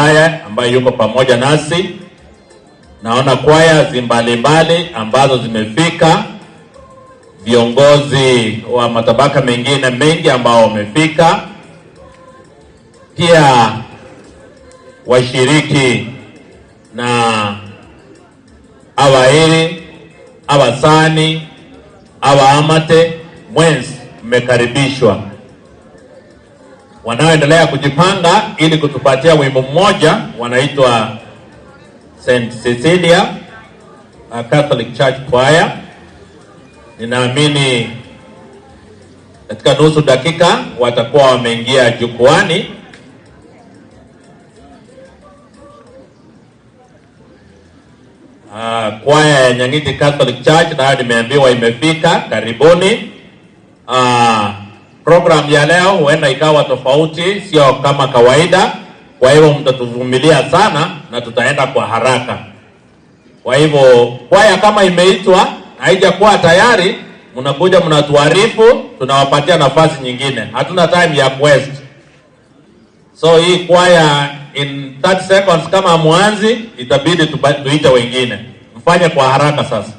Wilaya ambaye yuko pamoja nasi. Naona kwaya mbalimbali ambazo zimefika, viongozi wa matabaka mengine mengi ambao wamefika, pia washiriki na abairi, abasani, abaamate mwenzi, mmekaribishwa. Wanaoendelea kujipanga ili kutupatia wimbo mmoja wanaitwa St. Cecilia Catholic Church Choir. Ninaamini katika nusu dakika watakuwa wameingia jukwani. Kwaya ya Nyang'iti Catholic Church nayo nimeambiwa imefika, karibuni. Program ya leo huenda ikawa tofauti, sio kama kawaida. Kwa hivyo mtatuvumilia sana na tutaenda kwa haraka. Kwa hivyo kwaya kama imeitwa haijakuwa tayari, mnakuja mnatuarifu, tunawapatia nafasi nyingine. Hatuna time ya quest. So hii kwaya in 30 seconds kama mwanzi, itabidi tuite wengine. Mfanye kwa haraka sasa.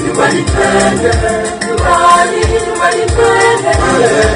Nyumbani twende, nyumbani, nyumbani twende.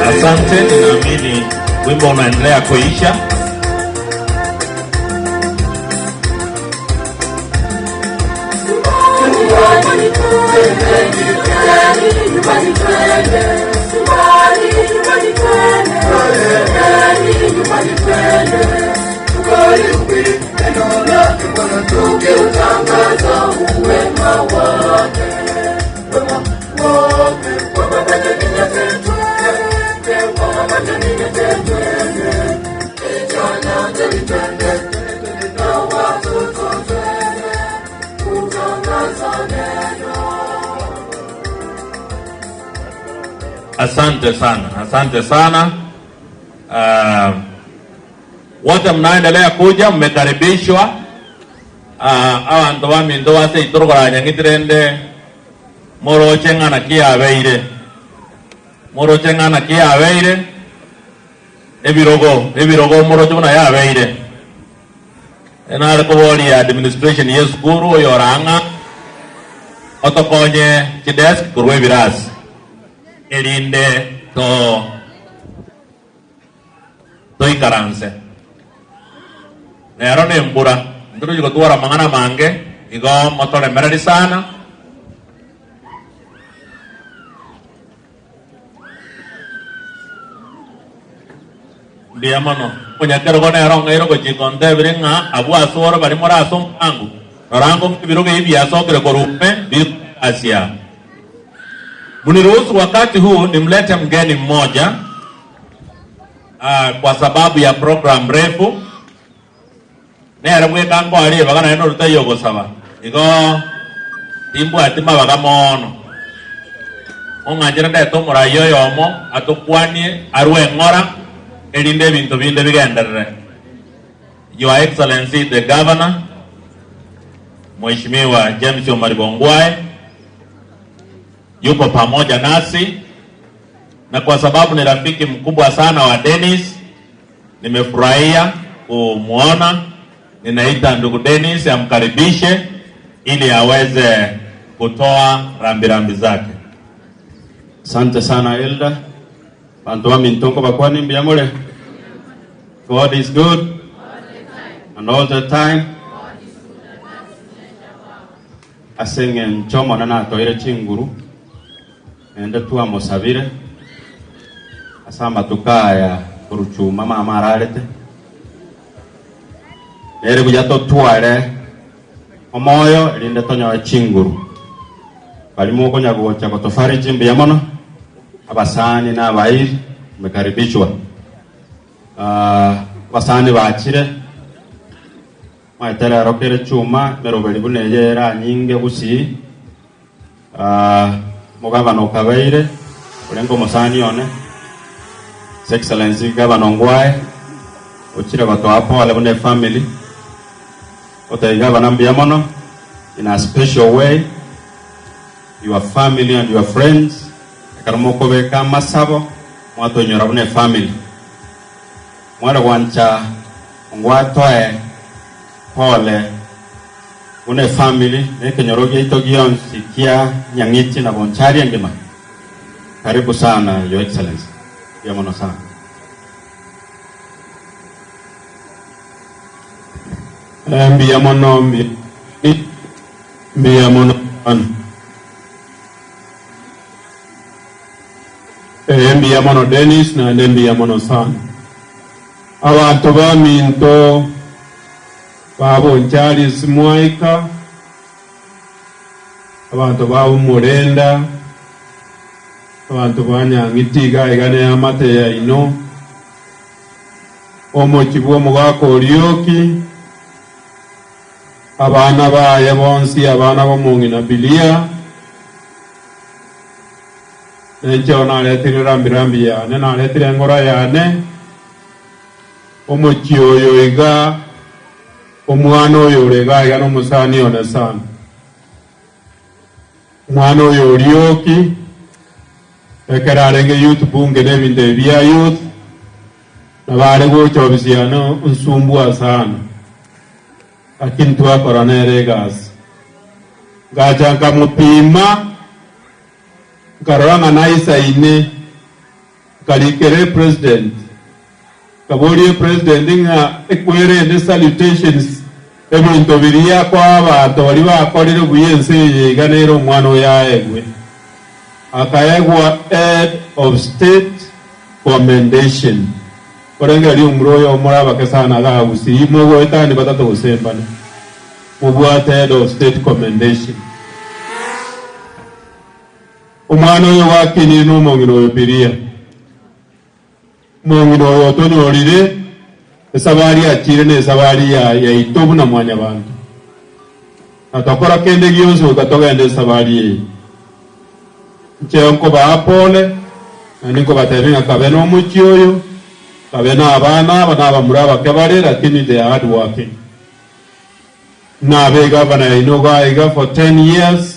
Asante, ninaamini wimbo unaendelea kuisha. Asante sana, asante sana. Wote mnaendelea kuja mmekaribishwa. Abanto baminto base itorogoranyang'iti rende moroche ng'a naki yabeire, moroche ng'a naki yabeire, ebirogo ebirogo moroche buna yabeire. Nare koboria administration ye esukuru oyo ore ang'a otokonye chidesk korwa ebirasi erinde to toikaranse. Nero nembura, ntorochi gotwara amang'ana amange, igo motoremereri sana. Mbuya mono. Omonyakerogo nere ong'eire ogochika ontebire ng'a abwo ase ore baria more ase omorango, rora ngong'e ebirogo ebi biasokire korwa ime bikore egasi yabo. Muniruhusu wakati huu nimlete mgeni mmoja ah, kwa sababu ya program refu nere bweka nkoa ribaga naende orutaiyo ogosaba igo timbwati mabaga mono ong'anchera ndete omorai oyomo atokwanie arwe eng'ora erinde ebinto binde bigenderere. Your Excellency the Governor Mheshimiwa James Omariba Ongwae yuko pamoja nasi na kwa sababu ni rafiki mkubwa sana wa Dennis, nimefurahia kumwona. Ninaita ndugu Dennis amkaribishe ili aweze kutoa rambirambi zake. Asante sana Elder. Banto baminto nkobakwania mbuya more? God is good and all the time. Ase eng'encho Omonene atoire chinguru, naende twamosabire ase amatuko aya korwa chuma mama ararete, nere buya totware omoyo erinde tonyore chinguru. Baria mokonya gocha gotofariji mbuya mono, abasani na abairi mmekaribishwa. Abasani bachire. Omanyete rero kere chuma emeroberi buna eye eranyinge gusii, omogabana okabeire, orenge omosani one, His Excellency Gavana Ongwae, ochire gotoa pole buna efamily, gotebia gavana mbuya mono, in a special way, your family and your friends, ekero mokobeka amasabo, mwatoinyora buna efamily. Mware gwancha ngwatoe pole buna efamily na ekenyoro giaito gionsi kia Nyang'iti na Bonchari engima. Karibu sana your excellency. Mbuya mono sana. Mbuya mono mbuya mono sana. Ee, mbuya mono Dennis, naende mbuya mono sana. Abanto baminto ba Bonchari mwaika, abanto ba Omorenda, abanto ba Nyang'iti iga iga neamate yaino, omochie bw'omogaka Orioki, abana baye bonsi, abana b'omong'ina Bilia. Na inche oo naretire rambi-rambi yane, naretire engoro yane, omochie oyo iga, omwana oyo ore iga iga nomosani one sana. Omwana oyo Orioki, ekero arenge youth bunge na ebinto ebi bia youth, nabo are gocha ofisi yane onsumbua sana, lakini twakora nere egasi. Ngacha nkamopima. Nkarora ng'a naisaine, nkarikera epresident, nkaboria epresident ng'a ekwerende salutations ebinto biria akoa abanto baria bakorire buya ense eye iga nere omwana oyo aegwe. Akaegwa Head of State Commendation. Korengereria omura oyo more abake sana iga Gusii, mogoetania batato gose mbane, mobwate Head of State Commendation. Omwana oyo gwakinire nomong'ina oyo Bilia. Omong'ina oyo otonyorire esabari achire nesabari ya yaito buna mwanyabanto. Na tokora kende gionsi goika togende esabari eye. Inche nkobaa pole, naende nkobatebia ng'a kabe nomochie oyo, kabe nabana aba nabamura abake bare lakini they are hardworking. Nabe egavana yaino iga iga for ten years,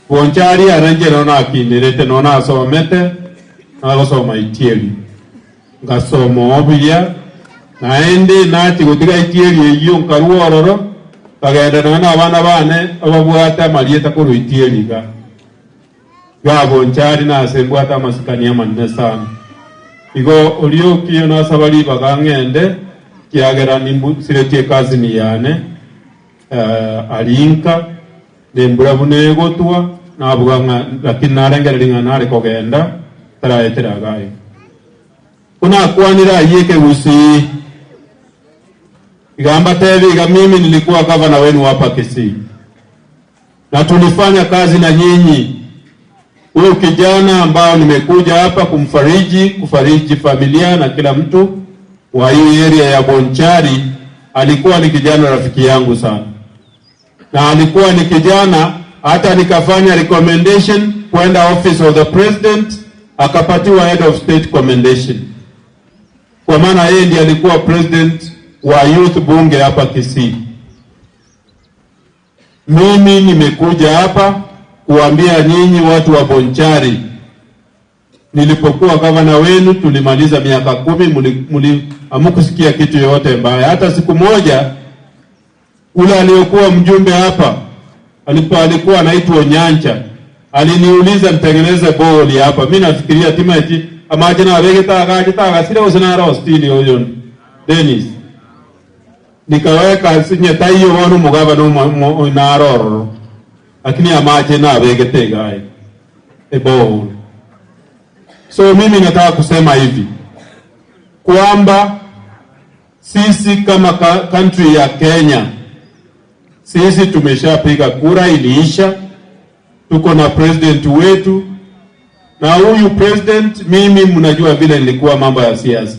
Boncha aria are inche nonya nakinerete, nonya nasomete, nagosoma itieri. Ngasoma oo buya, naende nachia gotiga itieri eyio nkarua ororo, nkagenda nonya nabana bane ababwate amarieta korwa itieri iga. Iga boncha aria nase mbwate amasikani amanene sana. Igo oria okiyo nasaba ribaga ng'ende, ekiagera nimbusiretie ecousin yane, Arinka, nembura buna egotwa, nabuga ng'a lakini narengereria ng'a nare kogenda taraetera iga iga. Buna akwanire ayio ekegusii, iga mbatebie iga mimi nilikuwa gavana wenu hapa Kisii na tulifanya kazi na nyinyi. Huyu kijana ambao nimekuja hapa kumfariji, kufariji familia na kila mtu wa hii area ya Bonchari, alikuwa ni kijana rafiki yangu sana, na alikuwa ni kijana hata nikafanya recommendation kwenda office of the president, akapatiwa head of state commendation, kwa maana yeye ndiye alikuwa president wa youth bunge hapa Kisii. Mimi nimekuja hapa kuambia nyinyi watu wa Bonchari, nilipokuwa gavana wenu tulimaliza miaka 10, hamukusikia kitu yoyote mbaya. Hata siku moja ule aliyokuwa mjumbe hapa alikuwa anaitwa Nyancha aliniuliza nitengeneze boli hapa. Mimi nafikiria timaiti amaje na abegeta agaje tagasire gose naro hostili oyo Dennis nikaweka sinye taiyo bono omogabana naro ororo, lakini amache nabegete iga iga eborehole. So mimi nataka kusema hivi kwamba sisi kama country ya Kenya, sisi tumeshapiga kura, iliisha. Tuko na president wetu, na huyu president, mimi mnajua vile nilikuwa mambo ya siasa,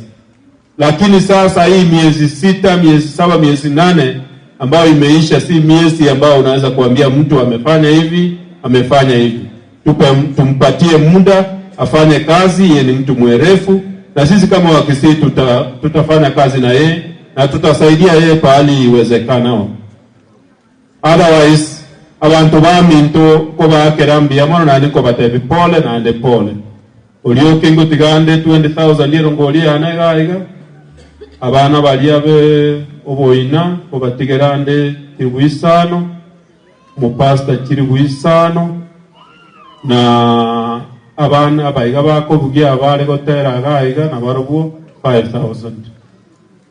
lakini sasa hii miezi 6, miezi 7, miezi 8 ambayo imeisha, si miezi ambayo unaweza kuambia mtu amefanya hivi, amefanya hivi. Tumpatie muda afanye kazi, yeye ni mtu mwerefu, na sisi kama Wakisii tutafanya kazi na yeye na tutasaidia yeye pahali iwezekanao. Otherwise abantu baminto ko bakera mbuya mono naende nkobatebi pole naende pole. Orioke ngotigande 20,000 erongo oria yane iga iga, abana baria be oboina kobatigerande chiribu isano, omopastor chiribu isano, na abana abaiga bakobugia abare gotera iga iga nabarobwo 5,000.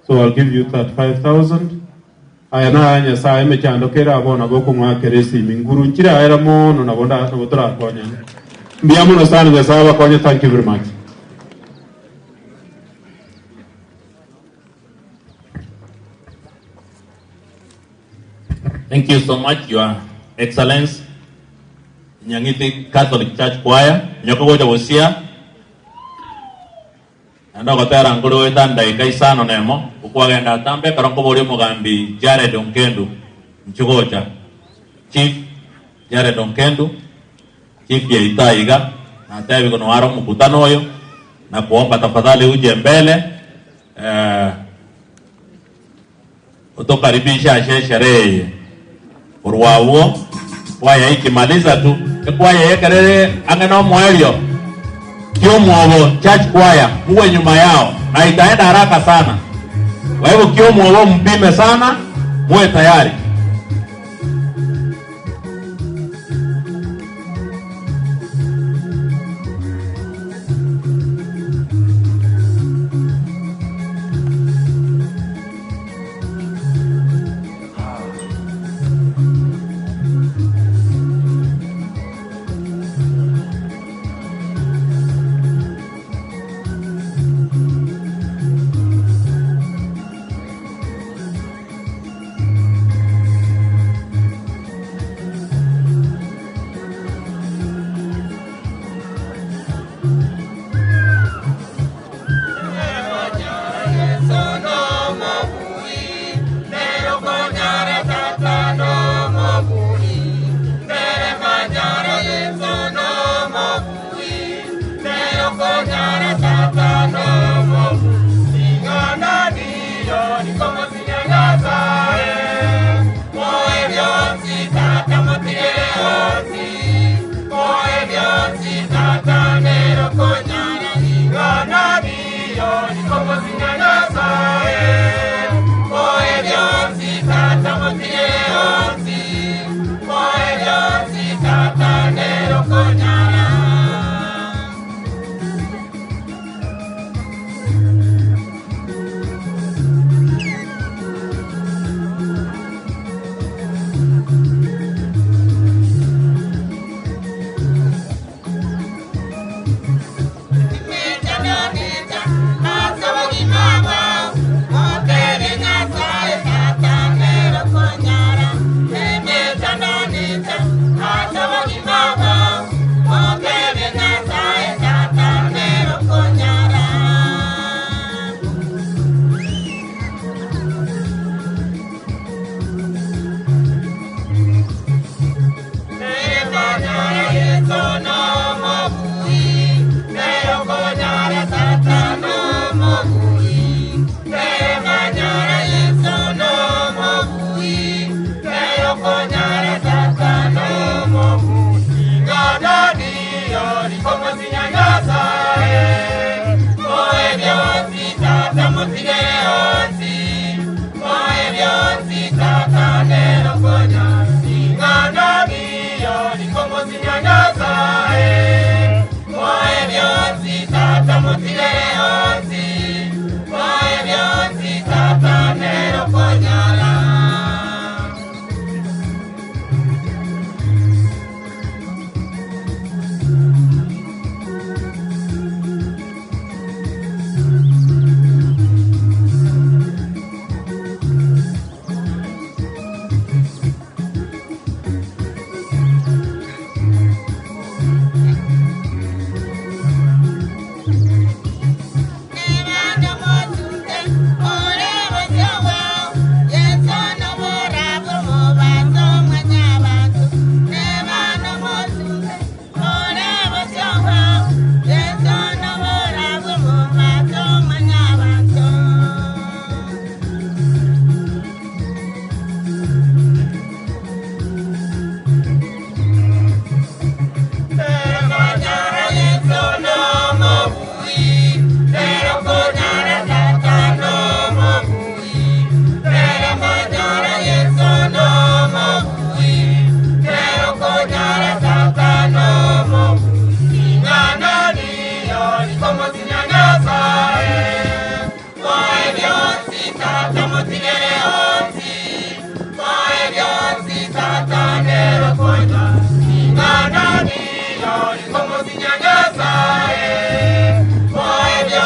So I'll give you that 5,000. Aya naya Nyasae emechando kere abwo nabo okong'akera esimi nguru nchiraera mono nabo nabo torakonyane. Mbuya mono sana Nyasae abakonye thank you very much. Thank you so much, Your Excellence. Nyang'iti Catholic Church Choir, nyoko gocha gosia. Naende ogotera nkore goeta ndaika isano nemo, okwagenda atambe ekero nkoboria omogambi Jared Onkendu, inche gocha. Chief Jared Onkendu, Chief yaito aiga. Natebigwe noare omokutano oyo, na kuomba tafadhali uje mbele eh, otokaribishe ase esherehe eye. Korwa abwo kwaya ikimaliza tu, ekwaya eye ekero ere ang'e nomoerio, kiomwobo church choir muwe nyuma yao na itaenda haraka sana. Kwa hivyo kiomwobo mpime sana, muwe tayari.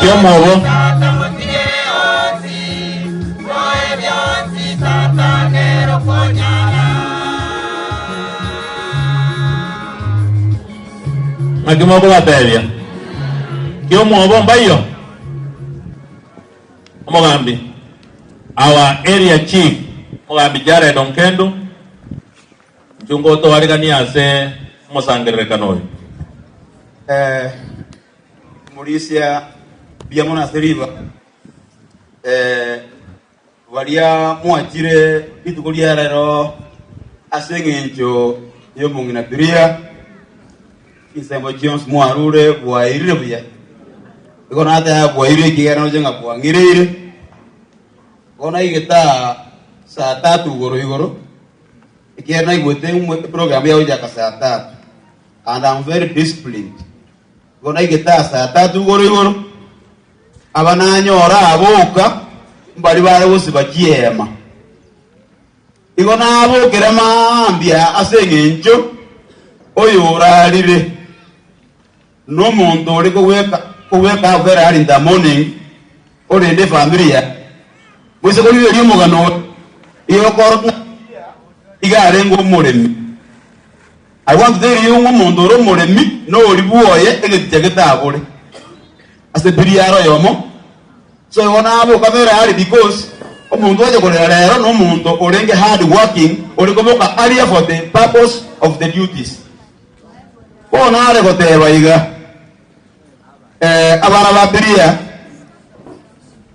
Kiomobo. Naki mokobatebia? Kiomobo mbaiyo? Omogambi, our area chief, Omogambi Jared Onkendo, inchwe ngotoariganie ase omosangererekano oyo. Eh, Omorisia, mbuya mono ase ribaga. Eh, baria mwachire rituko ria rero ase eng'encho y'omong'ina Biria, chinsemo chionsi mwarure bwairire buya. Igo nateba bwairire ekiagera noche ng'a bwang'ireire. Bono naigete aa saa tatu igoro igoro, ekiagera naigwete eprogram yagochaka saa tatu. And am very disciplined. Igo naigete aa saa tatu igoro igoro, aba nanyora aboka mbari bare gosiba chiema. Igo nabokera mambia ase eng'encho oyo orarire nomonto ore kogweka kogweka up very early in the morning orende efamiri yaye. Moise korigereria omogano oyo, igo okorokia ng'a iga arenge omoremi. I want to tell you ng'a omonto ore omoremi nori bwoye egeticha getabore ase biriaro oyomo. So igo naboka very early because omonto oche korera rero nomonto orenge hard working ore koboka earlier for the purpose of the duties. Bono are goteba iga, eh, abana ba Biria,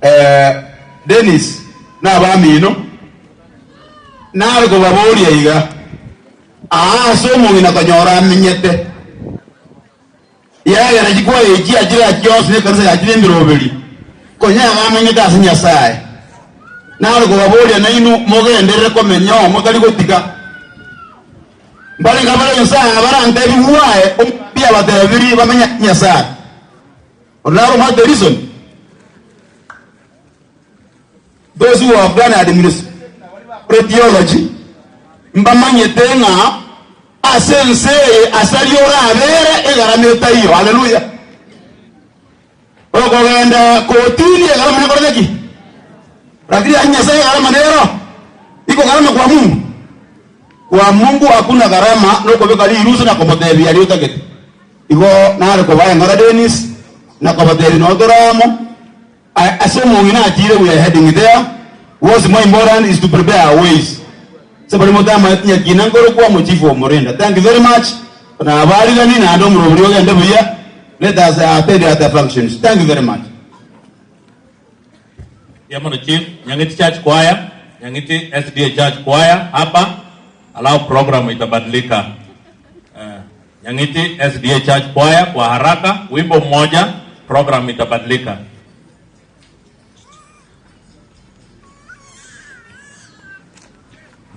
eh, Dennis na abamino, nare kobaboria iga, Aa ase omong'ina konyora amenyete, yagera chikwaya echi achire chionsi na ekanisa yachire emeroberi, konya iga amenyete ase Nyasae. Nare kobaboria nainwe mogenderere komenya oo motari gotiga. Mbare iga bare Nyasae abarantebigwe aye omogambi abatebirie bamenye ase Nyasae. Oria naro omanyete reason. Those who have done administration na theology mbamanyete ng'a ase ense eye ase aria orabere egarama etaiyo. Haleluya! Okogenda kotini egarama nekore ki? Lakini ase Nyasaye egarama nero iko gharama kwa Mungu. Kwa Mungu hakuna gharama nokobeka rirusu na komotebia aria otagete. Igo nare kobaa eng'ora Dennis na kobatebia noo tore amo. Ase omong'ina achire we are heading there, what's more important is to prepare our ways. Ase baria motamanyeti nyakina nkorokwa omochifu omorenda. Thank you very much. Nabarigani naende omorobori ogende buya. Let us attend other functions. Thank you very much. Mbuya mono Chief. Nyang'iti Church Choir, Nyang'iti SDA Church Choir hapa, alafu program itabadilika. Eh, Nyang'iti SDA Church Choir kwa haraka, wimbo mmoja, program itabadilika.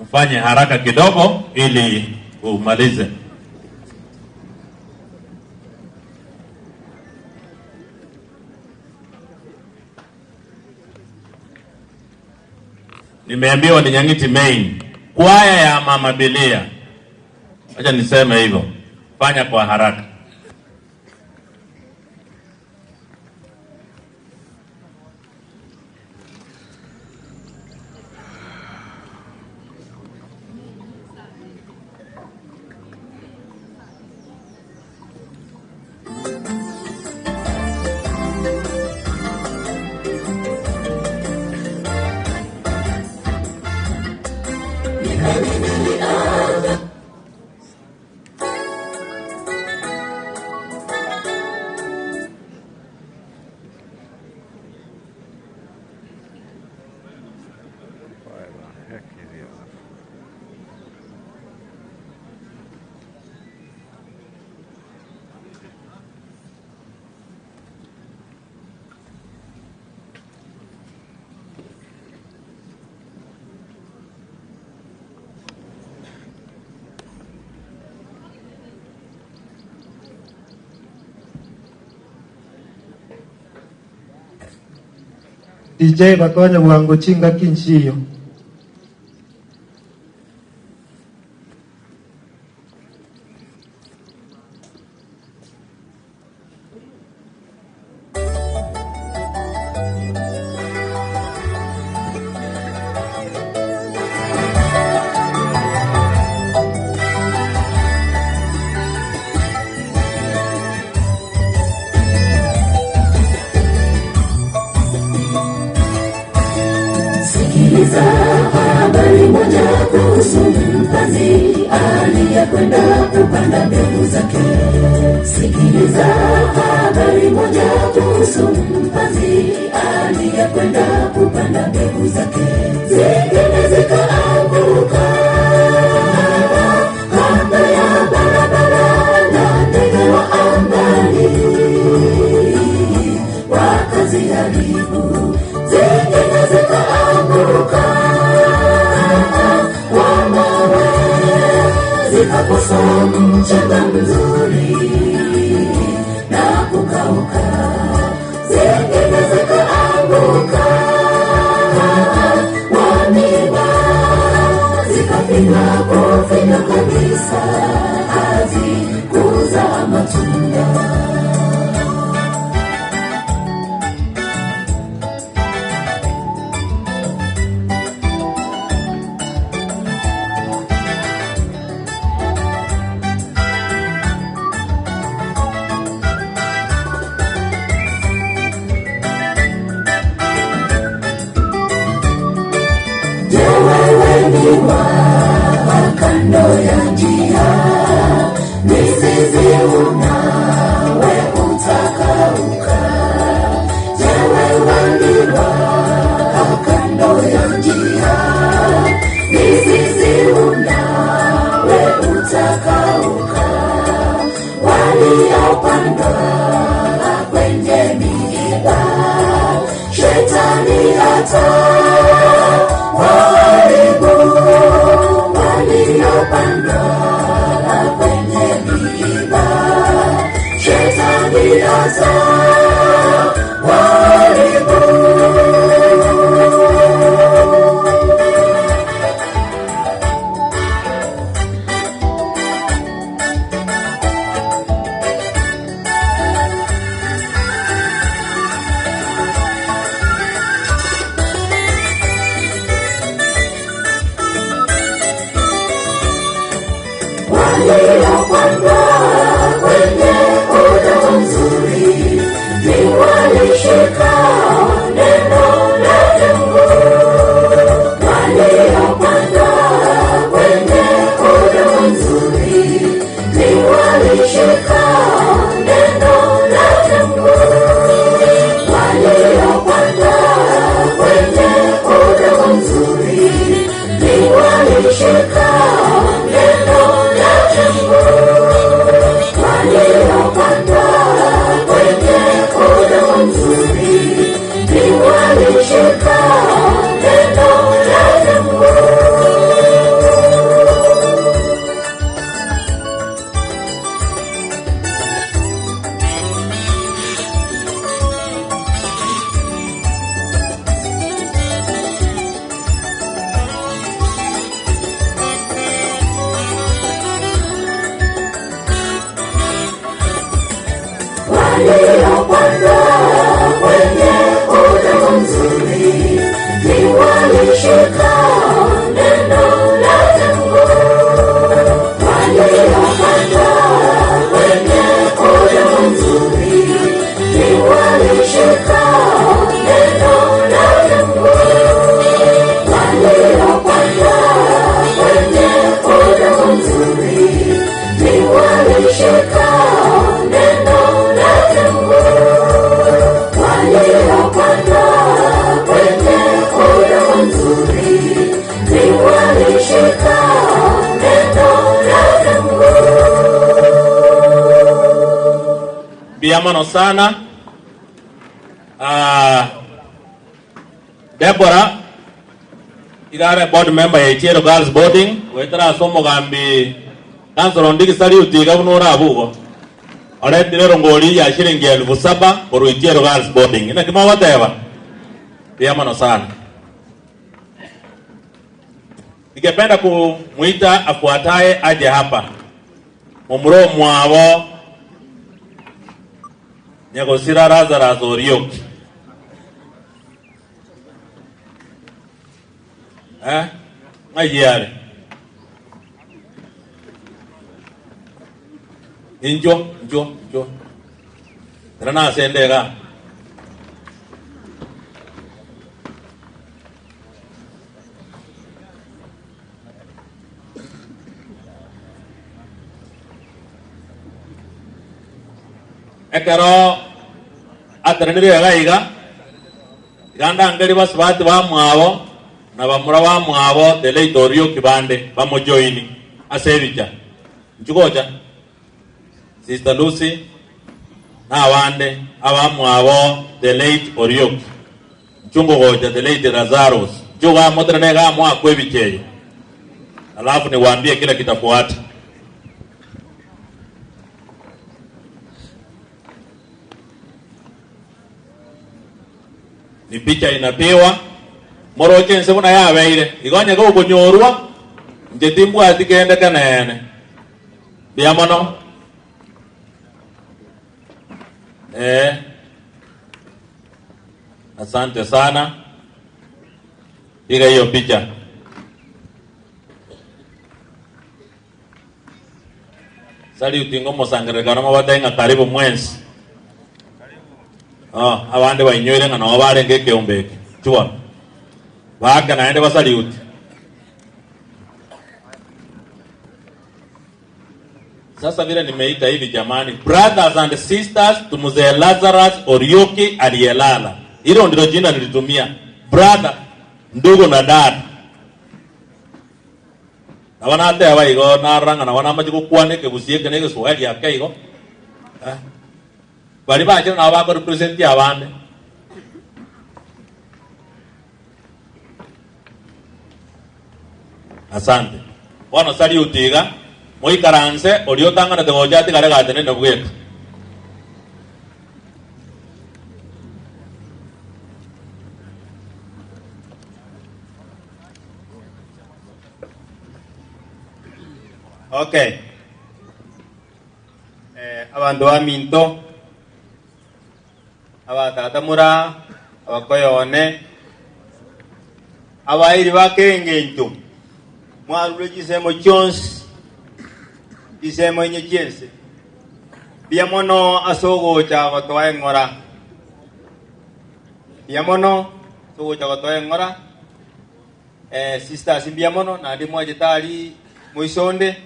Mfanye haraka kidogo ili umalize. Nimeambiwa ni Nyang'iti Main, kwaya ya Mama Bilia. Acha niseme hivyo, fanya kwa haraka. DJ bakonye bwango chingaki nchiyo. Sikiliza habari. Habari moja kuhusu mpanzi aliyekwenda kupanda mbegu zake. Sikiliza habari moja kuhusu mpanzi aliyekwenda kupanda mbegu zake. Zingine zikaanguka kando ya barabara na ndege wa angani wakaziharibu. Zingine zikaanguka kwa mawe, zikakosa mchanga mzuri na kukauka. Zingine zikaanguka kwa miba, zikafinywa kufinywa kabisa, hazikuzaa matunda. Je, wewe ni wa kando ya njia? Mizizi unawe utakauka. Je, wewe ni wa kando ya njia? Mizizi unawe utakauka. Waliopandwa kwenye miiba, shetani hata waharibu waliopandwa kwenye miiba, shetani hata waharibu. Waliopandwa kwenye udongo mzuri ni walishika neno lake Mungu. Waliopandwa kwenye udongo mzuri ni walishika neno lake Mungu. Waliopandwa kwenye udongo mzuri ni walishika neno lake Mungu. Waliopandwa kwenye udongo mzuri ni walishika neno lake Mungu. Waliopandwa kwenye udongo mzuri ni walishika neno lake Mungu. Waliopandwa kwenye udongo mzuri ni walishika neno lake Mungu. Waliopandwa kwenye udongo mzuri ni walishika neno lake Mungu. Waliopandwa kwenye udongo mzuri ni walishika neno lake Mungu. Mbiamano sana. Ah, Deborah igare board member ya Itiero Girls Boarding goetera ase omogambi Councilor Ondigi Saliuti iga buna orabe igo oretire erongori ya shilingi elfu saba korwa Itiero Girls Boarding. Naki mogoteba? Mbuya mono sana. Ningependa kumuita afuataye aje hapa. Momura omwabo Nyagosira Lazarus Orioki. Eh? Ng'ai are? Inchuo, inchuo, inchuo. Tera nase ende igaa. Ekero atenenire iga iga, iga ndangerie basubati bamwabo na bamura bamwabo the late Orioki bande bamojoini ase ebicha. Inchuo gocha, Sister Lucy na abande abamwabo the late Orioki. Inchuo ngogocha the late Lazarus. Inchuo gamotenene iga amoakwe ebicha eye. Alafu niwaambie kile kitafuata. Ni picha inapiwa moroche ense buna yabeire igo onye gokonyorwa inche timbwati kende keneene mbuya mono eh asante sana piga hiyo picha. Salute ingo omosangererekano mobatebie ng'a karibu mwensi. Oh, abande bainyoire ng'a nabo barenge ekeombe eke. Chibona. Baake naende basaliute. Sasa vile nimeita hivi jamani, brothers and sisters to Mzee Lazarus Orioki aliyelala. Hilo ndilo jina nilitumia. Brother, ndugu na dada. Nabo nateba igo, narora ng'a nabo namache gokwana ekegusii eke na egeswahili ake igo, eh, baria bachire nabo bakorepresenti abande. Asante. Bono salute iga, moikaranse, oria otang'anete gocha atigare gatenene bweka. Okay. Eh, abanto baminto, abatata mura, abakoyone, abairi ba kera engencho, mwarure chinsemo chionsi, chinsemo inye chi'ense. Mbuya mono ase ogocha gotoa eng'ora. Mbuya mono ase ogocha gotoa eng'ora. Eh, sisters mbuya mono naende mwachete aria moisonde.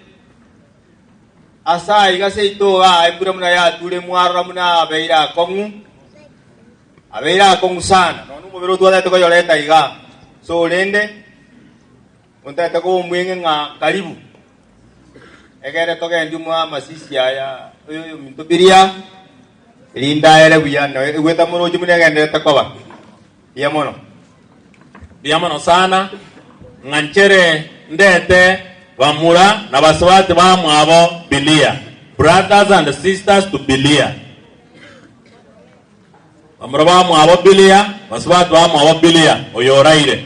Ase aiga seito igaa embura buna yature mwarora buna abeire akong'u, abeire akong'u sana nonya omobere otwatagete koyoreta igaa. So rende ontagete koba omweng'e ng'a karibu, egere togendie mwa amasisi aya oyo oyominto biria, erinde aere buya na egweta moroche buna egenderete koba. Mbuya mono. Mbuya mono sana, ng'a nchere ndete bamura na basubati bamwabo Bilia, brothers and sisters to Bilia. Bamura bamwabo Bilia, basubati bamwabo Bilia, oyo oraire.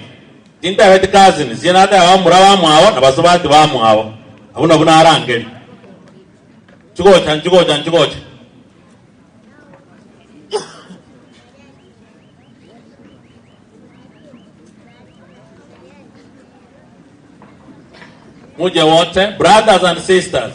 Tintebeti cousins, inche nateba bamura bamwabo na basubati bamwabo. Abwo nabwo narangeria. Nchigocha, nchigocha, nchigocha. Muje wote brothers and sisters.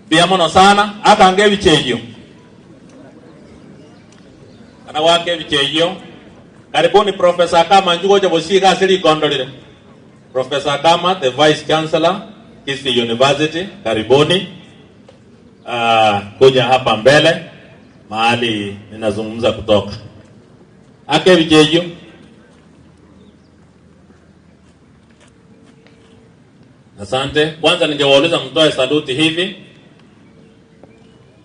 Mbuya mono sana akange ebicha eyio. Kana goaka ebicha eyio. Karibuni Professor Akama inchuo gocha bosio iga ase rikondo rire. Professor Akama the Vice Chancellor Kisii University karibuni uh, kuja hapa mbele mahali ninazungumza kutoka. Aka ebicha eyio. Asante. Kwanza ningewauliza mtoe saluti hivi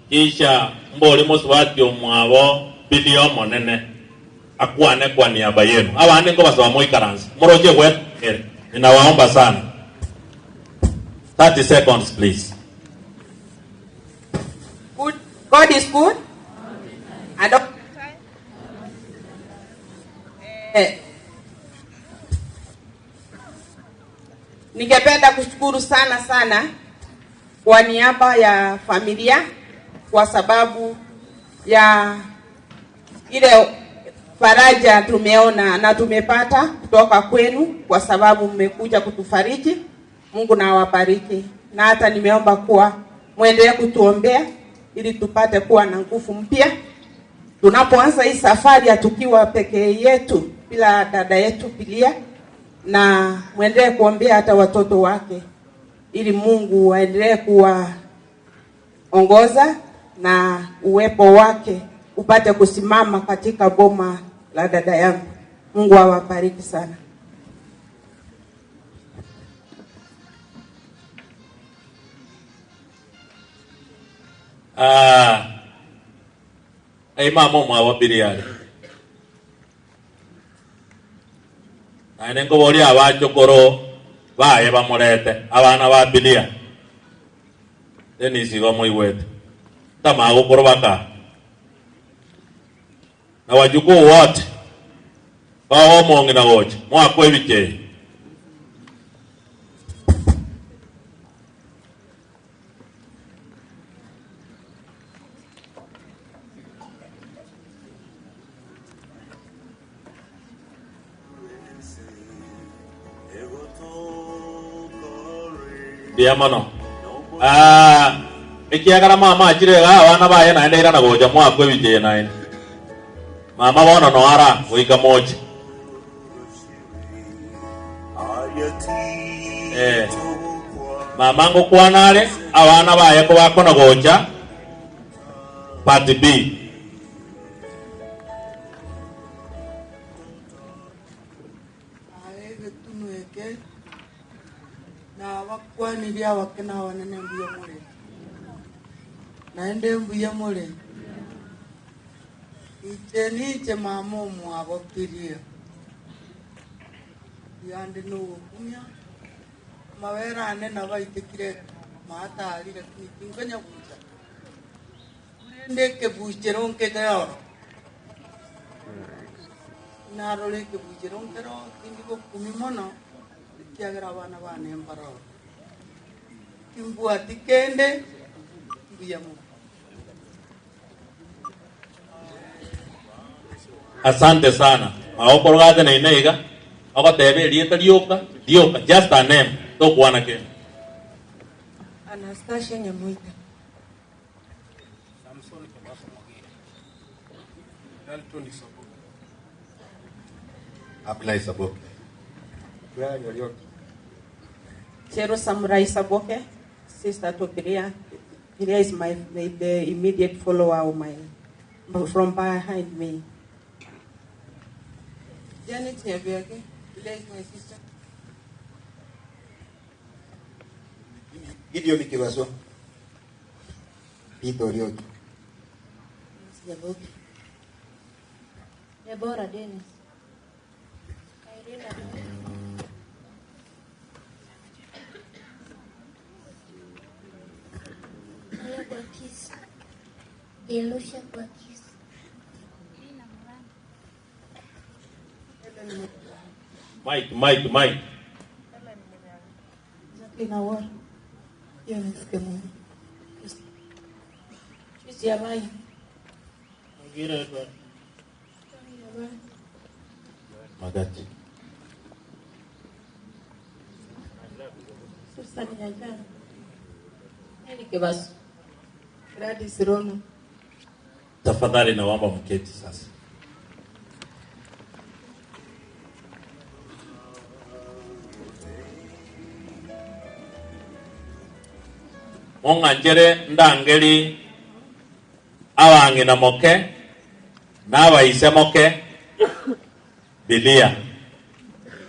Kisha mbori mosubati omwabo Billy Omonene akwane kwa niaba yenu. Abande nkobasaba moikaranse moroche gwetere. Ninawaomba sana. 30 seconds please. Good. God is good. And all the time. Eh, ningependa kushukuru sana sana kwa niaba ya familia kwa sababu ya ile faraja tumeona na tumepata kutoka kwenu, kwa sababu mmekuja kutufariji. Mungu na awabariki, na hata nimeomba kuwa mwendelee kutuombea ili tupate kuwa na nguvu mpya. Tunapoanza hii safari hatukiwa peke yetu bila dada yetu Pilia, na mwendelee kuombea hata watoto wake ili Mungu aendelee kuwaongoza na uwepo wake upate kusimama katika boma la dada yangu. Mungu awabariki sana. Ah, ai mama omwabo Biliali naende nkoboria abachokoro baye bamorete abana ba Bilia Dennis igo moigwete ntamagokoro baka na wajukuu wote baoa omong'ina gocha mwakwa ebicha eye. Mbuya mono. Ah, ekiagera mama achire iga abana baye naende irana gocha mwakwa ebicha eye naende. Mama bono noara goika moche. Eh, mama ngokwana are abana baye kobakona gocha part B. Aye egetunwa eke, nabakwanirie abake na abanene mbuya more, naende mbuya more. Inche ninche mama omwabo Piria, yande nogokumia, amabere ane nabaitekire maatari lakini tinkonya gocha. Korende ekebuchero nkeroro, narora ekebuchero nkero, tindi gokumia mono, ekiagera abana bane mbaroro. Timbwati kende, mbuya mono. Asante sana. Magokoro gateneine iga, ogoteba erieta rioka, rioka, just a name, tokwana kende. Anastasia Nyamoita. Samson Kebaso Mogire. Dalton Saboke. Abnai Saboke. Brian Orioki. Chero Samurai Saboke, sister to Piria. Piria is my the, the immediate follower of my from behind me. Janet Nyabiake. Pilia is my sister. Gideon Kibaso. Peter Orioki. Nyaboke. Deborah Dennis. Irene Maria Gwakisa. Delucia Gwakisa. Mike, Mike, Mike. Jacqueline Awor. Eunice Kemunyo. Tricia Mayo. Mogire Edward. Magati. Susan Nyanjara. Eric Kebaso. Gladys Rono. Tafadhali naomba mketi sasa. Mong'anchere ndangeri abang'ina moke na abaise moke bilia.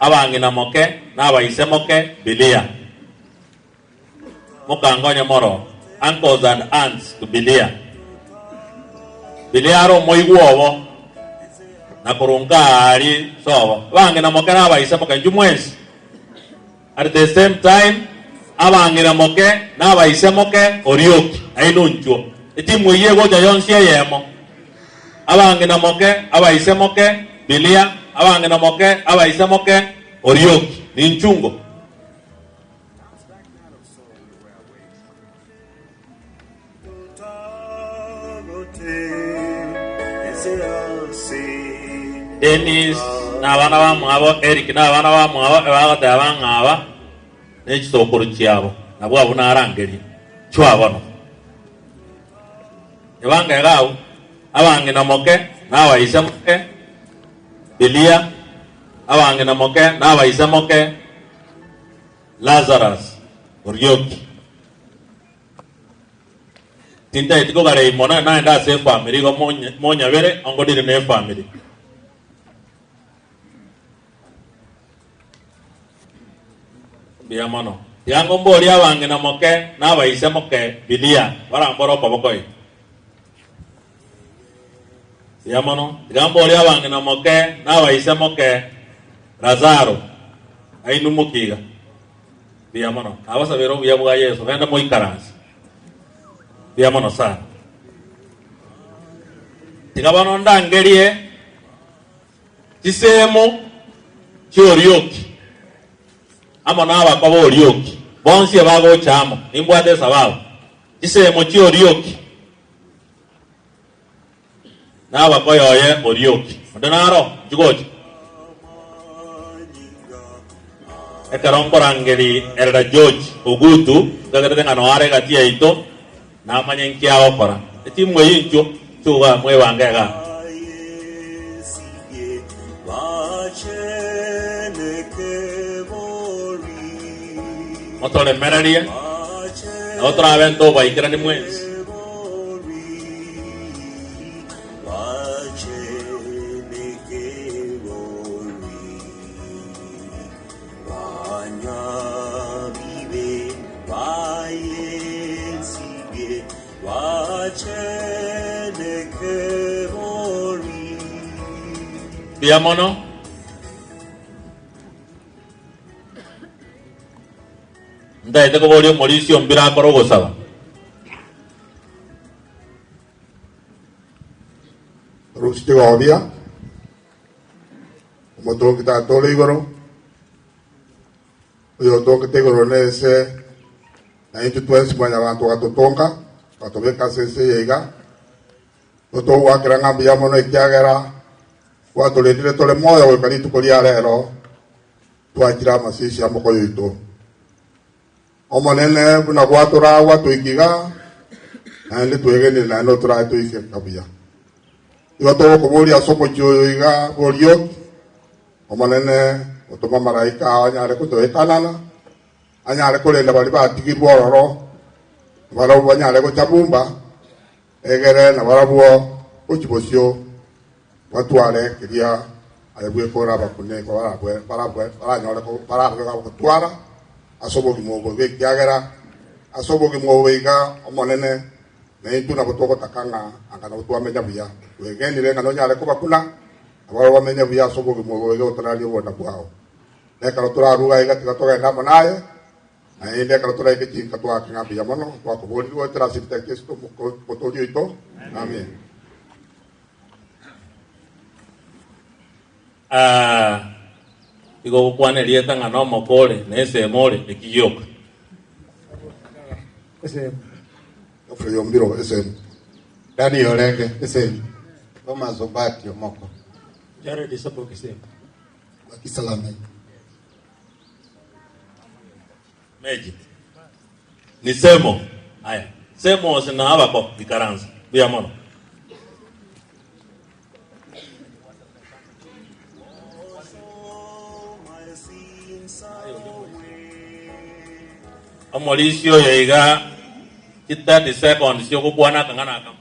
Abang'ina moke na abaise moke bilia. Mokangonye moro, uncles and aunts to bilia. Bilia are omoigwa obo na korwa nkaari sobo. Abang'ina moke na abaise moke inchuo mwensi. At the same time abang'ina moke na abaise moke orioki nainwe inchuo. Etimu eyio egocha yonsi eyemo. Abang'ina moke, abaise moke, bilia, abang'ina moke, abaise moke, orioki. Ninchungo. Dennis na abana bamwabo, Eric na abana bamwabo ebagoteba ng'a aba nechisokoro chiabo, nabwo abwo narangerie chwa bono. Ebanga iga abwo. Abang'ina moke na abaise moke, Bilia, abang'ina moke na abaise moke, Lazarus, Orioki. Tintaeti kogarei mono naende ase efamiri igo monyabere ongodire ne efamiri. Mbuya mono. Tiga ngomborie abang'ina moke na abaise moke Bilia barambore okoboko iga. Mbuya mono. Tiga mborie abang'ina moke na abaise moke Lazaro ainwe moki iga. Mbuya mono. Nabasabere obuya bwa Yeso. Genda moikaranse. Mbuya mono sana. Tiga bono ndangerie Chiseemo chi'orioki amo nabakwa b'orioki bonsi abagocha amo, nimbwate esababu. Chiseemo chi'orioki nabakwa yoye orioki. Onde naro? Inchuo gocha. Ekero nkorangeria Elder George Ogutu, nkagerete ng'a noare egati yaito, Namanye nki agokora. Etimu eyio inchuo, inchuo igaa mwebange igaa. Motoremererie, nabo torabe ntobaikerani mwensi. Abanyabibe bayensige bacheneke bori. Mbuya mono. Ntaete koboria omorisia ombire akore ogosaba. Rusia chigobia. Omotongi Tata ore igoro, oyotongete igoro na ense, na intwe twensi mwanyabanto ogatotonga, ogatobeka ase ense eye iga, totogoakera ng'a mbuya mono ekiagera gwatorendire tore moyo goika rituko ria rero, twachire amasisi amokoyo oito. Omonene, buna gwatoragwa toike iga, naende twegenire naende otorae toike nka buya. Igo togokoboria ase omochie oyo iga bw'Orioki, Omonene, otome amalaika ao anyare gotoetanana, anyare korenda baria batigirwe ororo, na barabwo banyare gocha bumba, egere nabarabwo gochia bosio batware keria aye bweka orabakune barabwe barabwe baranyore barabe bagotwara ase obogima obo iga ekiagera ase obogima obo iga Omonene naintwe nabo togotaka ng'a anga nabo twamenya buya. Twegenire ng'a nonyare kobakuna nabarabwo bamenye buya ase obogima obo iga otararia obonda bwao. Na ekero toraruga iga tiga togende amo naye, naende ekero toraike chinka twaake ng'a mbuya mono twakoborirwe goetera ase erieta ria Kristo Omotoori oito. Amen. Aa, igo ogokwana erieta ng'a nomoko ore, na esemo ore, eki gioka. Esemo. Geoffrey Ombiro, esemo. Daniel Orenge, esemo. Thomas Obati, omoko. Jared Saboke, esemo. Wakisalame. Meji. Ni semo. Aya. Semo ase na abako ikaransa. Buya mono. Omorisia oyo iga chi 30 seconds chi'ogokwana akang'ana akamo.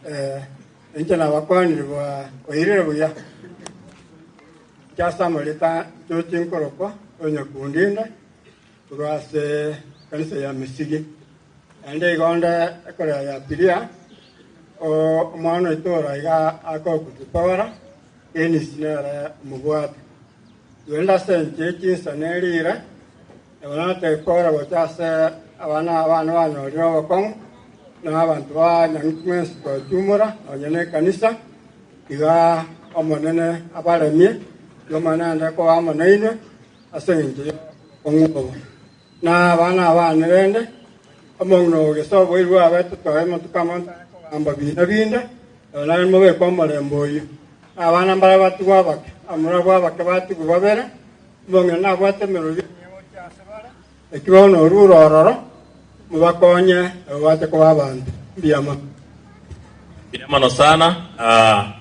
Eh, inche nabakwanire bwa oirire buya inche ase amarita ntoche nkorokwa onyakundinde korwa ase ekanisa ya Misigi. Naende igo onde ekorera ya Piria, omwana oito ora iga akogotupabara, Eunice nere omobwate. Rende ase enchera chinsa ne riire, na bono natekora gocha ase abana abana banyorire obokong'u, na abanto ba Nyang'iti mwensi gochumora, nonya nekanisa, tiga Omonene abaremie, tiga Omonene aende koba amo nainwe ase engencho y'obokong'u obo. Na abana abane rende, omong'ina o gese oboirwe abete toe amatuko amo ntare kogamba bina binde, nonya naye mobekwe omorembe oyio. Na abana mbare batigwe abake, abamura abake batigwe babere, omong'ina nabwate emerobio emiya gochia ase bare, naki bono orure ororo. Mobakonye nabo bache koba abanto. Mbuya mono. Mbuya mono sana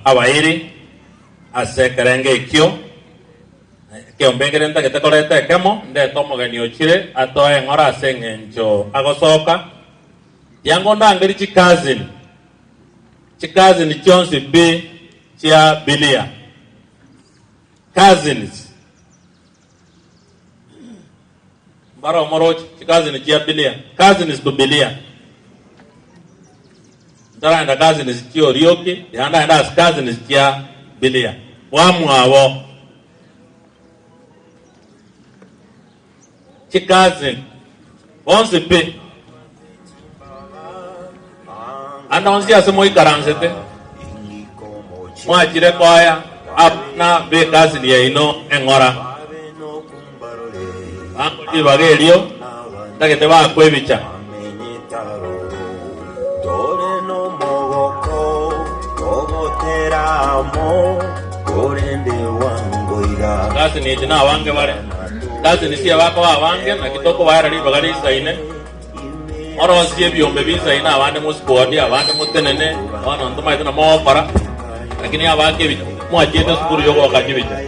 abairi ase ekerengo ekio. Ekeombe ekere ntagete koreta ekemo, ndete omogeni ochire atoe eng'ora ase eng'encho agosoka. Tiango ndangerie chicousin, chicousin chionsi pi chia Bilia. Cousins. Mbare omoroche, chicousin chia Bilia, cousins to Bilia. Ntaragenda cousins chia Orioki, tiga ndagende ase cousins chia Bilia. Bwamwabo. Chicousin bonsi pi. Ande onsi ase moikaransete, mwachire koya abana b'ecousin yaino eng'ora. Bangwe ribaga erio, ntagete bakwe ebicha. Cousin echi nabange bare. Cousin chiaye bakoba abange, naki tokobaera ribaga risaine. Morosie ebiombe bisaine abande mosquad, abande motenene, bono ntomaete na mogokora, lakini abake ebicha mwachiete esukuru yogoaka chibicha.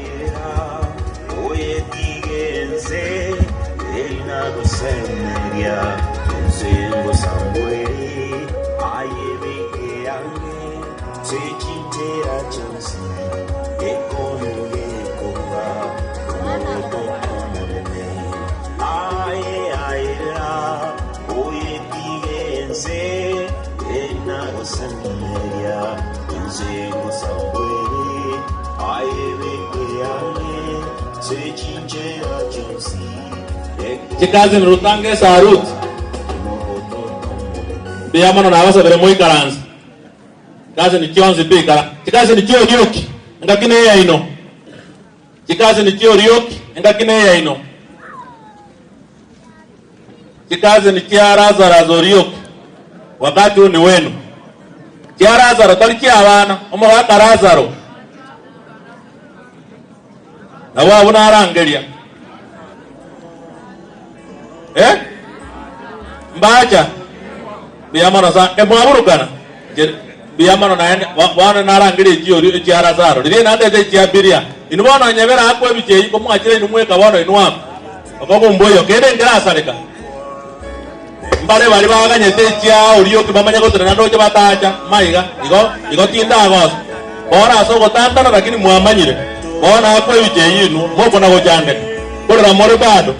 Chikazi nirutange esaruti. Mbuya mono nabasabire moikaranse. Chikazi chionsi pi ikara. Chikazi chi'orioki engaki neyaino. Chikazi chi'orioki engaki neyaino. Chikazi chia Lazarus orioki wakati huu ni wenu. Chia Lazaro tari chi'abana, omogaka Lazaro. Nabo abwo narangeria. Eh? Mbacha. Mbuya mono sana. Eh, mwaburukana. Inche mbuya mono naende bono narangeria echio echia Lazaro. Riria nandete echia Bilia. Inwe bono nyebera akwa ebicha eyio komwachire inwe mweka bono inwe amo. Okogumba oyo kende nkerasareka. Mbare baria baganyete echia orioki bamanye gotenena ndoche batacha maiga igo igo tindagosa. Bono ase ogotantana lakini mwamanyire. Bono akwa ebicha eyio inwe mokona gochandeka. Korera more bado.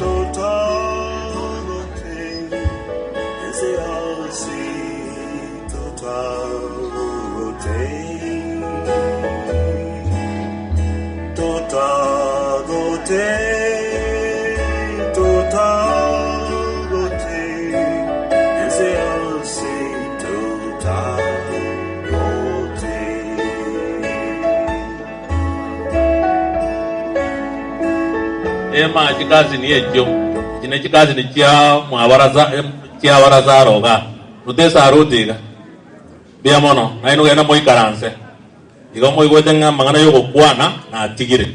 Ema chikasini echio, echi ne chikasini chia mwabaraza chia Lazaro igaa. Ruta esaruti iga. Mbuya mono, nainwe genda moikaranse. Igo moigwete ng'a amang'ana y'ogokwana natigire.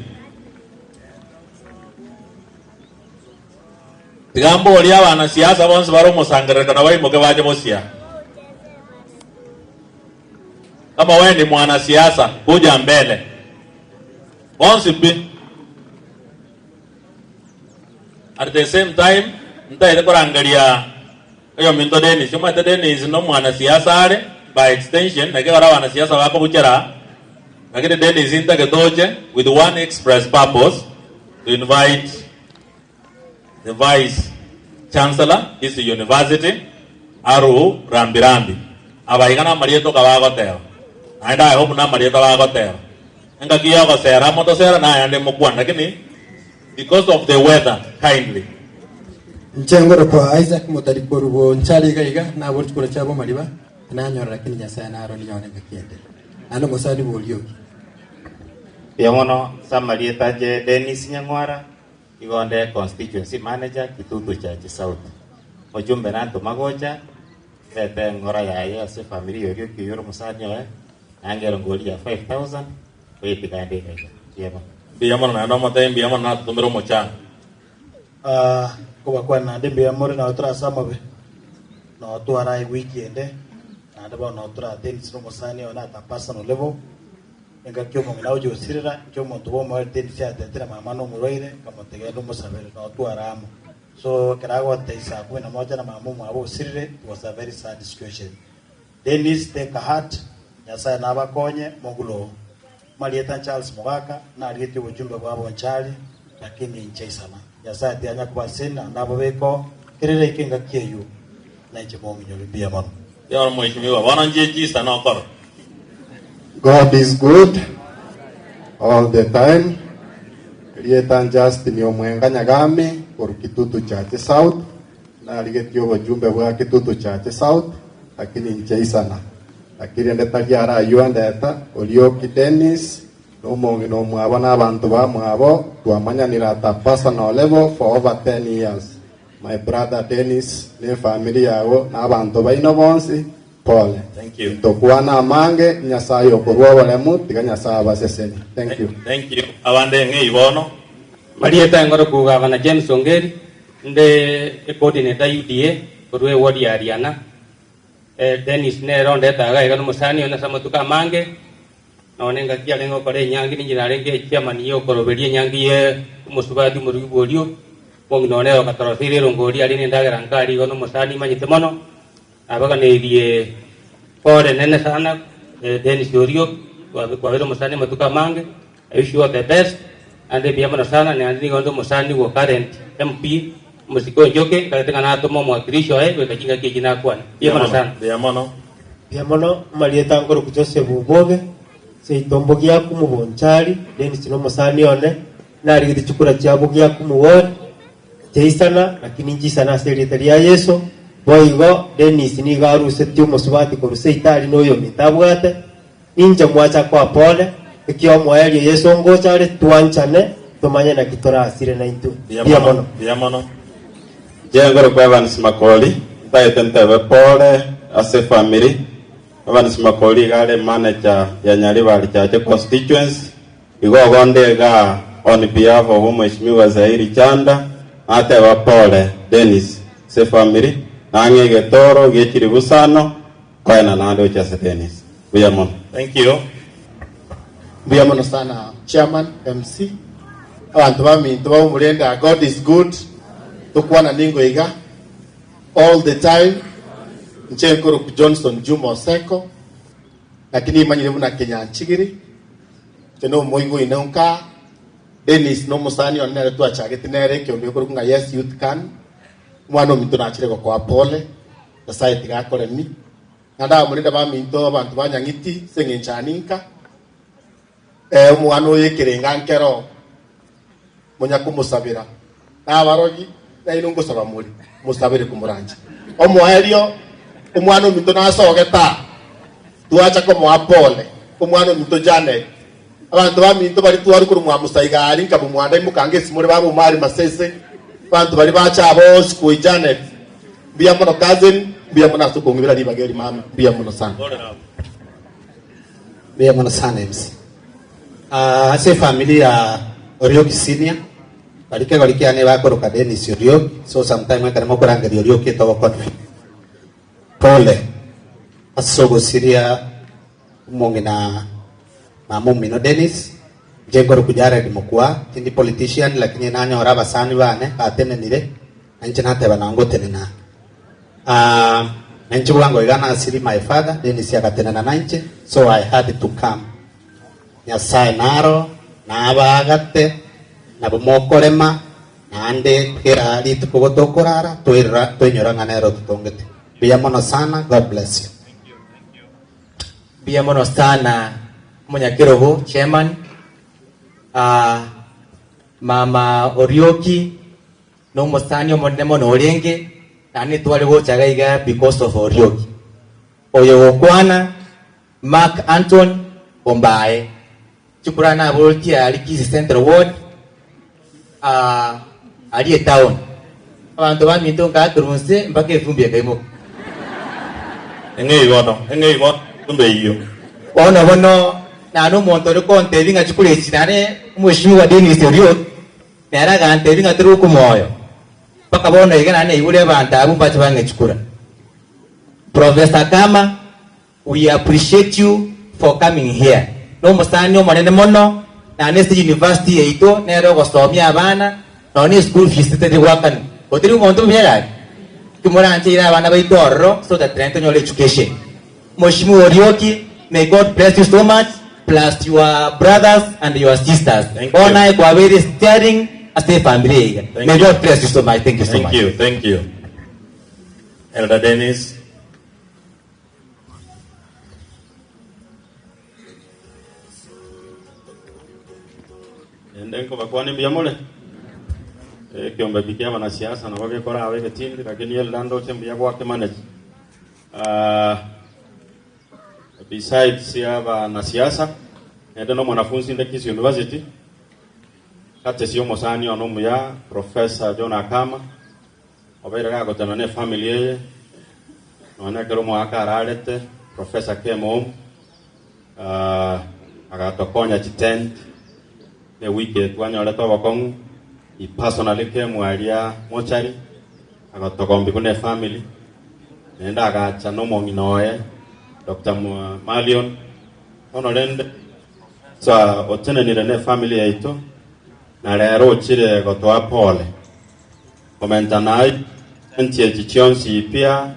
Tiga mborie abanasiasa bonsi bare omosangererekano baimoke bache bosia. Kama wewe ni mwanasiasa, kuja mbele. Bonsi pi. At the same time, ntaete korangeria oyominto Dennis. Omanyete Dennis nomwanasiasa are, by extension, naki ekero abanasiasa bakobuchera, lakini Dennis ntagete oche with one express purpose, to invite the Vice Chancellor, Kisii University, Aru Rambirambi. Aba iga namarieta oka bagoteba. Naende I hope namarieta bagoteba. Engaki yogosera amo tosera nayande mokwane lakini because of the weather kindly. Inche ngorokwa Isaac Motari korwa Bonchari iga iga, nabore chikura chia bomariba, tinanyora lakini Nyasae naro ninyore engaki ende. Naende omosani bw'oriogi. Mbuya mono ase amarieta anche Dennis Nyang'wara, igo onde constituency manager Kitutu Church South. Mochumbe nantoma gocha, ndete eng'ora yaye ase efamiri ya Orioki oyio ore omosani oye, nange erongori ya 5000, oyetige ande iga iga. Mbuya mono. Mbuya mono naende omotebie mbuya mono natotomere omochanga. Nkobakwana naende mbuya more nabo tore ase amabe. Noo twarae ewiki ende, naende bono noo toratenense na omosani one at a personal level, engaki omong'ina agochia gosirera, inche omonto bw'omoerio tenisi atetire mama nomorwaire, nkamotebia genda omosabere, noo twara amo. So ekero agotebia saa kumi na moja na mama omwabo osirire, it was a very sad situation. Dennis take heart, Nyasaye nabakonye, mogulo. Marieta Charles Mogaka, narigetie obochumbe bwa Bonchari, lakini inche isana. Nyasaye tiyanya kobasesenia naende ababeke oo, kera eraike engaki eyio, nainche mong'inyore. Mbuya mono. Yoro mheshimiwa, bono nchie chisana okoro. God is good all the time. Erieta Justin Omwenga Nyagami korwa Kitutu Church South. Narigetie obochumbe bwa Kitutu Church South lakini inche isana. Lakini rende tari ara ayio andeta, Orioki Dennis, na omong'ina omwabo na abanto bamwabo twamanyanire at a personal level for over 10 years. My brother Dennis ne efamiri yago na abanto baino bonsi, pole. Thank you. Intokwana amange, Nyasaye okorua oboremu, tiga Nyasaye abasesenie. Thank you. Thank you. Abande ng'ei bono. Marieta engoro kogabana James Ongeri, Inde ecoordinator UDA korwa eward ya Riana. Dennis nere ondete iga iga nomosani one ase amatuko amange, nonye engaki arenge gokora enyangi ninche narenge echairman ya okoroberia enyangi ye omosubati omorugi bworio, omong'ina one ogatoroseire erongo oria aria nendagera nkare igo nomosani imanyete mono, nabaganeirie pole nene sana Dennis orio kwabeire omosani amatuko amange. I wish you all the best, naende mbuya mono sana, naende nigo inde omosani bwo current MP, omosike o Njoki, nkarete ng'a natome omwakilishi oye goika chingaki echi nakwane. Mbuya mono sana. Mbuya mono. Mbuya mono, amarieta nkorokwa Joseph Oboge, seito Mbogiakumu Bonchari, Dennis nomosani one, narigete chikura chia Bogiakumu ward, Nchaisana, lakini nchisane ase erieta ria Yeso. Boigo Dennis nigo arusetie omosubati korwa seito aria noyominto abwate, Ninche mwacha koa pole, ekiagera omoerio Yeso ngocha are, twanchane, tomanye naki torasire naintwe. Mbuya mono. Mbuya mono. Inche nkorokwa Evans Makori, ntagete ntebe pole ase efamiri. Evans Makori iga are manager ya Nyaribari Chache constituency, igo ogonde igaa on behalf of Omweshimiwa Zairi Chanda, nateba pole Dennis ase efamiri, nang'e egetoro gie chiribu isano, Koena naende gochia ase Dennis. Mbuya mono. Thank you. Mbuya mono sana chairman, MC, abanto baminto ba omorende God is good tokwana ningo iga all the time inche nkorokwa Johnson Juma Oseko lakini imanyire buna Kenyanchigiri inche na omoigo oine nka Dennis na omosani one nere twachagete nere ekeombe gekorokwa ng'a Yes Youth Can omwana ominto nachire gokoa pole Nyasae tiga akoremi, naende abamorende baminto abanto ba nyang'iti ase engencho ya ninka. Ee, omwana oyo ekerenga nkero monya komosabera, na abarogi nainwe ngosaba more, mosabere komoranche. Omoerio omwana ominto nasogete aa, twacha komoa pole, omwana ominto Janet. Abanto baminto baria twarwa korwa mwa Musa iga aria nka bomwanda imoka ngesimore baba omari masese, abanto baria bacha aa bonsi koi Janet. Mbuya mono cousin, mbuya mono ase okong'ibera ribaga eri mama, mbuya mono sana. Mbuya mono sana MC. Ah, ase efamiri ya Orioki Senior, baria kegori kiane bakoroka Dennis Orioki, so sometime ekero mokorangeria Orioki etogokonfuse. Pole ase ogosiria omong'ina mama omino Dennis, inche nkorokwa Jared Mokua, tindi politician lakini nanyora abasani bane batenenire, na inche nateba nao ngotenena. Ah, na inche bwango iga nasiri my father, Dennis agatenena nainche, so I had to come. Nyasae naro nabaagate, nabo mokorema, naende kera rituko gotokorara toirora toinyora ng'a nere ototongete. Mbuya mono sana, God bless you. Mbuya mono sana omonyakerogo chairman ah, mama Orioki nomosani omonene mono orenge naende tware gocha iga iga because of Orioki. Oyo gokwana Mark Anton Ombae chikura naborotie aria Kisii Central Ward ah, aria etown. Abanto baminto nkakerwa inse mpaka efumbi ekaimoka. Eng'ei bono, eng'ei bono, tumbe eyio. Bono bono naende omonto ore kontebia ng'a chikura echi naende omweshimiwa Dennis Oriok nere agantebia ng'a tori okomoyo. Mpaka bono iga naende naigure abanto abwo mbache bang'e chikura. Professor Kama, we appreciate you for coming here. Nomosani omonene mono, naende ase university yaito nere ogosomia abana, nonya ne school fees teri goakanwa. Gotari omonto omuya gaki? Timorancheire abana baito ororo so that naende tonyore education. Mweshimiwa Orioki, may God bless you so much plus your brothers and your sisters. Bono naye kwabeire steering ase efamiri eye iga. May God bless you so much. Thank you so Thank much. you, thank you. Elder Dennis. Ende nkobakwania mbuya more? Ekiombe eki kia abanasiasa nabo gekoraba egetindi, lakini Elder ndoche mbuya gwakemanage. Ah, besides abanasiasa, nende na omwanafunzi inde Kisii University, courtesy omosani one omuya Professor John Akama, obeire gagotana na efamily eye, nonya ekero omogaka ararete, Professor came home, ah, agatokonya chitent, na ewiki eye twanyorete obokong'u, he personally came aria mochari, Agatogombigwa buna efamiri, naende agacha nomong'ina oye Doctor Marion. Bono rende Professor otenenire nefamiri yaito, na rero ochire gotoa pole. Komenta naye enti echi chionsi ipia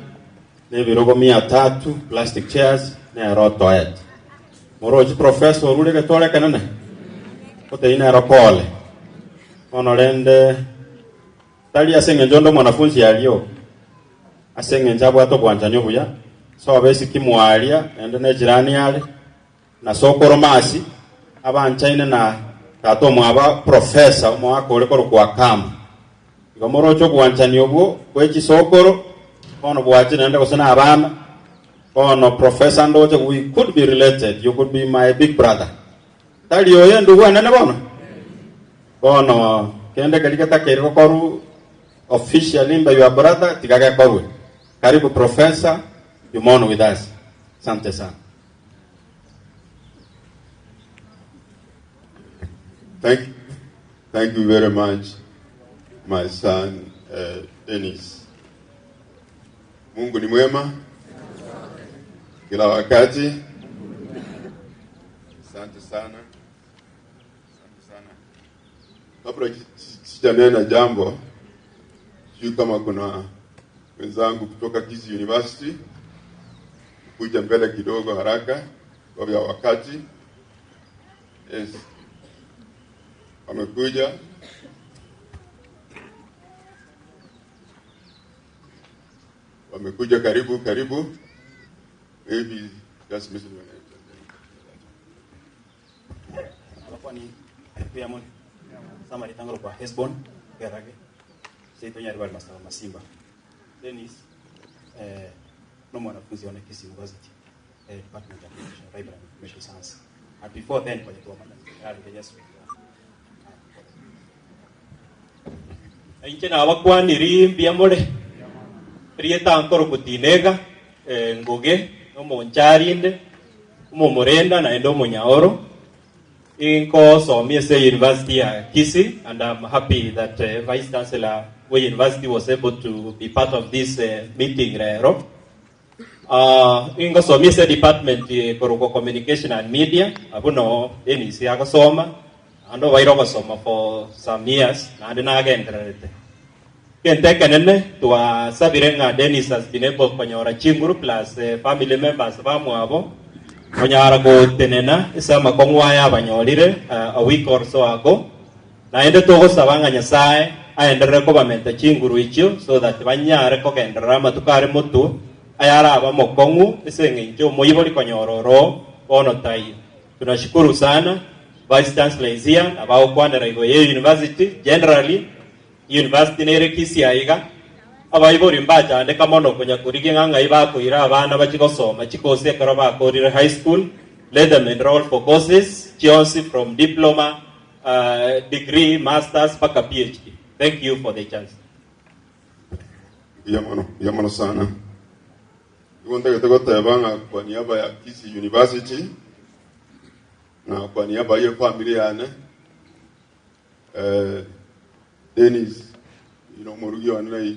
nebirogo mia tatu plastic chairs nere otoete. Morochi Professor orure egetwaro ekenene? Gotebia nero pole. Bono rende. Tari ase engencho onde omwanafunsi aria oo, ase engencho abwate obwanchani obuya, sobe esiki mwaria, naende nechirani are, na sokoro masi, abanchaine na tata omwabo professor omoaka ore korokwa Akama. Igo moroche obwanchani obwo bwe chisokoro, bono bwachire naende gose na abana, bono professor ndoche we could be related, you could be my big brother. Tari oyo endugu enene bono? Bono kende keria getakeire gokorwa officially by your brother tiga gekorwe. Karibu Professor, you mourn with us. Asante sana. Thank, thank you very much my son uh, Dennis. Mungu ni mwema kila wakati. Asante sana, asante sana. Kabla sijanena jambo, sijui kama kuna wenzangu kutoka Kisii University kuja mbele kidogo haraka kwa ya wakati. Yes, wamekuja. Wamekuja karibu karibu. Maybe just missing one. Abakwani mbuya more ase amaritangoro kwa Hesbon Kerage seito Nyaribari Masaba Masimba Dennis eh, nomwanafunzi one Kisii University eh, Department of Education Library and Information Science and before then konya twamanya yari Kenya Inche nabakwaniri mbuya more, erieta nkorokwa Tinega, Ngugi, omonchari inde, omomorenda naende omonyaoro, inkosomia ase university ya Kisii and I'm happy that Vice Chancellor bwe university was able to be part of this meeting rero. Ingosomia ase edepartment ekorokwa Communication and Media, abwo noo Dennis agosoma, naende obaire ogosoma for some years, naende nagendererete. Egento ekenene twasabire ng'a Dennis has been able konyora chinguru plus family members bamwabo, konyara gotenena ase amakong'u aya abanyorire a week or so ago. Naende togosaba ng'a Nyasae aenderere kobamenta chinguru echio so that banyare kogenderera amatuko are motwe ayarabe amokong'u ase eng'encho omoibori konyora oroo bono taiyo. Tunashukuru sana Vice Chancellor is here nabo agokwanera igoro ye university generally, university nere Kisii aiga, abaibori mbachandeka mono konya korigia ng'a ng'ai bakoira abana bachie gosoma chikosi ekero bakorire high school, let them enroll for courses chionsi from diploma Degree, masters mpaka PhD. Thank you for the chance. Mbuya mono, mbuya mono sana. Nigo ntagete goteba ng'a kwa niaba ya Kisii University na kwa niaba ye family yane eh, Dennis you know, omorugi one na is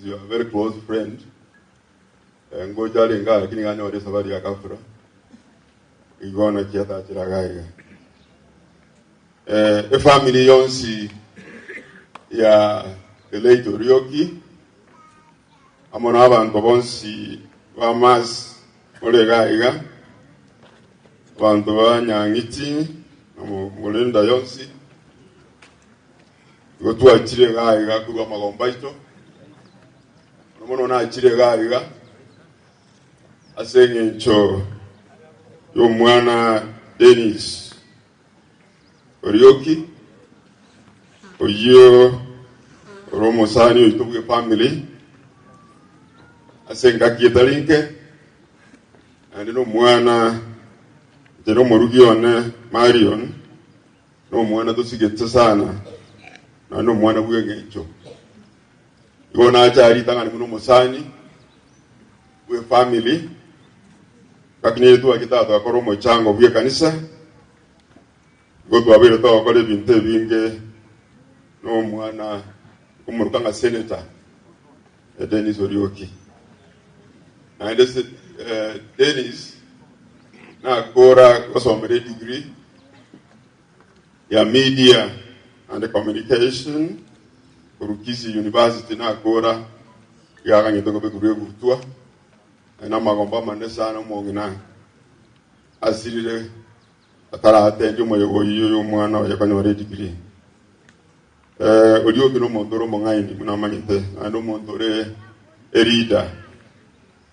your very close friend. Eh, ngocha arenge aa lakini ganyore esabari ya ghafla igo naki atachire iga iga. Eh, efamily yonsi ya the late Orioki amo na abanto bonsi ba Mass more iga iga abanto ba Nyang'iti na Morinda yonsi igo twachire iga iga korwa amagombo aito Mono mono nachire iga iga ase eng'encho y'omwana Dennis Orioki, oyio ore omosani oito bw'efamily ase engaki etari nke, naende nomwana inche nomorugi one Marion, nomwana tosigete sana, naende omwana bw'eng'encho. Igo nacha ritang'ani buna omosani bw'efamily, lakini ere twachete aa twakora omochango bw'ekanisa, igo twabeire togokora ebinto ebinge na omwana omoruka ng'a senator Dennis Orioki. Naende Dennis nakora gosomera edegree ya Media and Communication korwa Kisii University nakora iga aganyete kobekerwa egutwa na amagombo amanene sana omong'ina asirire ataratendia omoyega oyio oyo omwana oye konyora edegree. Eh, Orioki nomonto ore omong'aini buna amanyete naende omonto ore eleader.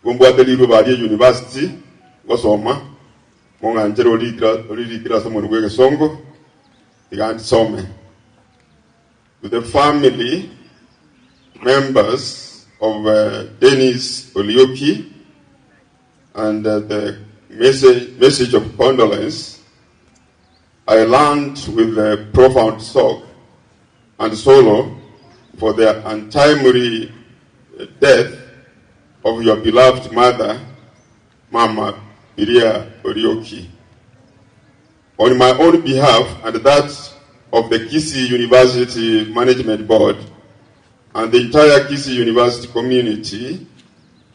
Igo mbwate rirube aria university ngosoma Mong'anchere oririkire ase omonwa bw'egesongo, tiga ndisome. To the family members of Dennis Olioki and the message, message of condolence, I learned with a profound shock and sorrow for the untimely death of your beloved mother, Mama Biria Orioki. On my own behalf and that of the Kisii University Management Board and the entire Kisii University community,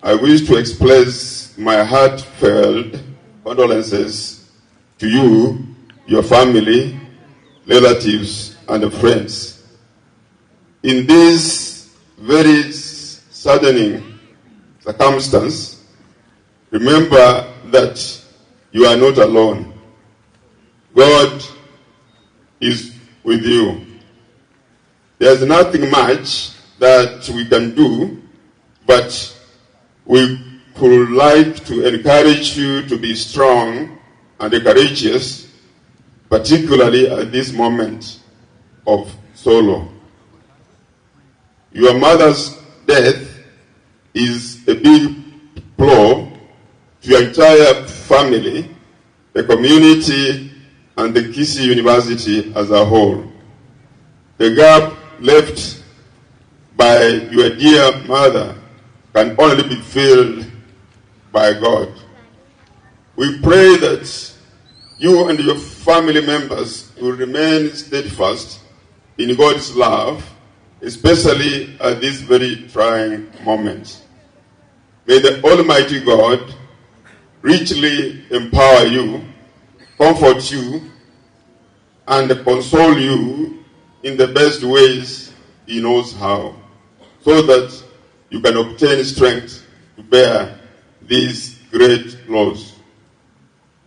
I wish to express my heartfelt condolences to you, your family, relatives, and friends. In this very saddening circumstance, remember that you are not alone. God is with you. There's nothing much that we can do, but we could like to encourage you to be strong and courageous, particularly at this moment of sorrow. Your mother's death is a big blow to your entire family, the community, and the Kisii University as a whole. The gap left by your dear mother can only be filled by God. We pray that you and your family members will remain steadfast in God's love, especially at this very trying moment. May the Almighty God richly empower you, comfort you, and console you in the best ways He knows how, so that you can obtain strength to bear this great loss.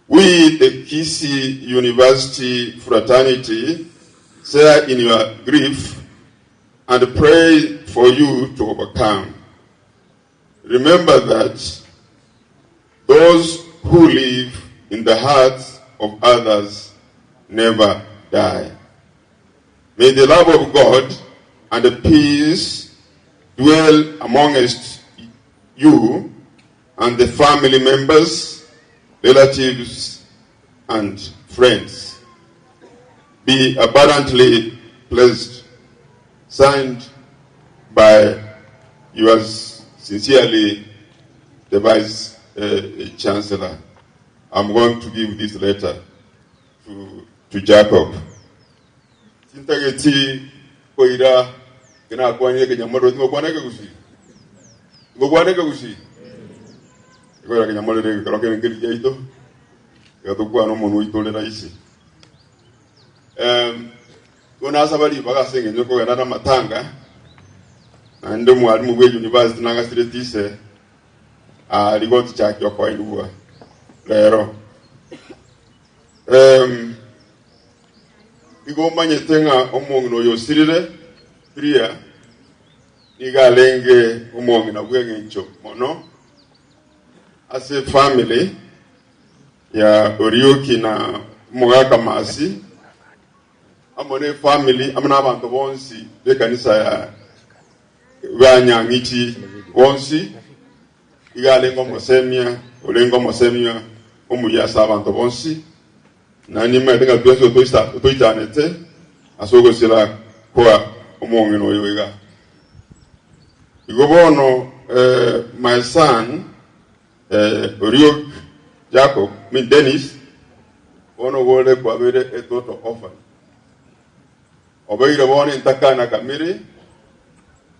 We, the Kisii University fraternity, share in your grief and pray for you to overcome. Remember that those who live in the hearts of others never die. May the love of God and the peace dwell amongst you and the family members, relatives, and friends. Be abundantly blessed. Signed by yours sincerely, the Vice Chancellor. I'm going to give this letter to Jacob. Tintageti koira kenakwanire ekenyamorero tingokwana ekegusii? Ngokwana ekegusii? Ekogera kenyamorero egekero kere nkeri giaito, iga tokwane omonwa oito ore rahisi. Em, igo nasaba ribaga ase eng'encho nkogenda namatanga, naende omwalimu bwe university nagasireti ise, aria gotichakia okoenigwa rero. Em, igo omanyete ng'a omong'ina oyo osirire Priya nigo arenge omong'ina bw'eng'encho mono ase efamily ya Orioki na omogaka Masi amo ne efamily amo na abanto bonsi b'ekanisa ya banyang'iti bonsi iga arenge omosemia orenge omosemia omuya ase abanto bonsi na nimanyete ng'a twensi otoichanete ase ogosira kwa omong'ina oyo iga. Igo bono my son Oriok Jacob, I mean Dennis, bono gore kwabeire a total orphan. Obeire bono entakana kamiri,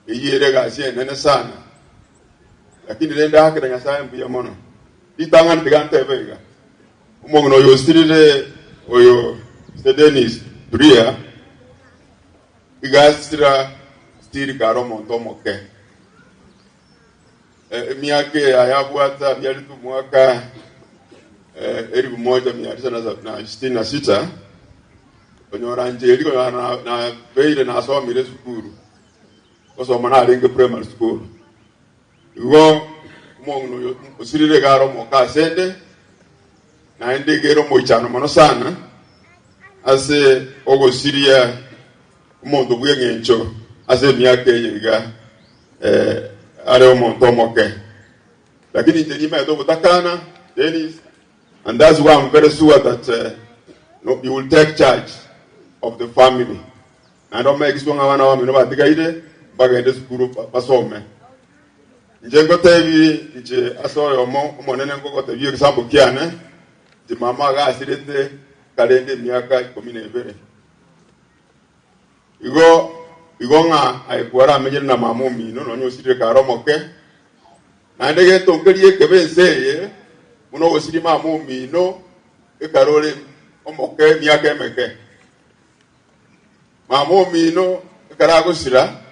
eyio ere egasi enene sana. Lakini rende akera Nyasaye mbuya mono. Ritang'ani tiga ntebe iga, omong'ina oyo osirire oyo Mr. Dennis Turia, iga asira still kare omonto omoke. Emiaka eye ayabwate abiaretwe omwaka elifu moja mia tisa na sitini na sita, konyora inche erio konyora nabeire nasomire esukuru, gosoma narenge primary school. Igo omong'ina oyo osirire iga are omoka asende, naende iga ere omoichano mono sana ase ogosiria omonto bw'eng'encho ase emiaka eye iga. Are omonto omoke, lakini inche nimaete ogotakana, Dennis, and that's why I'm very sure that no, you will take charge of the family. Naende omegiswe ng'a abana bamino batigaire mbagende esukuru basome. Inche ngotebi inche ase oyomo omonene ngogotebia egesambo kiane, inche mama agasirete karende emiaka ikomi na ebere. Igo igo ng'a aye kwaramenyire na mama omino, nonya osirire kare omoke, naende gento nkeria ekebe ense eye, buna ogosiria mama omino ekare ore omoke emiaka emeke. Mama omino ekero agosira,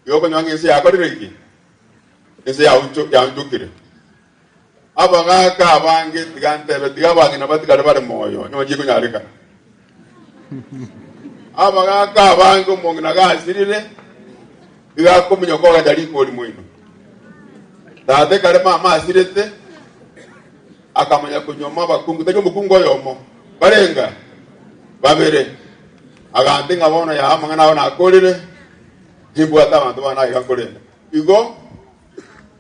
igo okonyora ng'a ense yakorire ki? Ense yaoncho yaonchokire. Abagaaka abange tiga ntebe, tiga abang'ina batigare bare moyo, onye bachie konyarekana. Abagaaka abange omong'ina gasirire, iga akominyoka ogacha rikori moino. Tata ekare mama asirete, akamanya konyuoma abakungu, tari omokungu oyomo, barenga babere. Agante ng'a bono yaa amang'ana ao nakorire, nimbwate abanto bane aiga nkorenda. Igo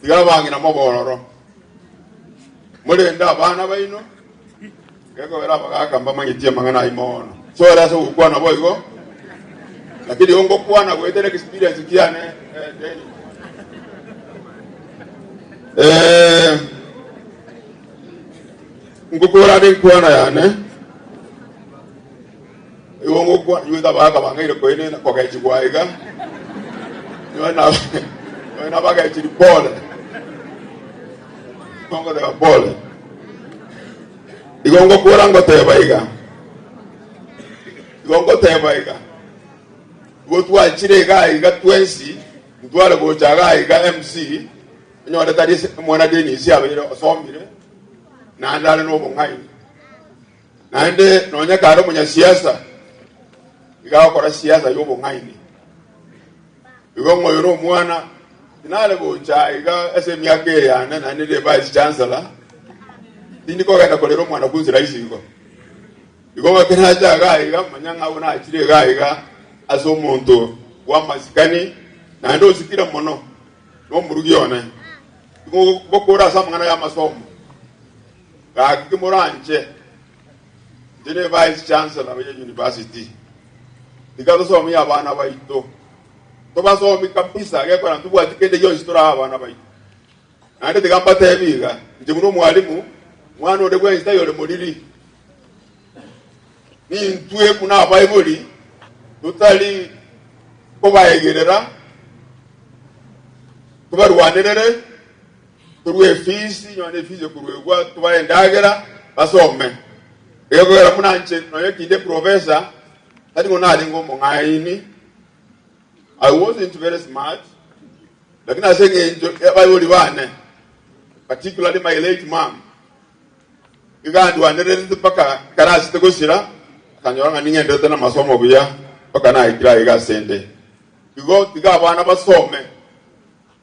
Tiga abang'ina mobe ororo, morende abana baino, gekogera abagaaka mbamanyeti amang'ana ayio mono. Sore ase ogokwana boigo, lakini igo ngokwana goetera experience kiane eh, Dennis. Eh, ngokora ande enkwana yane igo ngokwana igo abagaaka bang'aire koenena kogechigwa iga Nyowe na nyowe nabagechiri pole ngoteba pole igo ngokora ngoteba iga igo ngoteba iga igo twachire iga iga twensi ntware gocha iga iga MC onyore tari ase omwana Dennis abeire osomire naende are na obong'aini naende nonye kare omonyasiasa iga agokora siasa ya obong'aini. Igo ng'a oyo nomwana, tinare gocha iga ase emiaka eye yane naende ndire vice chancellor, tindi kogenda korera omwana kunsi rahisi igo. Igo ng'aki nacha iga iga manya ng'a abwo nachire iga iga ase omonto bw'amasikani naende osikire mono nomorugi one. Igo ngokora ase amang'ana y'amasomo, gaki kimoranche. Inche ne vice chancellor ye university, tiga tosomie abana baito, tobasomie kabisa gekogera ntobwati kende gionsi torae abana baito. Naende tiga mbatebi iga, inche buna omwalimu, mwana onde bwensi taiyo ore moriri, nintwe buna abaibori totari kobaegerera, tobarwanerere. Torwe efees, nonye na efees ekoruegwa tobae endagera basome. Egekogera buna inche nonye kinde professor, tari ng'o narenge omong'aini, I wasn't very smart, lakini ase eng'encho y'abaibori bane, particularly my late mum, iga andwanererete mpaka ekero asete gosira, akanyora ng'a ning'enderete namasomo buya mpaka naikire aiga ase ende. Igo tiga abana basome,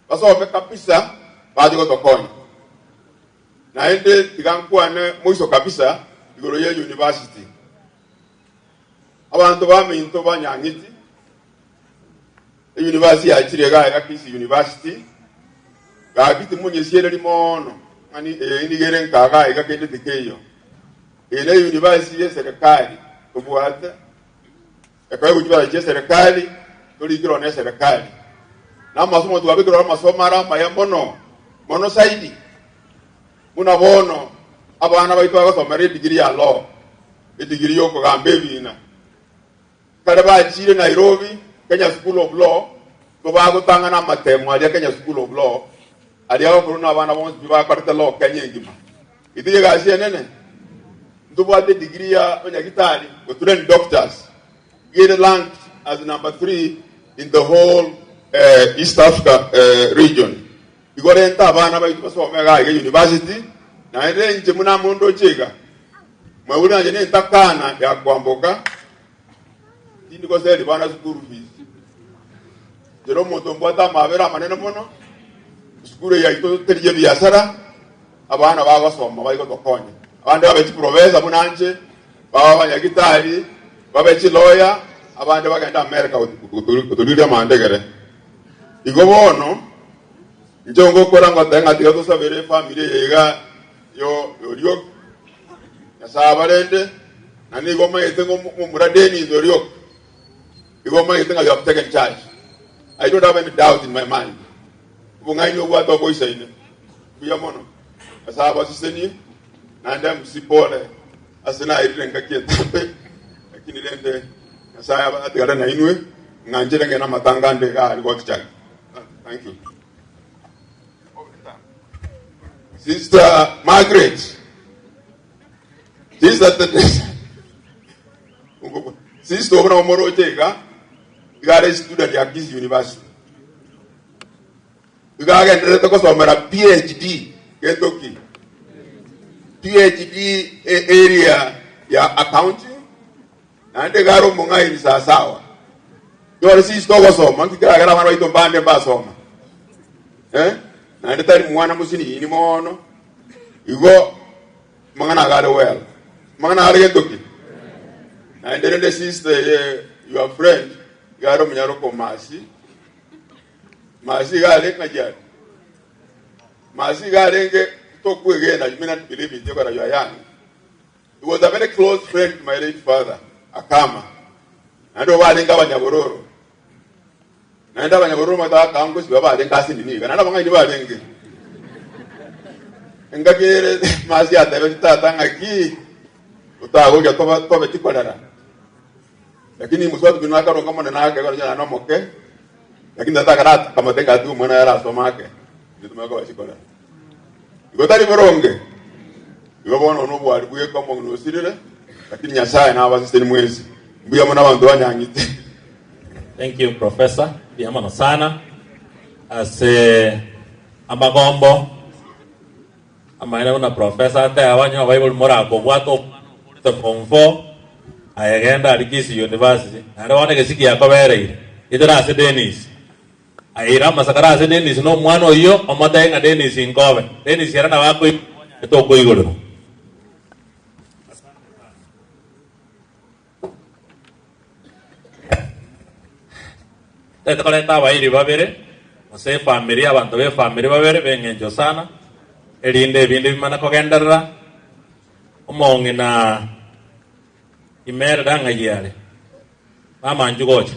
basome kabisa bache gotokonya. Naende tiga nkwane moiso kabisa igoro ye university. Abanto baminto ba Nyang'iti, Eyunivasiti yachire iga iga Kisii University, gaki timonyesiereri moono ng'a eye nigo ere nka iga iga kende tikeiyo. Eye ne eyunivasiti ye serikali tobwate, ekoegwa chibesa chie serikali, torikire ne eserikali. Na amasomo twabekire oro amasomo are amaya mono, mono zaidi. Buna bono abana baito bagosomera edigiri ya law, edigiri yokogamba ebina. Kare bachiire Nairobi, Kenya School of Law, nigo bagotang'ana amatemo aria Kenya School of Law, aria agokorwa nabana bonsi pi bakorete law Kenya engima. Itiga egasi enene, ntobwate edegree ya onyagitari, we train doctors, iga ere ranked as number 3 in the whole East Africa region. Igo renta abana baito basome iga iga university, naende inche buna amondoche iga, mwaigure nainche nentakana ya kwamboka, tindi goseri bana school fees. Inche nomonto mbwate amabera amanene mono, esukuru eye yaito teri ebiasara, abana bagosoma bari gotokonya. Abande babe chiprofessor buna inche, babe abanyagitari, babe chilawyer, abande bagende America gotoriria amandegere. Igo bono, inche ngokora ngoteba ng'a tiga tosabere efamiri eye iga y'Orioki, Nyasae abarende, na nigo omanyete ng'a omomura Dennis Orioki, igo omanyete ng'a you have taken charge. I don't have any doubt in my mind. Obong'aini obwate oboisaine. Mbuya mono. Nyasae abasesenie, naende MC pole ase nairire engaki etambe, lakini rende Nyasae atigare nainwe, ng'anchere ng'ende amatanga ande iga aria gotichaka. Thank you. Sister Margaret. Sister Teresa. Sister obuna omoroche iga iga are student ya Kisii University. Iga agendererete gosomera PhD gento ki? PhD area ya accounting naende iga are omong'aini sawasawa. Nyore sister ogosoma nki keragera abana baito mbande mbasoma eh? Naende tari mwana mosinini mono igo mang'ana iga are well mang'ana are gento ki? Naende rende sister eye your friend iga are omonyaroka omasi masi iga are ng'aki are masi iga arenge tokwegena you may not believe it you are young. He was a very close friend to my late father, Akama. Naende obo barenge abanyabororo. Naende abanyabororo omanyete bakangosiba barenge ase nini iga. Naende abang'aini barenge. Engaki ere masi atebeti tata ng'aki otagocha tobe tobe tikorera. Lakini mosubati bino akaronga omonene ake ekero onye nomoke, lakini tata akara akamotebia ng'a atiga omwana oye arasome ake, intwe tomanye koba chikorera. Igo tari boronge? Igo bono nobwari bweka omong'ina osirire, lakini Nyasaye nabaseseni mwensi. Mbuya mono abanto banyang'ite. Thank you Professor, mbuya mono sana ase amagombo amaene buna Professor ateba onye abaibori morakobwate omwana okorete form four aye genda aria Kisii University naende bono egesiki giakobereire itera ase Dennis Aira amasakara ase Dennis na omwana oyio, omotebie ng'a Dennis nkobe. Dennis ere nabo akoigwa onyarete okoigorerwa. Tete koreta abairi babere, gose efamiri, abanto b'efamiri babere b'eng'encho sana, erinde ebinde bimane kogenderera, omong'ina Imelda ng'ai are? Mama inchuo gocha.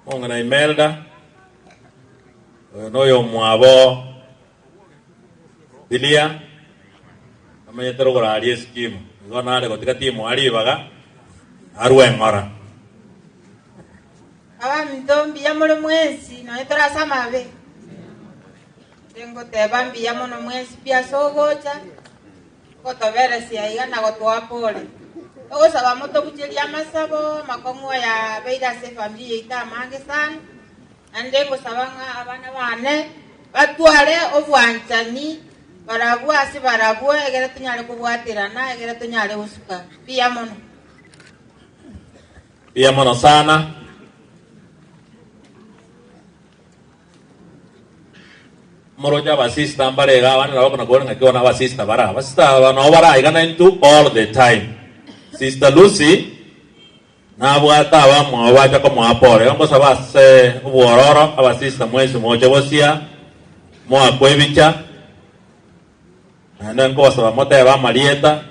Omong'ina Imelda, oyo noyomwabo Bilia, amenyete rogoro aria esikimu, igo nare gotiga timoa ribaga, arwe eng'ora. Abaminto mbuya. Mbuya more mwensi, nonya tore ase amabe. Inche ngoteba mbuya mono mwensi pi ase ogocha, ogotoberesia iga na gotoa pole. Togosaba motobucherie amasabo, amakong'u aya abeire ase efamiri yaito amange sana, naende ngosaba ng'a abana bane batware obwanchani barabwo ase barabwo egere tonyare kobwaterana egere tonyare gosuka. Mbuya mono. Mbuya mono sana. Moroche abasista mbare iga abande nabo bakona kobora ng'aki bono abasista bare aba. Abasista aba nabo bare aiga naintwe all the time. Sister Lucy nabwate abamwabo bacha komoa pole. Igo ngosaba ase obwororo abasista mwensi moche bosia moakwe ebicha naende nkobasaba motebe amarieta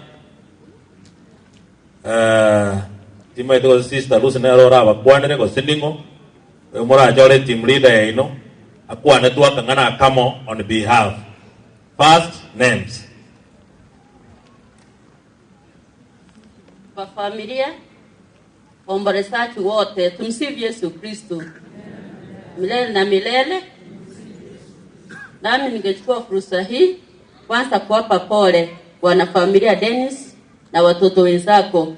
Timaeti gose Sister Lucy nere orabakwanere gose ning'o, oyo morachore team leader yaino akwane twakang'ana akamo on behalf. First names. Kwa familia waombolezaji wote, tumsifu Yesu Kristo milele na milele. Nami ningechukua fursa hii kwanza kuwapa pole wanafamilia Dennis na watoto wenzako.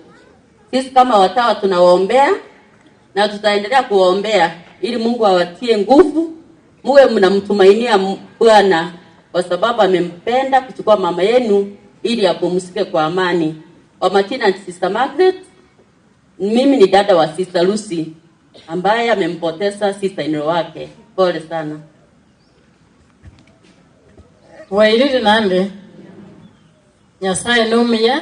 Sisi kama watawa tunawaombea na tutaendelea kuwaombea ili Mungu awatie nguvu, muwe mnamtumainia Bwana kwa sababu amempenda kuchukua mama yenu ili apumzike kwa amani. Kwa majina ni Sister Margaret, mimi ni dada wa Sister Lucy ambaye amempoteza sister in law wake. Pole sana. Bwairire naende, Nyasae nomuya,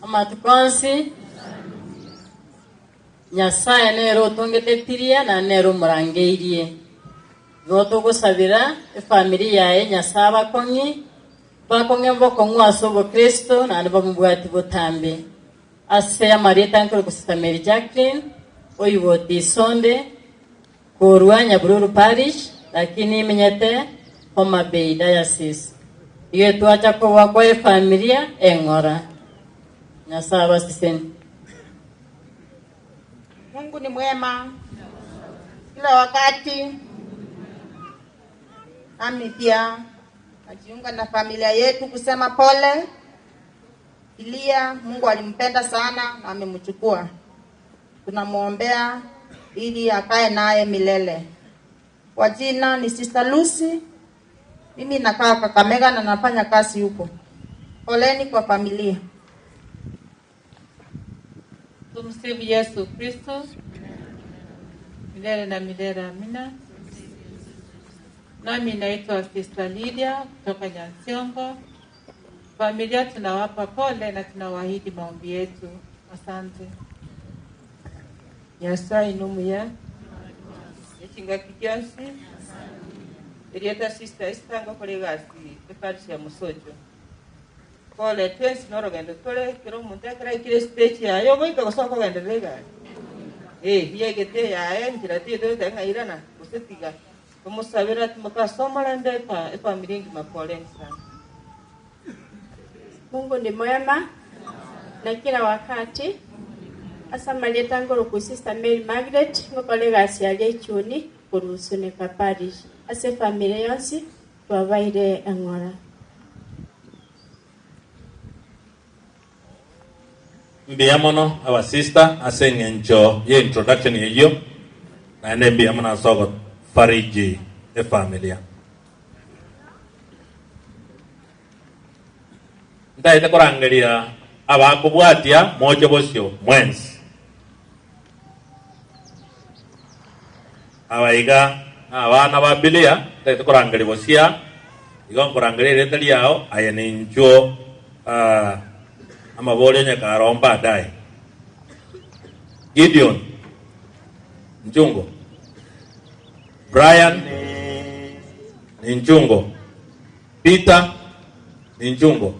amatuko onsi, Nyasae nere otongete etiria na nere omorangeirie. Igo togosabera efamiri yaye Nyasae abakong'i, bakong'e bokong'u ase obokristo naende bamobwati botambe. Ase amarieta nkorokwa Sister Mary Jacqueline, oibote Isonde, Korwa Nyabururu Parish, lakini imenyete Homa Bay Diocese. Igo twacha koboa kwa efamilia eng'ora. Nyasae abaseseni. Mungu ni mwema kila wakati. Nami pia najiunga na familia yetu kusema pole. Ilia, Mungu alimpenda sana na amemchukua. Tunamwombea ili akae naye milele. Kwa jina ni Sister Lucy. Mimi nakaa Kakamega na nafanya kazi huko. Poleni kwa familia. Tumsifu Yesu Kristo milele na milele, amina. Nami naitwa Sister Lydia kutoka Nyansiongo. Familia tunawapa pole na tunawaahidi maombi yetu. Asante. Nyasaye nomuya echingaki chionsi erieta Sister Esther ngokora egasi eparish ya Mosocho. Pole twensi norogendo tore ekero omonto ekero aikire estage yaye ogoika gose okogenderera egari. Eh, yaigete eyaye enchera tiyo togoteba ng'a irana gose tiga tomosabere atimoke ase omorembe efa efamiri engima poleni sana. Mungu ni mwema na kila wakati. Ase amarieta nkorokwa Sister Mary Margaret, ngokora egasi aria Ichuni korwa Suneka Parish. Ase efamiri yonsi twabaire eng'ora. Mbuya mono abasista ase eng'encho ye introduction eyio, naende mbuya mono ase ogofariji efamilia. Ntaete korangeria abakobwatia moche bosio mwensi. Aba iga nabana ba Bilia, ntaete korangeria bosia, igo nkorangeria erieta riao, aye ninchuo amaborio onye karoo baadaye. Gideon Njungo, Brian Ninchungo, Peter Ninchungo.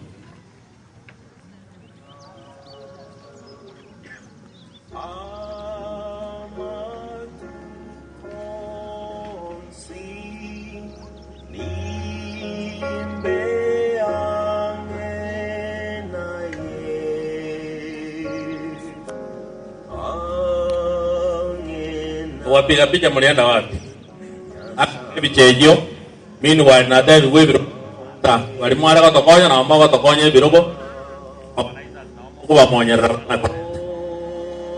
Wapiga picha mlienda wapi? Ebicha eyio meanwhile natebigwe ebirogo ta bari mware gotokonya nabo mogotokonya ebirogo okobamonyerera buna koreta.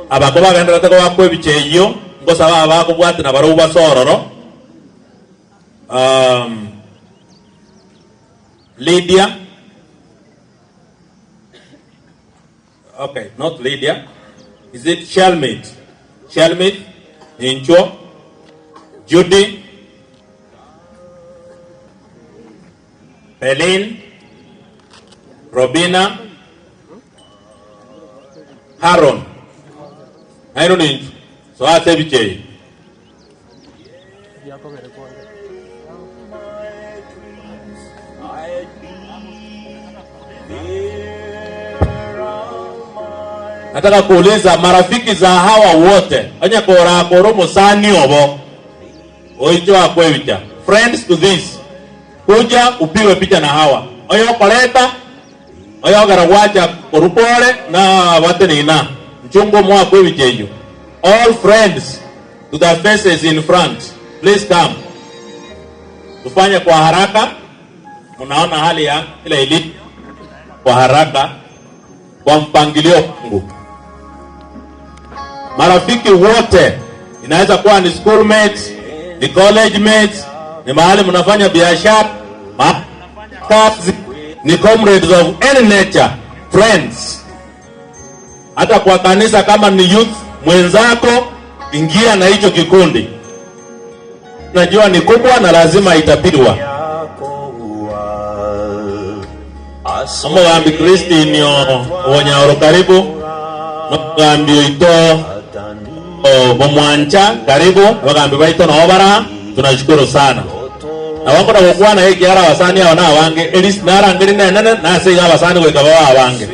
Abako bagendererete kobakwa ebicha eyio ngosaba abakobwati nabarobwo base ororo Lydia Okay, not Lydia. Is it Shelmith? Shelmith, Inchuo, Judy, Pelin, Robina, Haron. Nairo ninchu. So ase ebicha eye. Nataka kuuliza marafiki za hawa wote onye korakora omosani obo oiche oakwe ebicha friends to this kuja upigwe picha na hawa oyo okoreta oyo ogera gwacha korwa pore na abatenena nchungo moakwe ebicha eyio all friends to the faces in front please come tufanye kwa haraka mnaona hali ya ile ilivyo kwa haraka kwa mpangilio wangu. Marafiki wote, inaweza kuwa ni schoolmates, ni college mates, ni mahali mnafanya biashara, mahali kazi, ni comrades of any nature, friends. Hata kwa kanisa kama ni youth mwenzako, ingia na hicho kikundi. Najua ni kubwa na lazima itapigwa. Omogambi Christine Obonyaoro karibu, nomogambi oito Bomwancha karibu, abagambi baito nabo bara, tunashukuru sana. Nabo nkona gokwana ekiagera abasani aba nabange, elist narangeri nenene, nase iga abasani goika babe abange.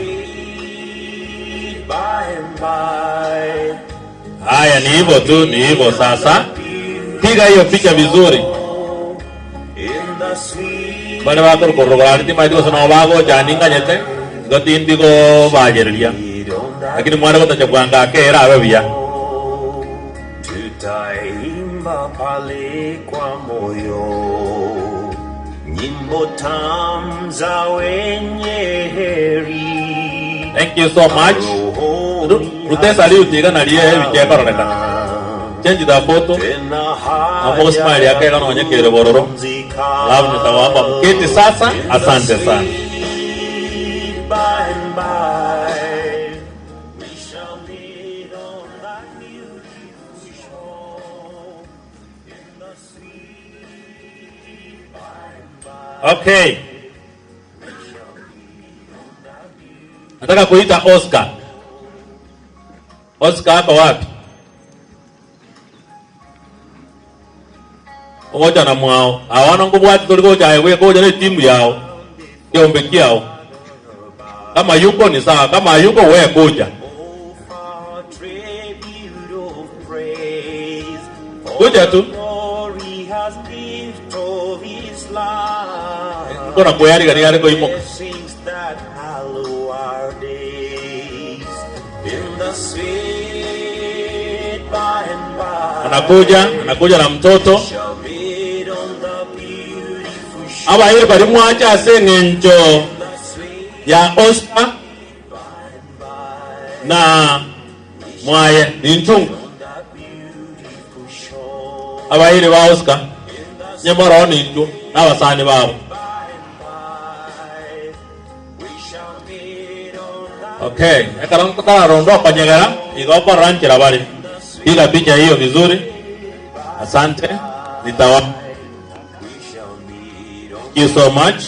Haya, ni hivyo tu, ni hivyo sasa. Piga hiyo picha vizuri. Bare bakorukorora are timaeti gose nabo bagocha ninganyete, igo tindi kobayereria. Lakini mware gotacha bwango ake erabe buya. Tutaimba pale kwa moyo nyimbo tamu za wenye heri. Thank you so much. Ruta esalute iga nario ebicha ekororekana. Change the photo. Naomba smile yake iga nonye kere bororo. Alafu nitawapa mketi sasa. Asante sana. By and by we shall meet on that beautiful shore in the sweet by and by. Okay. Nataka kuita Oscar. Oscar ako wapi? Ogocha na mwao. Awana nkobwati tori gocha aye bweka ocha ne timu yao. Kiombe kiao. Kama yuko ni sawa, kama hayuko wewe kuja. Kuja tu. Nkona kweyariga niga are koimoka. Anakuja, anakuja na mtoto. Abairi bari mwacha ase eng'encho ya Oscar na mwaye ninchungu abairi ba Oscar nyemoroo ninchwo na abasani babo. Okay, ekero nkotararondwa okonyegera igo okorora nchera bare. Piga picha hiyo vizuri. Asante. Nitawa Thank you so much.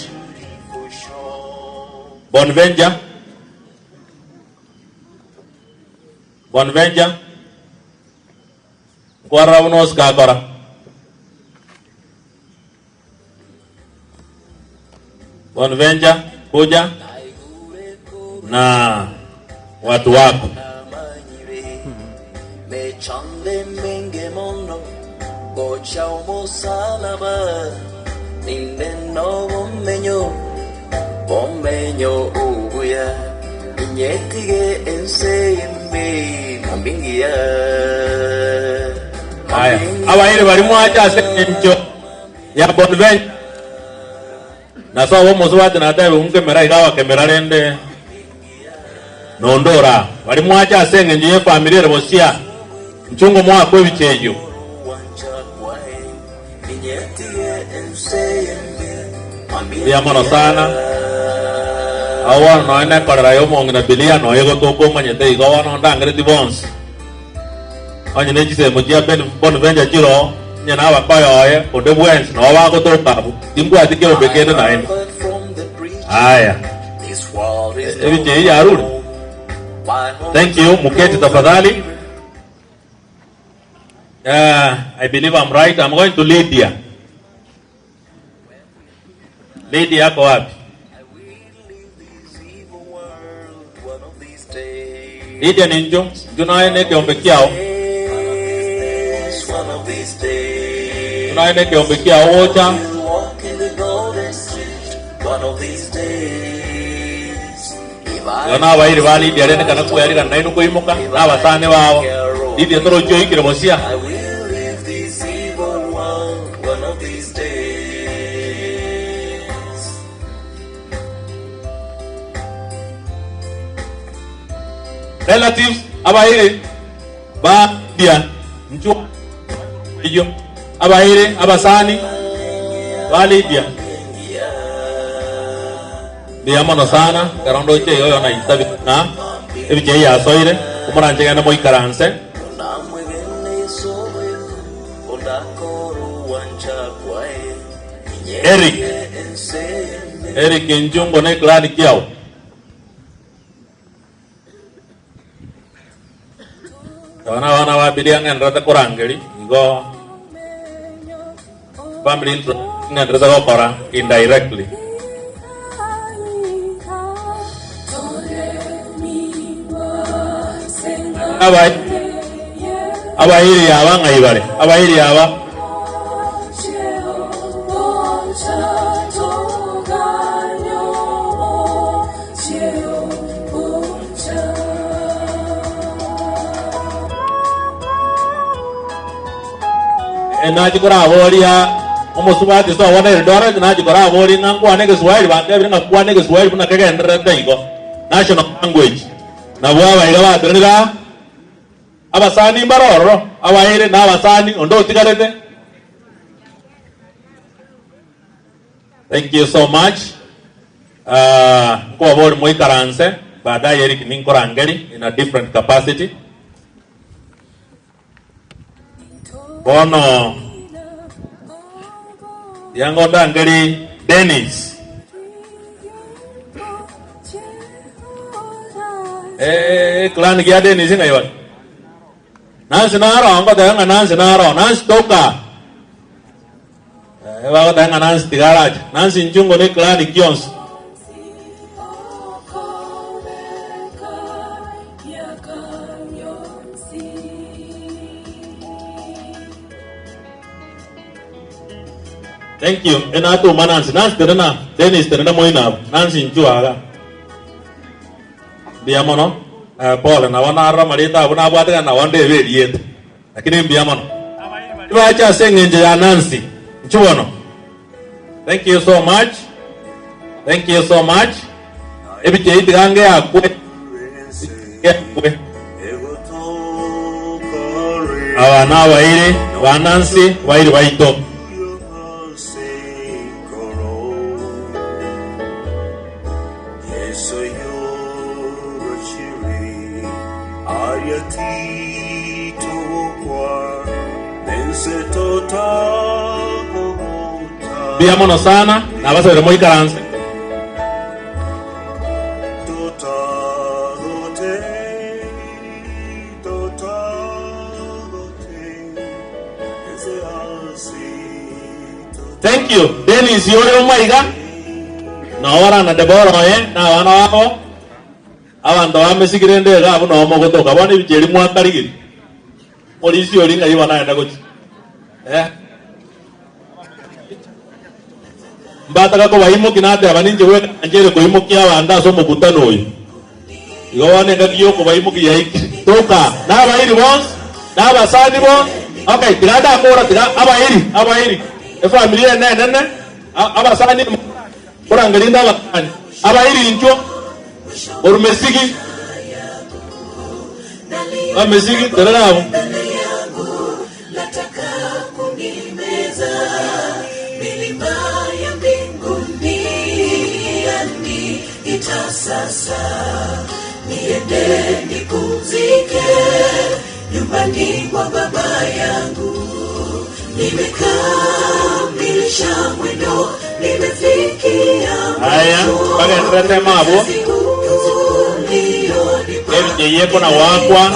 Bonvenja. Bonvenja. Nkwarora buna Oscar akora. Bonvenja, kuja na watu wako. Mechande menge mono gocha omosalaba ninde nobomenyo bomenyo obuya inyetige ense embe mambingiya. Aya, abairi baria mwacha ase engencho ya Bonventure, na sobo omosubati natebe nkemera iga abakemera rende nonde ora. Baria mwacha ase engencho y'efamiri ere bosia, nchungo moakwe ebicha eyio. Mbuya mono sana. Agwo bono nonya nekorera y'omong'ina Bilia noyo egotoka omanyete igo bono ndangereti bonsi. Onye ne chisemo chia Bonventure chiroo, onye nabakoyo oye, onde bwensi nabo bagotoka abwo. Timbwati keombe kende naende. Aya. Ebicha eyio yarure. Thank you. Muketi tafadhali. I believe I'm right. I'm going to Lydia. Lydia ako wapi? Lydia ni njo njo naye ne kiombe kiao naye ne kiombe kiao wocha Igo nabairi ba Lydia rende kana kweyarigana nainwe koimoka, na abasani babo. Lydia torochi oikire bosia. Relatives, abairi ba Lydia nchwa eyio abairi abasani ba Lydia. Mbuya mono sana, ekero ndoche iga oyo naitabi ng'a ebicha eye yasoire, komoranche genda moikaranse. Eric, Eric inchuo mbone eclan kiao. Aba nabana ba Bilia ng'enderete korangeri, igo family intro ng'enderete gokora indirectly. Aba abairi aba ng'ai bare? Abairi aba Nachi koraboria omosubati sobo na Eldoret, nachi koraboria ng'a nkwane egeswahili, bantebire ng'a kwana egeswahili buna kegendererete igo, national language. Nabwo abaiga batenenire aa, abasani mbare ororo, abairi na abasani, onde otigarete. Thank you so much. Ah, nkobaboria moikaranse, baadaye Eric ninkorangeri in a different capacity. Bono yango ndangeri Dennis. Eh, clan gia Dennis ng'ai bare? Nansi naro ngoteba ng'a Nansi naro, Nansi toka. Eh, bagoteba ng'a Nansi tiga arache. Nansi inchuo ngo ne clan kionsi. Thank you. Enatuma Nansi. Nansi tenena. Dennis tenena moino abo. Nansi inchuo aga. Mbuya mono. Eh, pole nabo narora amarieta abo nabwatekana nabo ndebe erieta. Lakini mbuya mono. Tibache ase eng'encho ya Nancy. Inchuo bono. Thank you so much. Thank you so much. Ebicha eyi tiga ngeakwe. Ngeakwe. Aba nabairi ba Nancy, abairi baito. Mbuya mono sana, nabasabire moikaranse. Thank you. Dennis ore omaiga noo ora na Deborah oye na abana babo abanto bamesigire nde iga abwo noo mogotoka bono ebicha eri mwakarigiri morisi ori ng'ai bono agenda gochia eh mbataka kobaimoki nateba ninche bweka nanchere koimokia abanto ase omokutano oyo igo bono engaki yokobaimoki yaikire toka na abairi bonsi na abasani bonsi. Okay, tiga ndakora tiga abairi abairi efamiri ene enene abasani korangeria inde abasani abairi inchuo orumesigi bamesigi terera abwo. Aya, bagenderete mabwo, David Eyeko na goakwa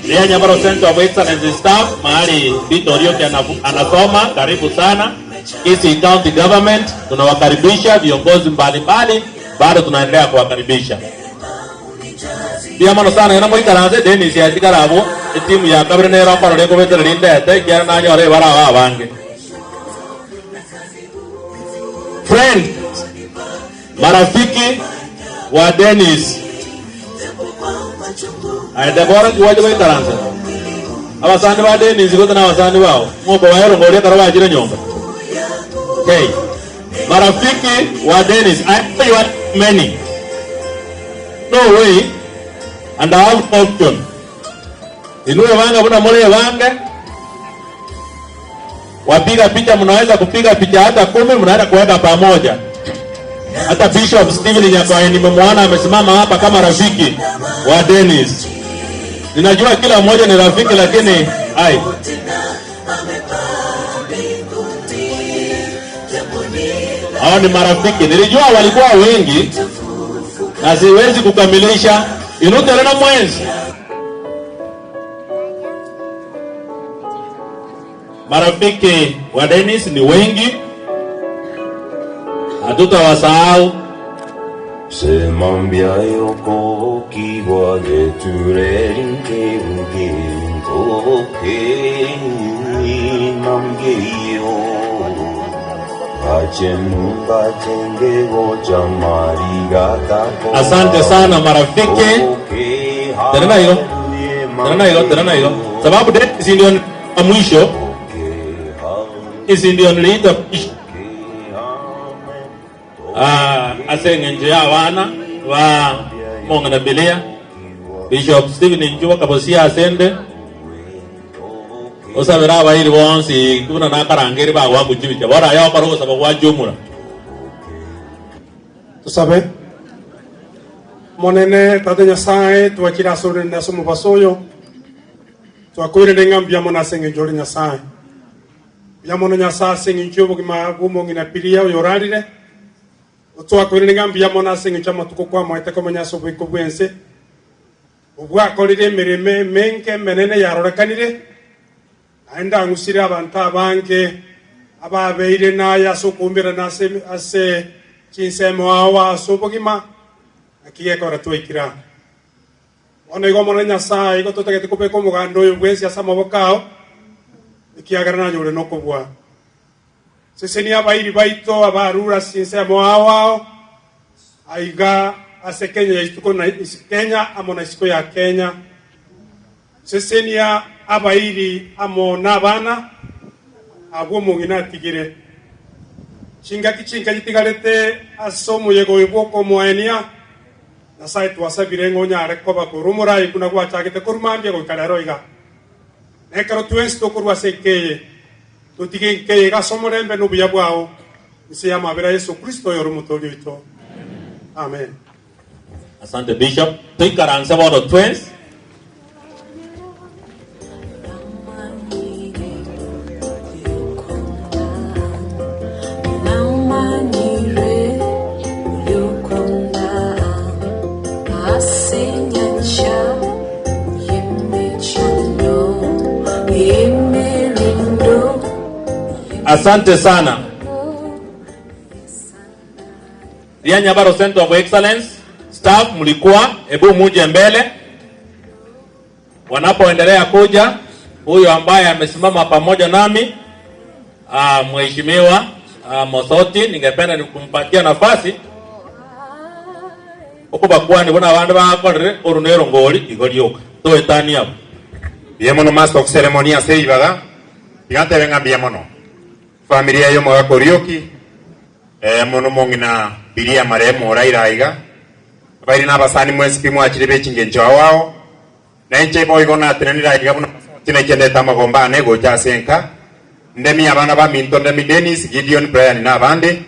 Ria Nyabaro Center of Excellence Staff mahali Peter Orioki anasoma. Karibu sana Kisii County Government, tunawakaribisha viongozi mbalimbali, bado tunaendelea kuwakaribisha. Mbuya mono sana ng'ina moikaranse Dennis yatigara abwo etimu ya kabere nero nkorora ekobetereria ndete ekiagera nanyore ebara aba abange. Friend, marafiki wa Dennis. Aye Debora tiwache goikaransa. Abasani ba Dennis gose na abasani bao mokobaera ngoria ekero bachire nyomba. Okay. Marafiki wa Dennis, I know you are many. No way and I have no option. Inwe banga buna more bange wapiga picha, mnaweza kupiga picha hata kumi, mnaenda kuweka pamoja. Hata Bishop Stephen Nyakwae nimemwona amesimama hapa kama rafiki wa Dennis. Ninajua kila mmoja ni rafiki, lakini ai hao ni marafiki. Nilijua walikuwa wengi na siwezi kukamilisha. Inutele na mwenzi Marafiki wa Dennis ni wengi, hatutawasahau. Semambia yoko geturerinkeungenkoke namgeyo Asante sana marafiki. Tena hiyo. Tena hiyo, tena hiyo. Sababu Dennis ndio wa mwisho. Hizi ndio niliita mwisho. Ah, ase eng'encho ya abana ba mong'ina Bilia Bishop Stephen Nchuba Kabosia asende osabere abairi bonsi buna nakarangeri bagwakuchibicha bono aye okore ogosaba gwa jumla. Tosabe. Omonene Tata Nyasae, twachire asore rende ase omobaso oyo, twakoirire ng'a mbuya mono ase engencho ore Nyasae. Mbuya mono Nyasae ase engencho y'obogima bw'omong'ina Piria oyorarire, Otwakoirire ng'a mbuya mono ase engencho y'amatuko kwamoete komenya ase oboiko bw'ense, obwakorire emeremo emenge emenene yarorekanire, naende ang'usire abanto abange ababeire naye ase okoumberana ase ase chinsemo ao ase obogima, naki gekogera twaikire aa. Bono igo Omonene Nyasae, igo totagete kobeka omoganda oyo bwensi ase amaboko ao, ekiagera nanyore nokobua. Sesenia abairi baito abarure ase chinsemo ao ao, aiga ase Kenya ya isiko na Kenya amo na isiko ya Kenya. Sesenia abairi amo nabana abwo omong'ina atigire. Chingaki chinke chitigarete ase omoyega oyo bw'okomoenia, Nyasae twasabire ng'a onyare koba korwa omorai buna gwachagete korwa mambia goika rero iga. Na ekero twensi tokorwa ase enka eye, Totige enka eye ase omorembe na obuya bwao, inse y'amabera a Yeso Kristo oyore Omotooria oito. Amen. Asante Bishop. Toikaranse bono twensi. Asante sana. Rianyabaro Center of Excellence staff mlikuwa, hebu muje mbele. Wanapoendelea kuja, huyo ambaye amesimama pamoja nami mheshimiwa Mosoti, ningependa nikumpatia nafasi okobakwani buna abande bakorire oru nero ngori igo rioka toetani abo. Mbuya mono master of ceremony ase ribaga, tiga ntebe ng'a mbuya mono. Family eye omogaka Orioki, eh, mono omong'ina Biria marehemu oraire aiga, abairi na abasani mwensi pi mwachire be chingencho ao ao, na inche boigo natenenire aiga buna masoti naiche ndete amagomba ane gocha ase enka, ndemie abana baminto ndemie Dennis, Gideon, Brian na abande,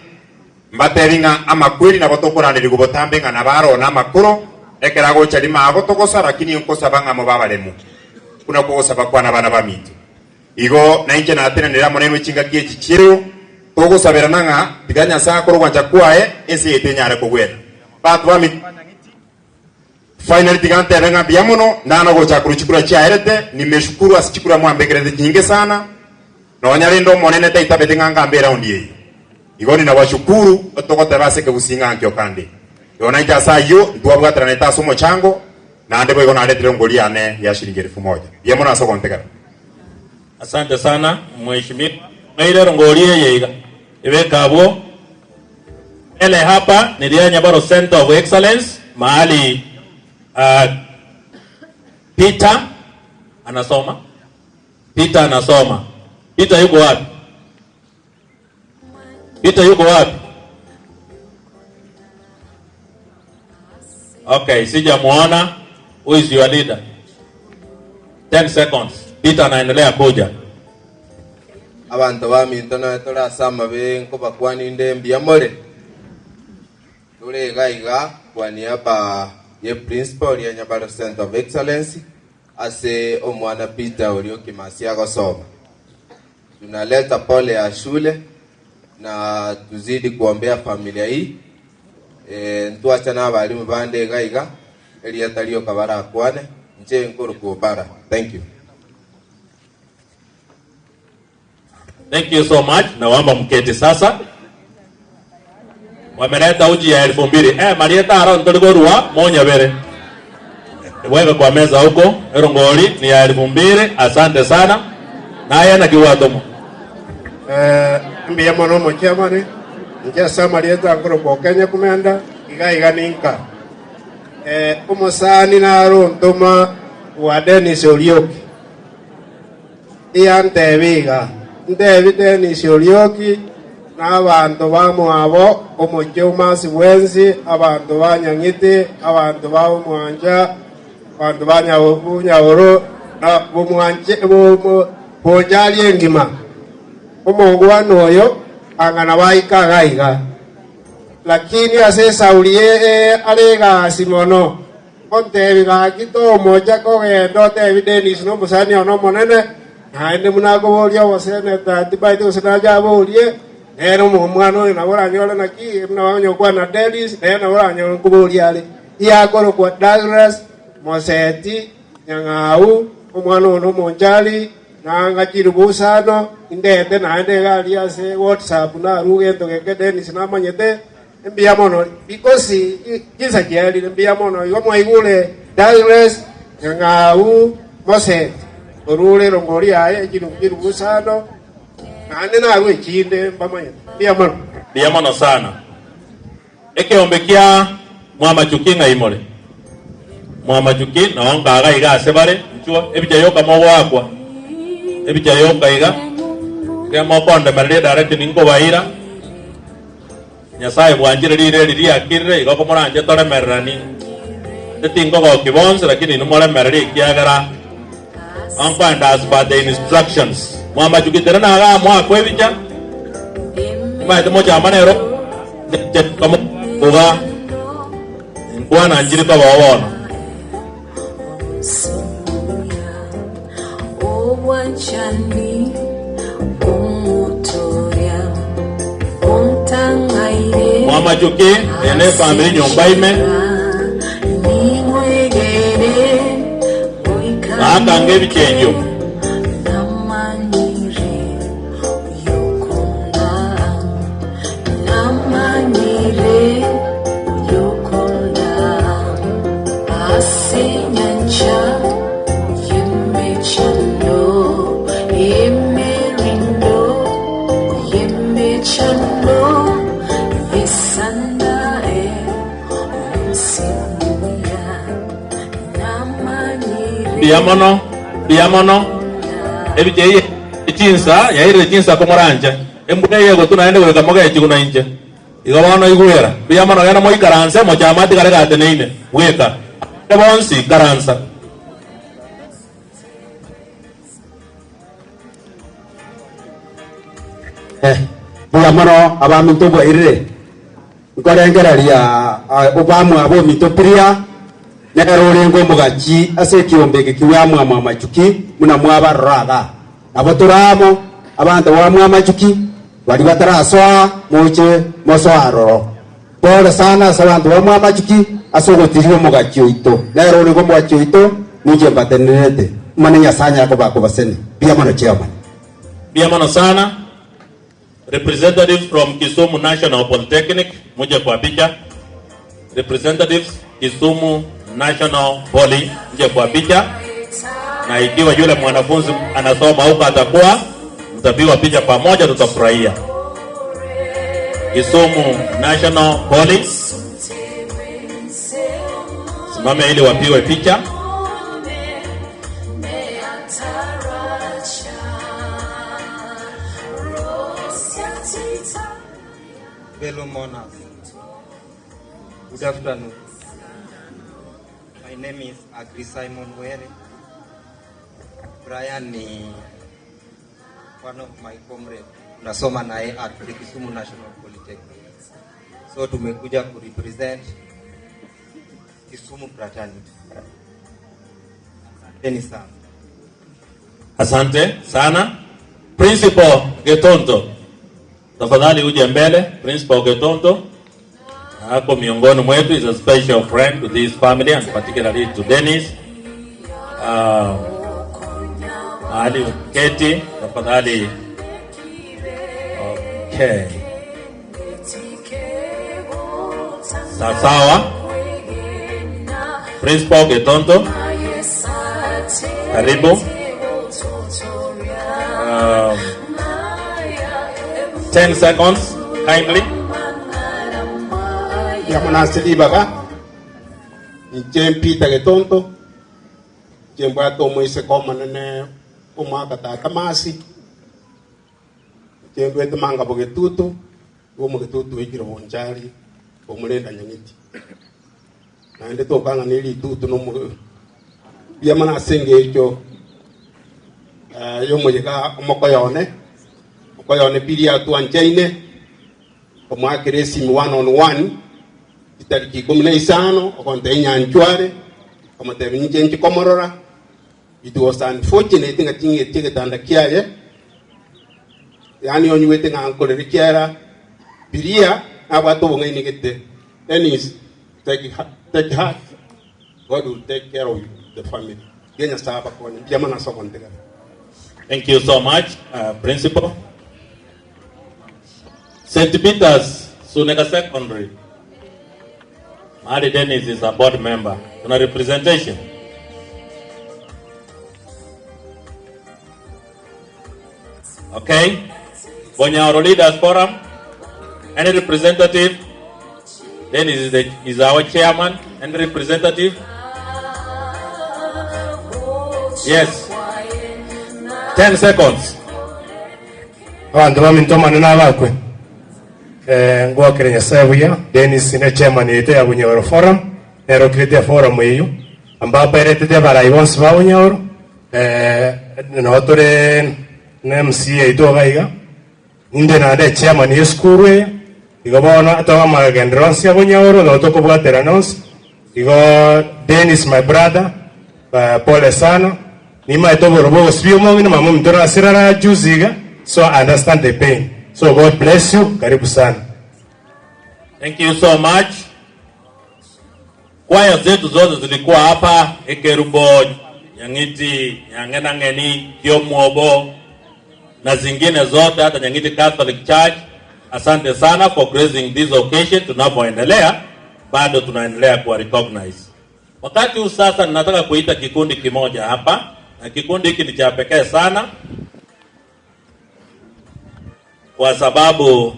Mbatebi ng'a amakweri nabo tokoranderigwa botambe ng'a nabo aro namakoro, ekero agocha rimo agotogosa, lakini nkosaba ng'a mobe abaremu, buna kogosaba kwane abana baminto. Igo nainche natenenire amo nainwe chingaki echi chireo, togosaberana ng'a tiga Nyasae akore ogwancha kwaye, ense yaito enyare kogwena. Banto baminto banyang'iti, finally tiga ntebe ng'a mbuya mono, ndana gocha korwa chikura chiaerete, nimeshukuru ase chikura mwambekerete chinyinge sana, nonya rende Omonene taitabete ng'a ngambe eraundi eye. Igo ninabashukuru, togoteba ase ekegusii ng'a nkio kande. Igo nainche ase ayio ntwabwataranete ase omochango, naende boigo naretire engori yane ya shilingi elfu moja. Mbuya mono ase ogontegera. Asante sana mheshimiwa. Ng'aire erongori eye iga ebeke abwo mbele hapa ni Rianyabaro Center of Excellence mahali uh, Peter anasoma. Peter anasoma. Peter yuko wapi? Peter yuko wapi? Okay, sijamuona. Who is your leader? 10 seconds. Peter anaendelea kuja. Abanto baminto noe tore ase amabe nkobakwania inde mbuya more? Tore iga iga kwa niaba ye principal ya Nyabaro Centre of Excellence ase omwana Peter oria okimasi agosoma. Tunaleta pole ya shule na tuzidi kuombea familia hii eh, ntwacha na abalimu bande iga iga erieta rioka barakwane inche nkorokwa Obara. Thank you. Thank you so much. Naomba mketi sasa. Wameleta uji ya 2000. Eh, Marieta aro ntori korua monyabere. Weka kwa meza huko. Erongori ni ya 2000. Asante sana. Naye naki gwatoma. Eh, mbuya mono omochiamani, inche ase amarieta nkorokwa Okenya Kumenda, iga iga ninka. Eh, omosani naro ontoma bwa Dennis Orioki. Iyantebia iga, Ntebi Dennis Orioki na abanto bamwabo, omochie o Masi bwensi, abanto ba Nyang'iti, abanto ba Omwancha, abanto ba Nyauru, na Bonchari engima, omongwana oyo ang'ana baika iga iga. Lakini ase esauri eye are egasi mono. Ontebi gaki tomocha kogenda otebi Dennis nomosani one omonene, naende buna akoboria oboseneta tibaeti gose nache aborie, nere omwana oyo nabo oranyore naki buna bakonya gokwana na Dennis, nere nabo oranyore nkoboria are. Iyakorokwa Douglas Moseti Nyang'au, omwana one omonchari, nanga chirubusano, indete naende iga aria ase WhatsApp narue gento geke Dennis namanyete, Mbuya mono because chinsa chiarire mbuya mono igo mwaigure Douglas Nyang'au Moseti orure erongori yaye chirungu chirungu isano naende narue echinde mbamanyete mbuya mono. Mbuya mono sana. Ekeombe kia Mwamachuki ng'ai more? Mwamachuki noo nkaga iga ase bare, inchuo ebicha yoka mogoakwa, ebicha yoka iga, iga mokondemereria edirection nkobaira. Nyasae bwanchire riire eri riakirire, igo komoranche toremererani. Inche tinkogokia bonsi, lakini inwe moremereri, ekiagera nkoenda as per the instructions. Mwamachukitire na igaa mwakwa ebicha, nimanyete mochama nero inche nkamobuga inkwana nchiri kobao bono. Obwanchani bw'omotoria bontang'aire Mwamachuki, eye nefamiri nyomba ime, Ningwegere goika baakanga ebichenchio. Namanyire oyokunda Namanyire oyokunda Ase enyancha y'emechando Y'emerindo y'emechando Yesandae omonsi omuya Namanyire Mbuya mono. Mbuya mono. Ebicha eye chinsa yairire chinsa komoranche. Embura eye egotwa naende goika mogechigwe na inche. Igo bono igwera. Mbuya mono genda moikaranse mochame atigare gateneine bweka. Abande bonsi ikaransa. Mbuya mono abaminto bwairire, nkorengereria obamwabo ominto Piria, nere orenge omogachi ase ekiombe eke ki'Amwamo Amachuki, buna mwabarora igaa. Nabo tore amo, abanto b'Amwamo Amachuki, baria batarasoa, moche mosoe aroro. Pole sana ase abanto b'Amwamo Amachuki ase ogotiria omogachi oito, nere orenge omogachi oito, ninche mbatenenerete. Omane Nyasae anyare koba kobasenia. Mbuya mono chairman. Mbuya mono sana. Representatives from Kisumu National Polytechnic, muje kwa picha. Representatives Kisumu National Poly, mje kwa picha. Na ikiwa yule mwanafunzi anasoma huko atakuwa, mtapigwa picha pamoja, tutafurahia. Kisumu National Poly, simame ili wapigwe picha. Fellow mourners, good afternoon. My name is Agri Simon Were. Brian ni one of my comrade. Tunasoma naye at the Kisumu National Polytechnic. So tumekuja kurepresent Kisumu fraternity. Asanteni sana. Asante sana. Principal Getonto, tafadhali uje mbele. Principal Getonto ako miongoni mwetu, is a special friend to this family and particularly to Dennis. Mahali uketi tafadhali. Okay. Sawa sawa. Principal Getonto, karibu. 10 seconds kindly. Mbuya ase ribaga, inche Peter Getonto, inche mbwate omoiseke omonene omwaka tata Mercy, inche ndwete manga bogetutu, igo omogetutu oikire bonchari omorenda nyang'iti. Naende tokang'a ne ritutu na omo mbuya mono ase engencho y'omoyega omokoyo one, omokoyo one Billy atwanchaine, omoakera esimi one on one, chitariki ikomi na isano, ogontebia nyanchware, nkamotebia inche nchi komorora, it was unfortunate ng'a ting'eti egetanda kiaye, yaani onyuete ng'a nkorere ekiagera biria nabwate obong'aini gete. Dennis, take take heart, God will take care of the family. Tiga Nyasaye abakonye. Mbuya mono ase ogontegera. Thank you so much, Principal. St. Peter's Suneka Secondary. Mahali Dennis is a board member. Kuna representation. Okay. Bonyaoro Leaders Forum. Any representative? Dennis is, the, is our chairman. Any representative? Yes. 10 seconds. Abanto baminto Omonene abakwe. Eh, ngwakere Nyasae buya. Dennis ne chairman yaito ya Bunyoro Forum, nere okirete eforum eyio, ambapo eretete abarai bonsi ba Bunyoro, eh, noo tore na MCA yaito iga iga, ninde naende echairman ye esukuru eye, igo bono atobe amagenderero onsi a Bunyoro, noo tokobwaterana onsi, igo Dennis my brother, pole sana, Nimaete obororo bw'ogosibia omong'ina mama ominto nasirara juzi iga so I understand the pain so God bless you karibu sana. Thank you so much. Kwaya zetu zote zilikuwa hapa, Ekerubo, Nyang'iti, Nyang'enang'eni, Kiomwobo na zingine zote, hata Nyang'iti Catholic Church. Asante sana for gracing this occasion. Tunapoendelea bado tunaendelea kuwa recognize. Wakati huu sasa ninataka kuita kikundi kimoja hapa, na kikundi hiki ni cha pekee sana kwa sababu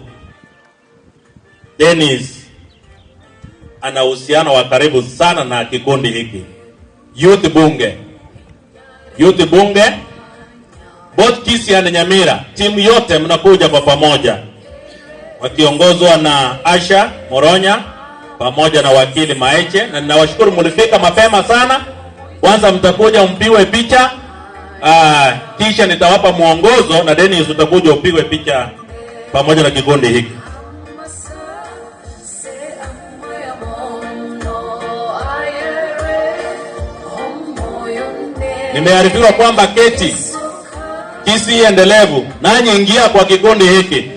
Dennis ana uhusiano wa karibu sana na kikundi hiki Youth Bunge. Youth Bunge, both Kisii and Nyamira, timu yote mnakuja kwa pamoja wakiongozwa na Asha Moronya pamoja na wakili Maeche, na ninawashukuru mlifika mapema sana. Kwanza mtakuja mpigwe picha kisha nitawapa mwongozo na Dennis utakuja upigwe picha pamoja na kikundi hiki. Nimearifiwa kwamba keti Kisii endelevu, nanyi ingia kwa kikundi hiki.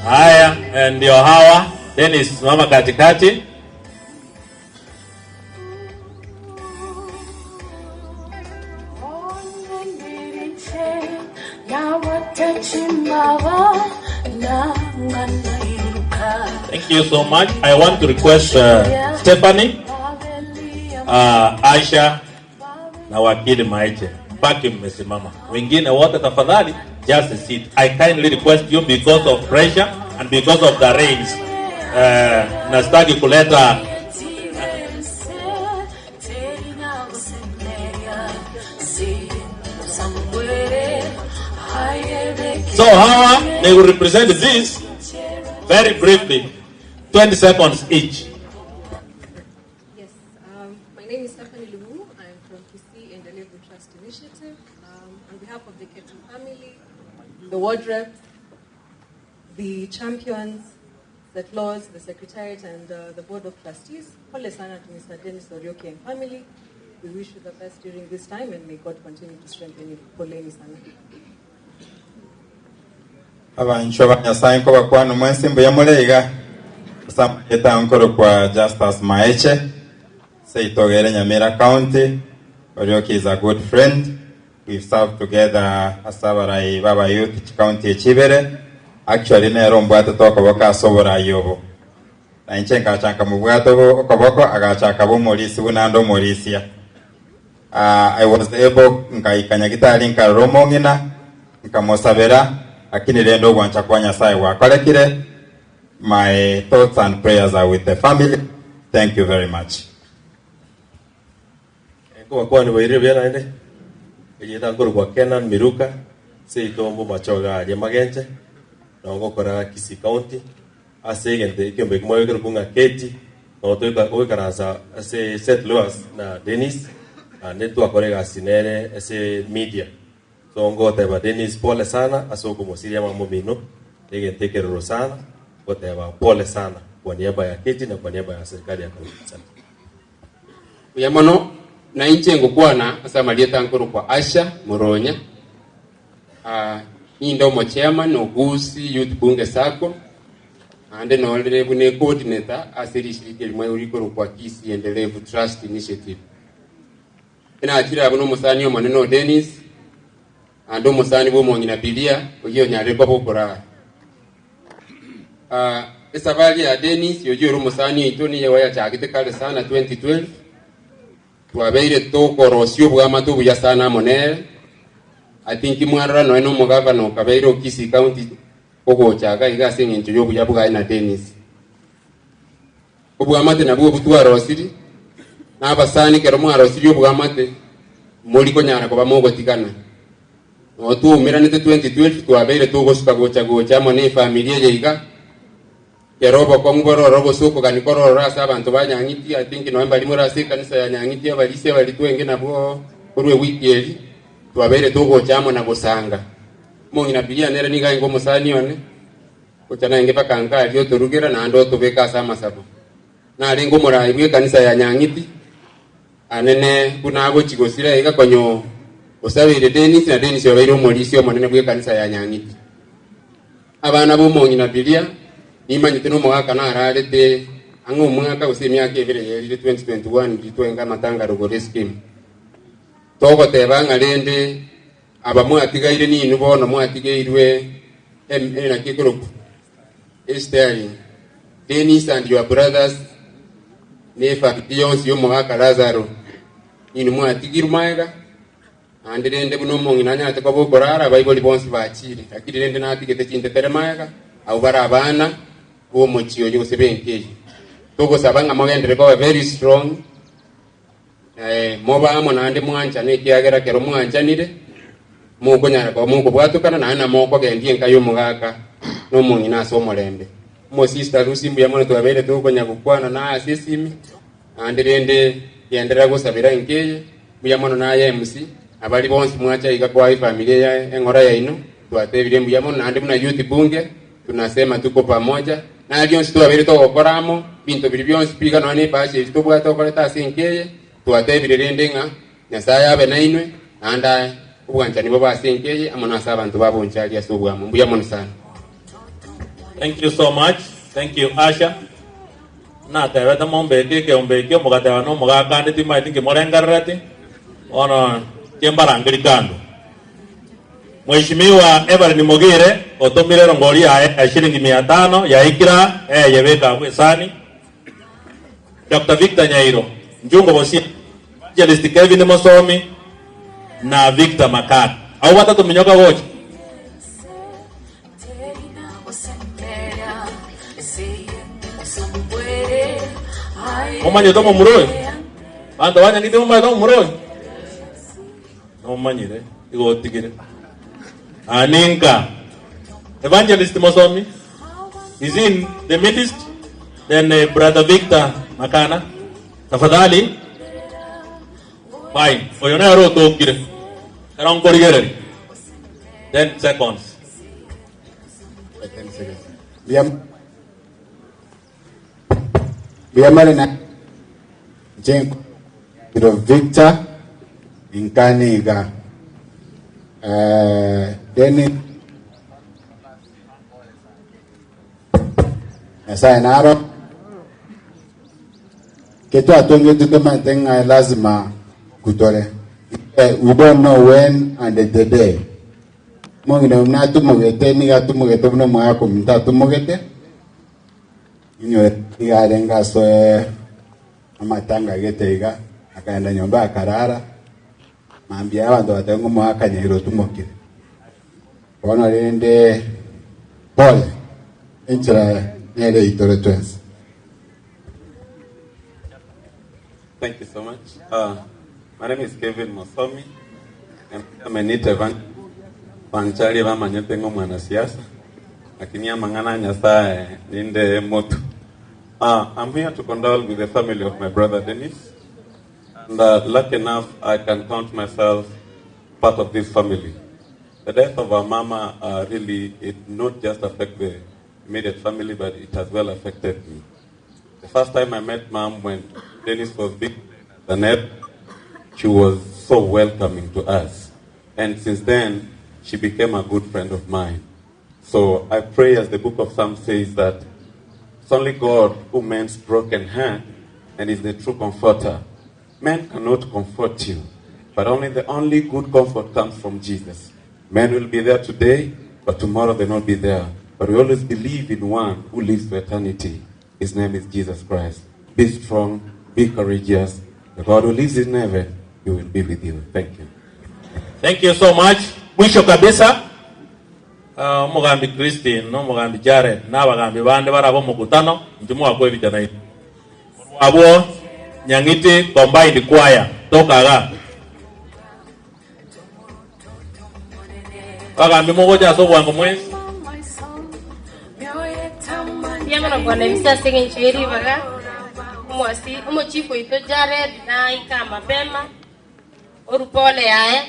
Haya, ndio hawa. Dennis, simama katikati. Thank you so much. I want to request Stephanie, Aisha na wakili Maiche. Baki mmesimama. Wengine wote tafadhali just sit. I kindly request you because of pressure and because of the rains. Nastaki kuleta So hawa they will represent this very briefly, 20 seconds each. Yes, my name is Stephanie Lumu. I'm from Kisii Endelevu Trust Initiative. On behalf of the Ketu family, the ward reps, the champions, the laws, the secretariat, and the board of trustees, pole sana to Mr. Dennis Orioki and family. We wish you the best during this time, and may God continue to strengthen you. Poleni sana. Abanchwa ba Nyasaye nko bakwana mwensi mbuya mureiga asa nkoro kwa Justus Maeche seitogere Nyamira County. Orioki is a good friend. We've served together ase abarai baba youth county echibere. Actually nero mbwate tokoboka ase oborai obo na inche nkachaka mubwate okoboko agachaka bomorisi bunande omorisia. I was able nkaika nyagitari nkarora omong'ina nkamosabera, lakini rendo obwancha kwa Nyasaye gwakorekire. My thoughts and prayers are with the family. Thank you very much. Nkobakwani bairire buya naende eyeta nkorokwa Kenan Miruka seitombo machoga aria magenche nogokora Kisii County ase egento ekiombe kimwe ekerokwa ng'a Keti nogotoika goikaransa ase St. Louis na Dennis naende twakora egasi nere ase media. So ngoteba Dennis pole sana ase okomosiria mambo mino egento ekerero sana goteba pole sana kwa niaba ya Keti na kwa niaba ya serikali ya kaunti. Asante. Buya mono na inche ngokwana ase amarieta nkoro kwa Asha Moronya, ninde omo chairman Ogusi Youth Bunge Sacco ande norere bune coordinator ase rishirika erimwe rikoro kwa Kisii Endelevu Trust Initiative. Enachira abo nomusani omonene o Dennis ande omusani bwa omong'ina Bilia oyio onyarire bokora. Esafari ya Dennis oyio ore omusani oito niye wayachagete kare sana 2012 twabeire tokorosia obwamate obuya sana amo nere. I think mwarora noe na omogavana okabeire o Kisii County ogochaka iga ase eng'encho ya obuya bwaye na Dennis. Obwamate nabwo obu twarosiri na abasani kero mwarosirie obwamate mori konyara koba mogotigana. No twaumeranete 2012 twabeire togosuka gocha gocha amo na efamily eye iga kero obokong'u bororo gose okogani kororo ase abanto ba Nyang'iti. I think noe mbari more ase ekanisa ya Nyang'iti abarisia bari twenge nabwo korwa ewiki eri twabeire togocha amo na gosanga. Omong'ina Bilia nere niga aenge omosani one gocha naenge mpaka nkari otorugera naende otobeka ase amasabo. Narenge omorai bwa ekanisa ya Nyang'iti anene buna agochi gosira iga konyo osabeire Dennis na Dennis obeire omorisia omonene bwa ekanisa ya Nyang'iti. Abana ba omong'ina Bilia nimanyete na omogaka nararete ang'e omwaka gose emiaka ebere yerire 2021 ritwenga amatanga rogoro scheme. Togoteba ng'a rende aba mwatigaire ninu bono mwatigairwe Em naki ekorokwa Esteering. Dennis and your brothers na efamiri yonsi y'omogaka Lazaro, inwe mwatigirwe magega, naende rende buna omong'ina anyarete koba okorara, abaibori bonsi bachire, lakini rende natigete chintetere magega, abwo bare abana b'omochie oyo gose b'enka eye. Togosaba ng'a mogenderere koba very strong, Mobe amo naende mwanchane, ekiagera ekero mwanchanire, mokonyara koba mokobwatokana, naende namokogendia enka y'omogaka na omong'ina ase omorembe. Omosista Lucy, mbuya mono twabeire tokonya gokwana naye ase esimi, naende rende genderera gosabera enka eye. Mbuya mono naye MC, na baria bonsi mwacha iga koa efamiri eye eng'ora yaino, twatebirie mbuya mono, naende buna youth bunge, Tunasema tuko pamoja, na rionsi twabeire togokora amo, binto biria bionsi pi iga nonya nebahasha eria tobwate okoreta ase enka eye, twatebire rende ng'a Nyasae abe nainwe, naende ae obwanchani bobe ase enka eye amo nase abanto ba bonchari ase obwamo. Mbuya mono sana. Thank you so much. Thank you Asha. Natebete mombeke ekeombe ekio mogateba nomogaka ande timanyeti nkimorengerereti bono chimbarangeri kando. Mheshimiwa Everine Mogire otomire erongori yaye ya shilingi mia tano yaikire aa eyebeka abwo esani. Dr. Victor Nyairo, Njungo Bosia, Evangelist Kevin Mosomi na Victor Makata. Abwo batato minyoka gocha. Momanyete omomura oyo? Banto banyang'iti momanyete omomura oyo? Nomanyire igo otigire. Aninka. Evangelist Mosomi is in the midst. Then Brother Victor Makana. Tafadhali. Fine. Oyo nere otokire. Ero nkorigereria. 10 seconds. Mbuya more na inche Nkoiro Victor Inkaniga eh, Dennis Nyasaye naro ketwatongetwe tomanyete ng'a lazima kutore Eh, we don't know when and the day mong'ina buna atumogete nigo atumogete buna omwaka ominto atumogete Inywe iga arenge ase amatanga gete iga, akaenda nyomba akarara, mambia abanto bateba ng'a omoaka nyairo otumokire. Bono rende pole, enchera nere eitore twensi. Thank you so much. My name is Kevin Mosomi. Amenite bancharie bamanyete ng'a omwanasiasa lakini amang'ana a Nyasaye ninde motu. I'm here to condole with the family of my brother Dennis. And lucky enough, I can count myself part of this family. The death of our mama really, it not just affect the immediate family, but it has well affected me. The first time I met mom when Dennis was big, she was so welcoming to us. And since then, she became a good friend of mine. So I pray, as the book of Psalms says, that it's only God who mends broken heart and is the true comforter. Men cannot comfort you, but only the only good comfort comes from Jesus. Men will be there today, but tomorrow they'll not be there. But we always believe in one who lives for eternity. His name is Jesus Christ. Be strong, be courageous. The God who lives in heaven, he will be with you. Thank you. Thank you so much. Mwisho kabisa ah, omogambi Christine na omogambi Jared na abagambi bande barabe omokutano inche mwakwa ebicha nainwe. Korwa abwo Nyang'iti Combined Choir toka igaa. Abagambi mogocha ase obwango mwensi. Mbuya mono Bwana MC ase eng'encho ye ribaga. Omwasi omochifu oito Jared naika mapema oru pole yaye.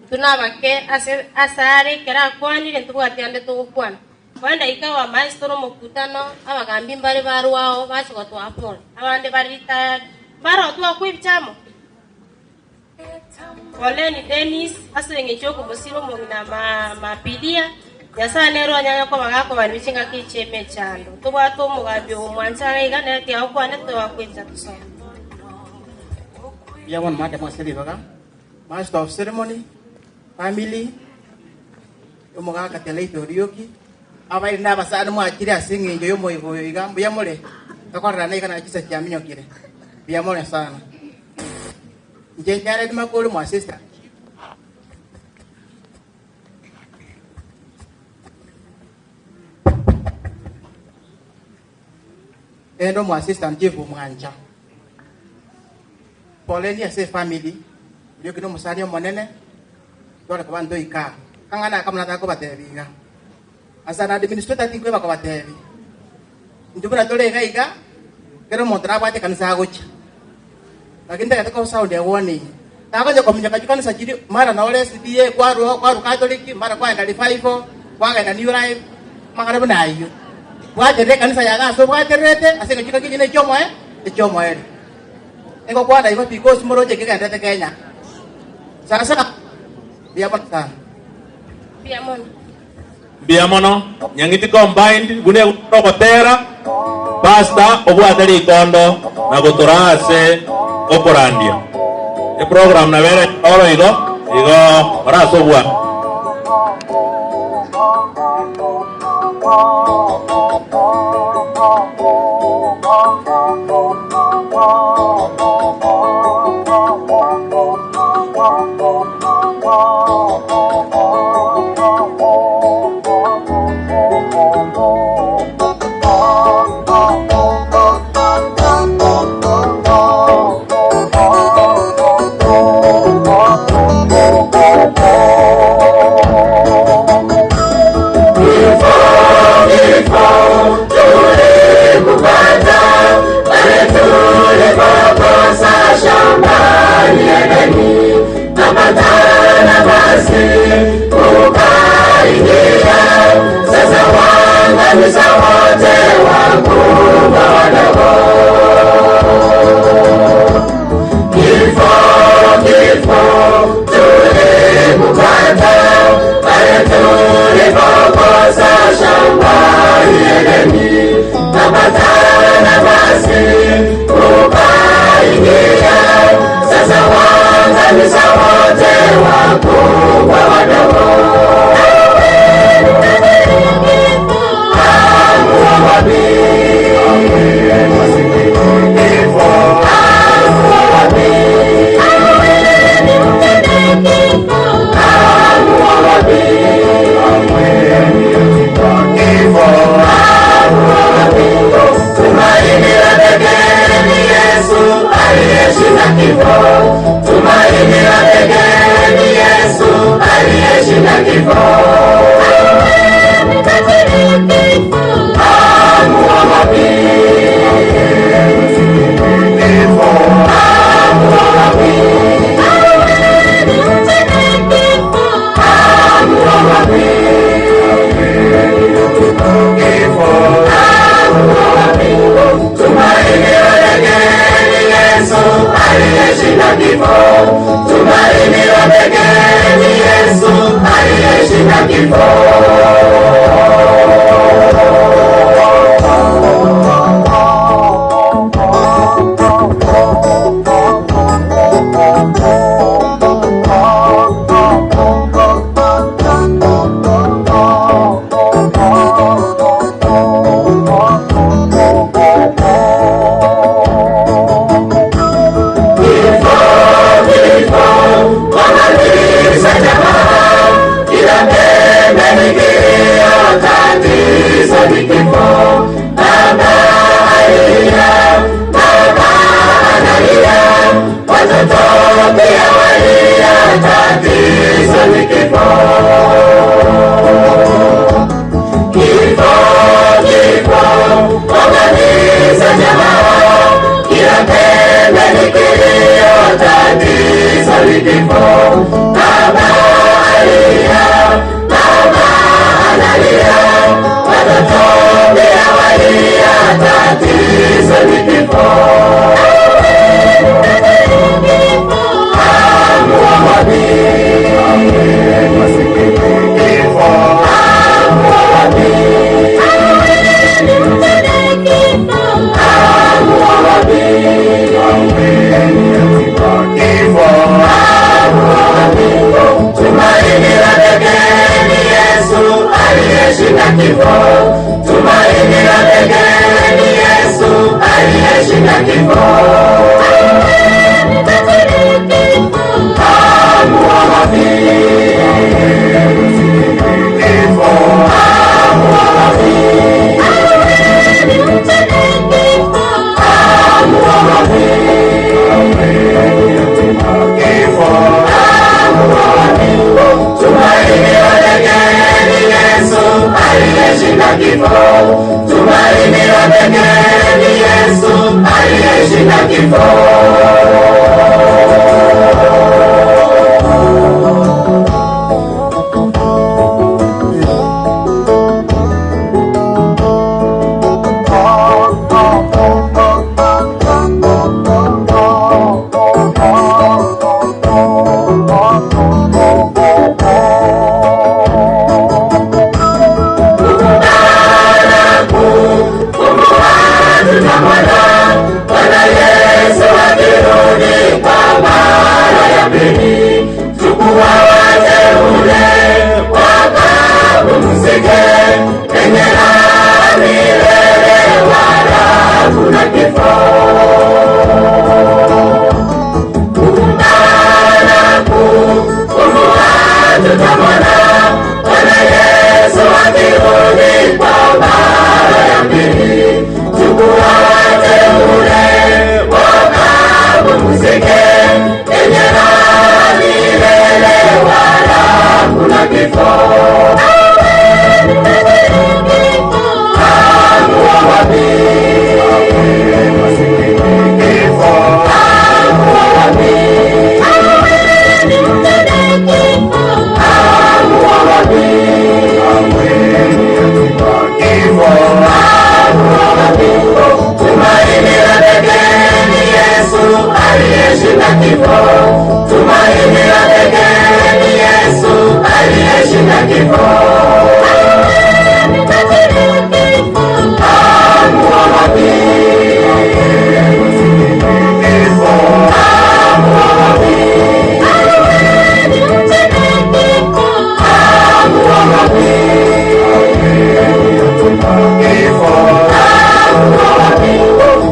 Intwe nabake ase asare ekero akwanire ntobwati ande togokwana. Bono daika wa maisi tore omokutano abagambi mbare barwao bache gotoa pole. Abande bare retired mbaro twakwa ebichamo. Poleni Dennis ase engencho y'okomosira omong'ina Mapilia, Nyasae nere onyare koba gakobaremia chingaki chi'emechando. Tobwate omogambi obo omwanchara iga, nere tiagokwana togakwencha tosome. Mbuya mono madam ase ribaga. Master of ceremony, family, Omogaka Telaitha Orioki, abairi na abasani mwachire ase eng'encho y'omoigo oyo iga mbuya more, tokorerana iga na chisa chiaminyokire. Mbuya more sana. Inche Jared Makori mwa sister. Endo mwa assistant chief omwancha. Poleni ase efamily, Orioki nomosani omonene, tware koba ntoika aa. Kang'ana aka buna takobatebi iga. As an administrator tinkweba kobatebi. Intwe buna tore iga iga, kera omonto nabwate ekanisa agochia. Lakini ntagete ko sound a warning. Takonya kominyoka chikanisa chiria mara nore SDA kwarwa kwarwa Catholic, mara kwaenda Revival, kwagenda New Life, amang'ana buna ayio. Bwaterera ekanisa yago ase obwatererete ase eng'encho chingaki echi nechiomoe echiomoerio. Nigokwana igo because moroche ekegenderete Kenya. Sasa mbuya mono sana. Mbuya mono. Mbuya mono Nyang'iti combined buna egokora ogotera pastor obwate rikondo na gotoraa ase okorandia eprogram nabo ere oro igo igo ore ase obwate. kifo. Tumaini la pekee ni Yesu aliyeshinda kifo. Tumaini la pekee ni Yesu aliyeshinda kifo. Tumaini la pekee ni Yesu aliyeshinda kifo. Bwana Yesu akirudi kwa mara ya pili, chukua wateule wakapumzike penye raha milele, wala hakuna kifo. Kuungana kuu, tutamwona Bwana Yesu akirudi kwa mara ya pili, chukua wateule wakapumzike penye raha milele, wala hakuna kifo. Tumaini la pekee ni Yesu aliyeshinda kifo. Tumaini la pekee ni Yesu aliyeshinda kifo.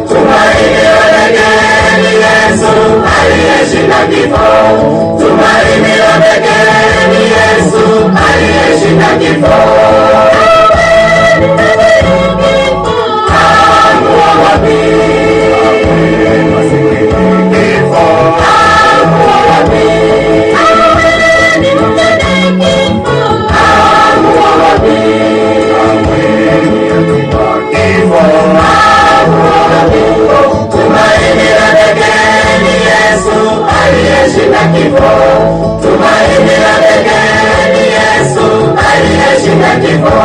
Tumaini la pekee ni Yesu aliyeshinda kifo. Tumaini la pekee ni Yesu aliyeshinda kifo. Tumaini la pekee ni Yesu aliyeshinda kifo. Tumaini la pekee ni Yesu aliyeshinda kifo.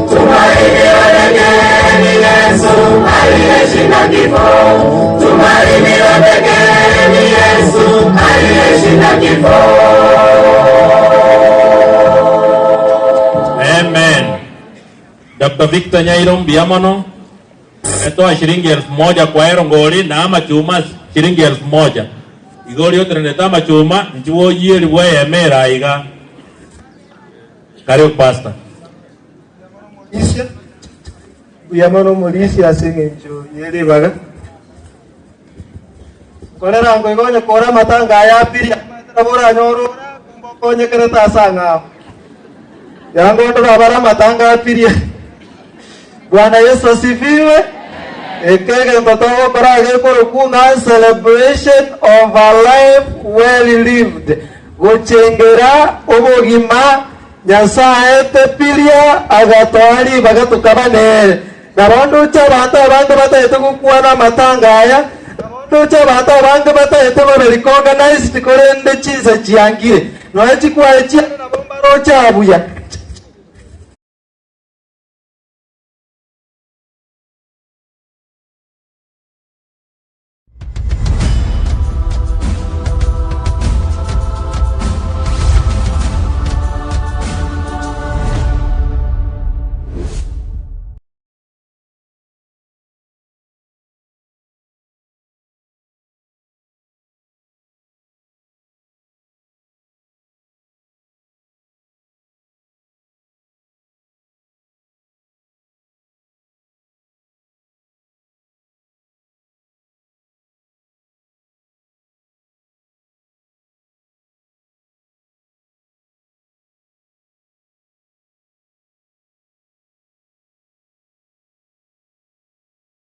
Tumaini la pekee ni Yesu aliyeshinda kifo. Tumaini la pekee ni Yesu aliyeshinda kifo. Amen. Dr. Victor Nyairo Mbiamono ametoa shilingi 1000 kwa erongori na amachuma shilingi 1000 igori oterenete amachuma nchiwo yeri bweyemera iga. Karibu pastor. Isia uyamano mulisi ase eng'encho yeribaga nkorera ngo igonye kora amatanga aya piri boranyora kumbokonyekerete ase ang'ao yangondora bara amatanga apirie. Bwana Yesu asifiwe. Ekegento togokora gekoroku ng'a celebration of a life well lived, gochengera obogima Nyasaye etepiria agatoa ribaga tukaba nere. Nabo ndoche abanto abange batagete gokwana amatanga aya, nabo ndoche abanto abange batagete babe recognized korende chinsa chiangire noe chikwaye chiane nabo mbaroche abuya.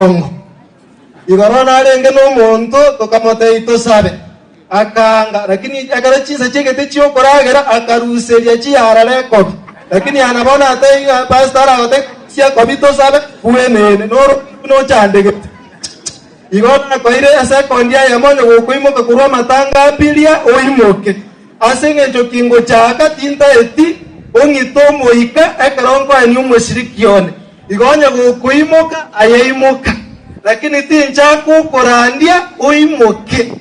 omogongo. Igoro narenge nomonto, tokamotebia tosabe, akaanga, lakini ekero chinsa chiaigete chi'okoragera, akaruseria chiyarare ekobi. Lakini ana bono atebie ng'a pastor aragotebie rusia ekobi tosabe, bwenene, noro buna ochandegete. Igo nakoeire esekondi eyemo onye gokoimoka korwa amatanga abiria oimoke. Ase engencho ki ngochaka tintaeti ong'ite omoika ekero nkoenia omoshiriki one. Igo onye gokoimoka aye imoka, lakini tinchaka okorandia oimoke.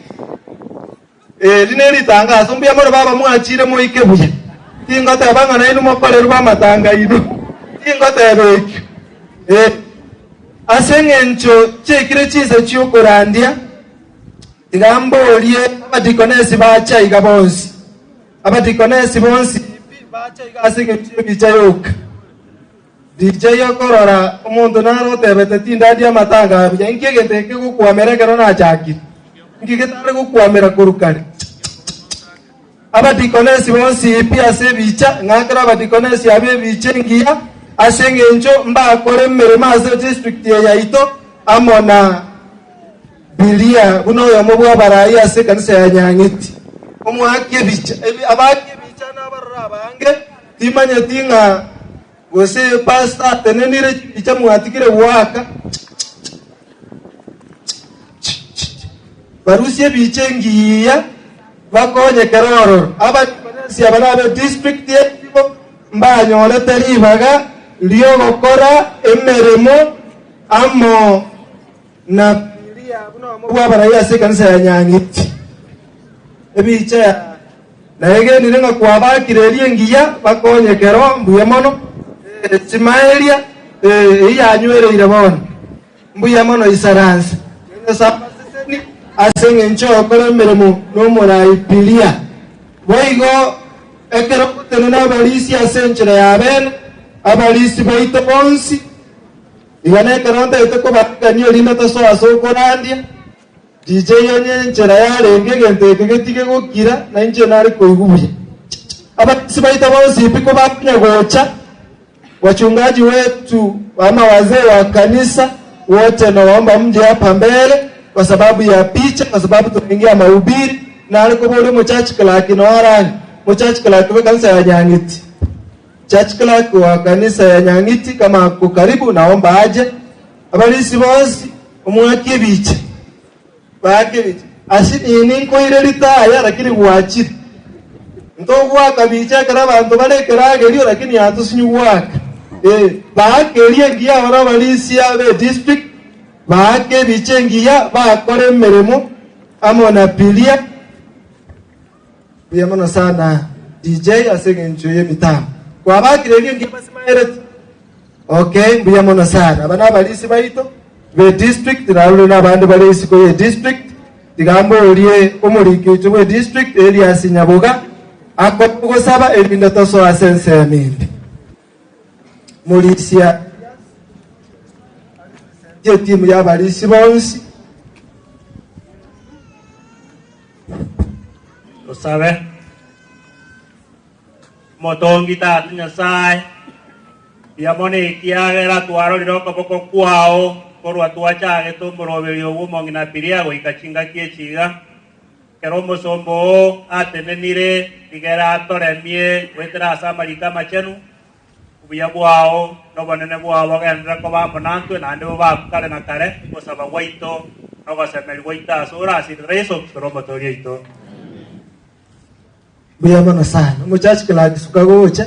Eri neritangaso, mbuya mono baba mwachire moike buya. Tingoteba ng'a nainwe mokorerwe amatanga aino, tingoteba ekio. Ee, ase engencho chiaikire chinsa chi'okorandia, tiga mborie abadikonesi bache aiga bonsi. Abadikonesi bonsi pi bache aiga ase engencho y'ebicha yoka. Riicha okorora omonto naro otebete tindandia amatanga aya buya, inki egento eke kegokwamera ekero nachakire? Inki getare gokwamera korwa kare? Abadikonesi bonsi pi ase ebicha, ng'akere abadikonesi abwo ebicha engiya, ase engencho mbakore emeremo ase district eye yaito amo na Bilia buna oyomo bw'abarai ase ekanisa ya Nyang'iti. Omoaki ebicha, abaaki ebicha nabarore abange, timanyeti ng'a gose pastor atenenire chibicha mwatigire goaka. Barusie ebicha engiya bakonye kera ororo. Abadikonesi aba nabe district eye mbanyorete ribaga ri'ogokora emeremo amo Na Bilia buna omo bw'abarai ase ekanisa ya Nyang'iti. Ebicha ya naegenire ng'a kwabakire eria engiya bakonye kero mbuya mono eh, chimaeria eh, eyio yanywereire bono mbuya mono isaranse Nyasae abaseseni ase eng'encho y'okora emeremo n'omorai Bilia. Boigo ekero ngotenena abarisia ase enchera ya bene, abarisi baito bonsi, Iga nekero ntagete kobatigania erinde tosoe ase okorandia, riicha eyio onye enchera yarenge egento eke getige gokira, na inche nare koigwa buya. Abarisi baito bonsi pi kobakonya gocha, wachungaji wetu ama wazee wa kanisa wote nawaomba mje hapa mbele kwa sababu ya picha, kwa sababu tunaingia mahubiri, nare koboria omochurch clerk noo arang'e, mochurch clerk bw'ekanisa ya Nyang'iti. Church clerk wa kanisa ya Nyang'iti kama ako karibu naomba aje. Abarisi bonsi omwake ebicha baake ebicha ase nini nkoire ritaya lakini gwachire ntogwaka bicha ekero abanto bare ekeragerio lakini atosinyu gwaka eh baake eria engiya abare abarisia be district baake ebicha engiya bakore emeremo amo na biria. Mbuya mono sana DJ ase eng'encho y'emitambo. Kwabakire erio engiya basimaereti? Okay, mbuya mono sana. Aba nabarisi baito be district narure nabande bare isiko ye district. Tiga mborie omoriki oito bwe district Elias Nyaboga akore ogosaba erinde tosoe ase ensemo ende. Morisia Elias etimu y'abarisi bonsi. Tosabe. Omotongi Tata Nyasae, mbuya mono ekiagera twarorire okoboko kwao korwa twachagete omoroberio bw'omong'ina Bilia goika chingaki echi iga. Ekero omosomba oo atenenire, rigere atoremie goetera ase amariko amachenu, Obuya bwao na obonene bwao bogenderere koba amo nantwe, naende bobe abwo kare na kare, ogosaba gwaito na ogosemeria gwaito ase ore ase erieta ria Yeso Kristo ore Omotoori oito. Mbuya mono sana. Omochurch clerk suka gocha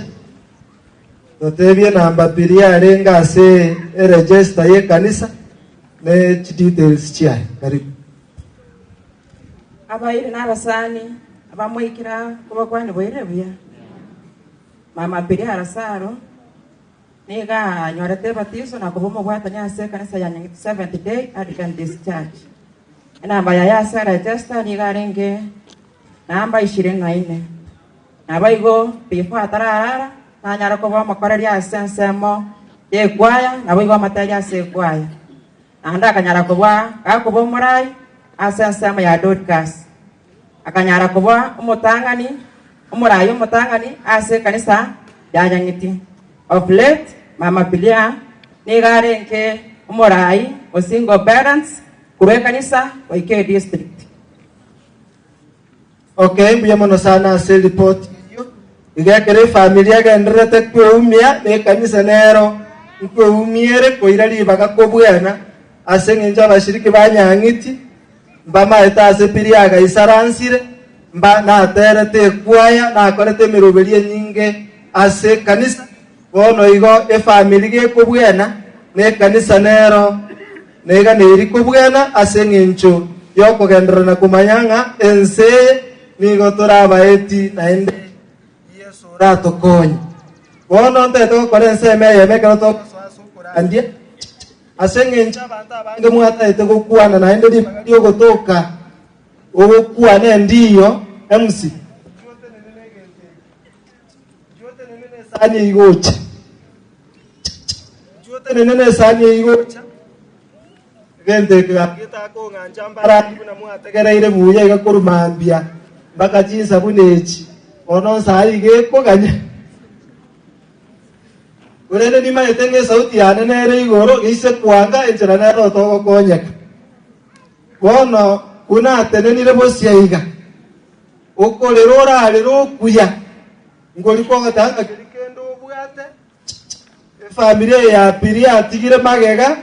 totebie enamba piri yarenge ase eregister y'ekanisa ne chidetails chiaye. Karibu. Abairi na abasani abamoikera kobakwane boirire buya. Mama Bilia Lazaro nigo anyorete ebatiso na koba omobwatani ase ekanisa ya Nyang'iti Seventh Day Adventist Church. Enamba yaye ase eregesta nigo arenge namba ishirini na ine. Naboigo before atararara nanyare koba omokoreri ase ensemo y'ekwaya naboigo omoteria ase ekwaya. Naende akanyara koba gakoba omorai ase ensemo ya Dorcas. Akanyara koba omotang'ani, omoraai omotang'ani ase ekanisa ya Nyang'iti. Of late, Mama Bilia nigo arenge omoraai O single parents korwa ekanisa goika edistrict. Okay, mbuya mono sana ase eripoti eyio. Iga ekero efamiri egendererete kweumia, na ekanisa nero nkweumia ere koira ribaga kobwena, ase eng'encho abashiriki ba Nyang'iti mbamaete ase piri agaisaransire, mba naterete ekwaya, nakorete emeroberi enyinge ase ekanisa. Bono igo efamiri gekobwena, na ekanisa nero neganeirie kobwena ase engencho y'okogenderera na komanya ng'a ense eye nigo torabaeti naende Yeso oratokonye. Bono ntagete gokora ensemo eyemo ekero togosoa ase okorandia, ase engencho abanto abange mwatagete gokwana naende ribaga riogotoka ogokwana endiyo MC. Inchuo otenene nesani eyio gocha. Inchuo otenene nesani eyio gocha. Egento eke gaki getakong'ancha mbarandi buna mwategereire buya iga korwa mambia mpaka chinsa buna echi. Bono nsa iga ekoganya. Korende nimanyete ng'a esauti yane nere igoro geise kwanga enchera nero togokonyeka. Bono buna atenenire bosio iga. Okorera orarere okuya, nkori kogoteba ng'a keria kende obwate, efamiri eye ya piri yatigire magega,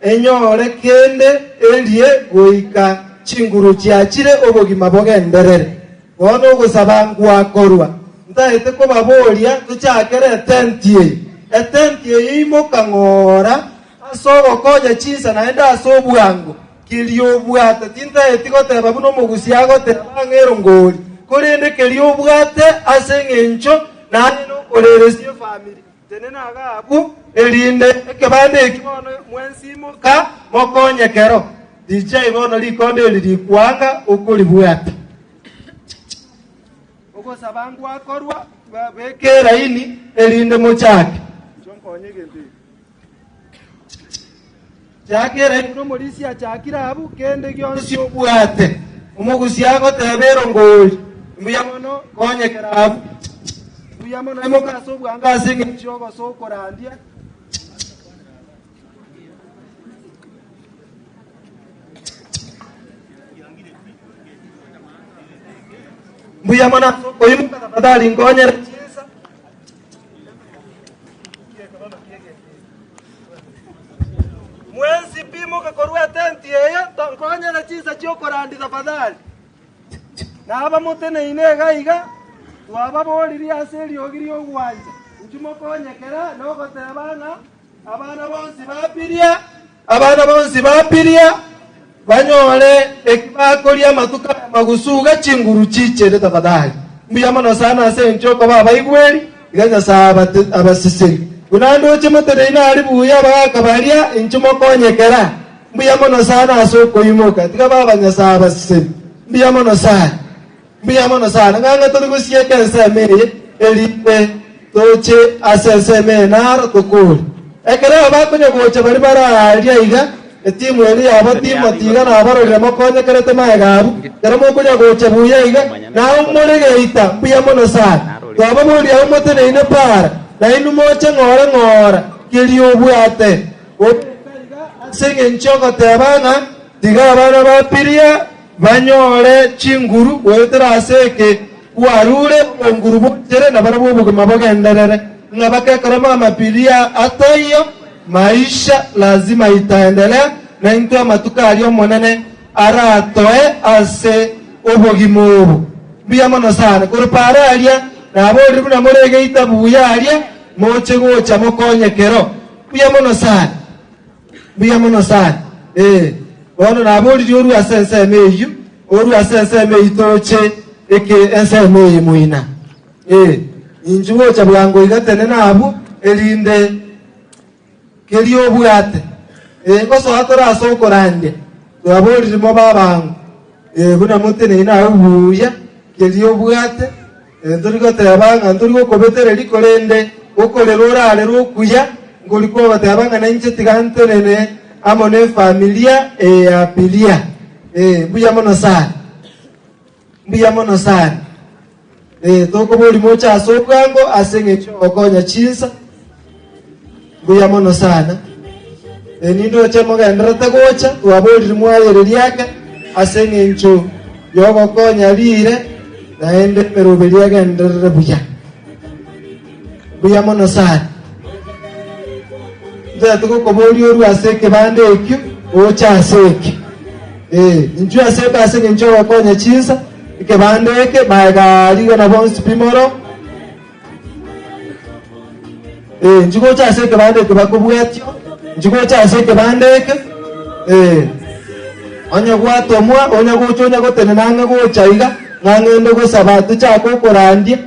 enyore kende erie goika chinguru chiachire obogima bogenderere. Bono ogosaba ngwakorwa, ntaete kobaboria tochakere etenti eye. Etenti eye imoka ng'ora ase ogokonya chinsa naende ase obwango. Keria obwate, tintaeti goteba buna omogusia agoteba ng'a erongori, korende keria obwate ase engencho naye nokoreresia efamiri. Tenena iga abwo, erinde ekebanda eki bono mwensi imoka mokonye kero. Riichai bono rikondo eri rikwanga okoribwata. Ogosaba ngwakorwa, beka eraini, erinde mochake. Chakera ekero omorisia achakire abwo, kende gionsi obwate. Omogusia agoteba erongori, Mbuya mono, konyekera abwo. Mbuya mono, imoka ase obwango ase engencho y'ogosoa okorandia. Mbuya mono ase okoimoka, tafadhali nkonyere chinsa. Mwensi pi mogakorwa etenti eye, nkonyere chinsa chi'okorandia tafadhali. Na abamoteneine iga iga, twababoririe ase eriogi ri'ogwancha, inchuo mokonyekera nogoteba ng'a abana bonsi ba Piria, abana bonsi ba Piria banyore eki bakoria amatuko aya magusu iga chinguru chichere tafadhali. Mbuya mono sana ase engencho okoba abaigweri, iga Nyasae abaseseri. Buna ndoche moteneine aria buya abagaaka baria, inchuo mokonyekera. Mbuya mono sana ase okoimoka, tiga baba Nyasae abaseseri. Mbuya mono sana. Mbuya mono sana. Ng'ang'e tori gosieka ensemo eye, erinde toche ase ensemo eye naro tokore. Ekero aba bakonya gocha baria bare aaria iga, etimu eria yabo Timoti iga nabarorire mokonyekerete magega abwo, ekero mokonya gocha buya iga, nao more geita, mbuya mono sana. Twababoria abwo moteneine para, nainwe moche ng'ora ng'ora, keria obwate. Goika iga ase engencho y'ogoteba ng'a tiga abana ba Piria banyore chinguru goetera ase eke kwarure obonguru bonchere na barabwo obogima bogenderere, ng'a bakekora mama Piria ataiyo, maisha lazima itaendelea, na intwe amatuko aria Omonene aratoe ase obogima obo. Mbuya mono sana. Korwa para aria naborire buna more egeita buya aria, moche gocha mokonye kero. Mbuya mono sana. Mbuya mono sana. Ee. Bono naboririe orue ase ensemo eyio, orue ase ensemo eyio toche eke ensemo eye moina. Ee. Inchuo gocha bwango iga tenena abwo, erinde keria obwate. Ee, ngosoa tore ase okorandia, twaboririe mobe abango. Ee, buna moteneine abwo buya, keria obwate. Ntori goteba ng'a ntori gokobetereria, korende okorera orarere okuya, nkori kwogoteba ng'a nainche tiga ntenene amo nefamilia eye ya Pilia. Ee, mbuya mono sana. Mbuya mono sana. Ee, tokoboria moche ase obwango ase eng'encho y'ogokonya chinsa. Mbuya mono sana. Eh, nindoche mogendererete gocha, twaborire mwayereria ake ase eng'encho y'ogokonya riire, naende emeroberi egenderere buya. Mbuya mono sana. Ntagete gokoboria orue ase ekebanda ekio oche ase eke. Eh, inchuo ase eke ase eng'encho y'ogokonya chinsa, ekebanda eke, magega aria iga nabo onsi pi moro. Eh, inchuo gocha ase ekebanda eke bakobwatia, inchuo gocha ase ekebanda eke, eh, onye gwatomwa, onya gocha onya gotenena ang'e gocha iga, ng'a ng'ende gosaba tochake okorandia,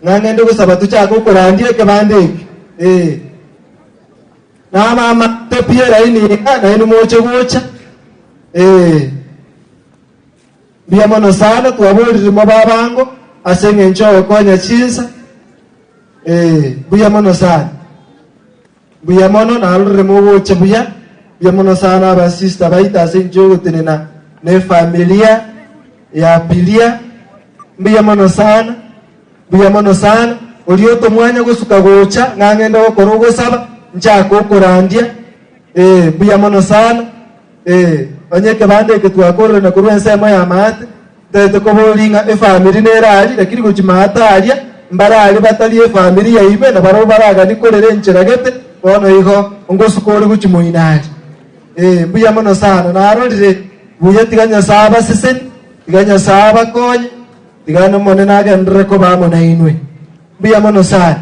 ng'a ng'ende gosaba tochake okorandia ekebanda eke, eh. Na abamate pi eraini iga, nainwe moche gocha, eh. Mbuya mono sana, twaborire mobe abango ase eng'encho y'ogokonya chinsa. Ee, mbuya mono sana. Mbuya mono, narorire mogocha buya. Mbuya mono sana abasista baito ase eng'encho y'ogotenena na efamilia ya Pilia. Mbuya mono sana, mbuya mono sana. Oria otomwanya gosuka gocha, ng'a ng'ende gokora ogosaba, nchake okorandia. Ee, mbuya mono sana. Ee, onye ekebanda eke twakorire na korwa ensemo y'amaate, ntagete koboria ng'a efamiri nere aria, lakini gochia maate aria, mbare aria batari efamiri yaime, na barabwo baraganie korera enchera gete, bono igo ongosuka ore gochia moino aria. Ee, mbuya mono sana, narorire buya, tiga Nyasae abasesenie, tiga Nyasae abakonye, tiga Omonene agenderere koba amo nainwe. Mbuya mono sana.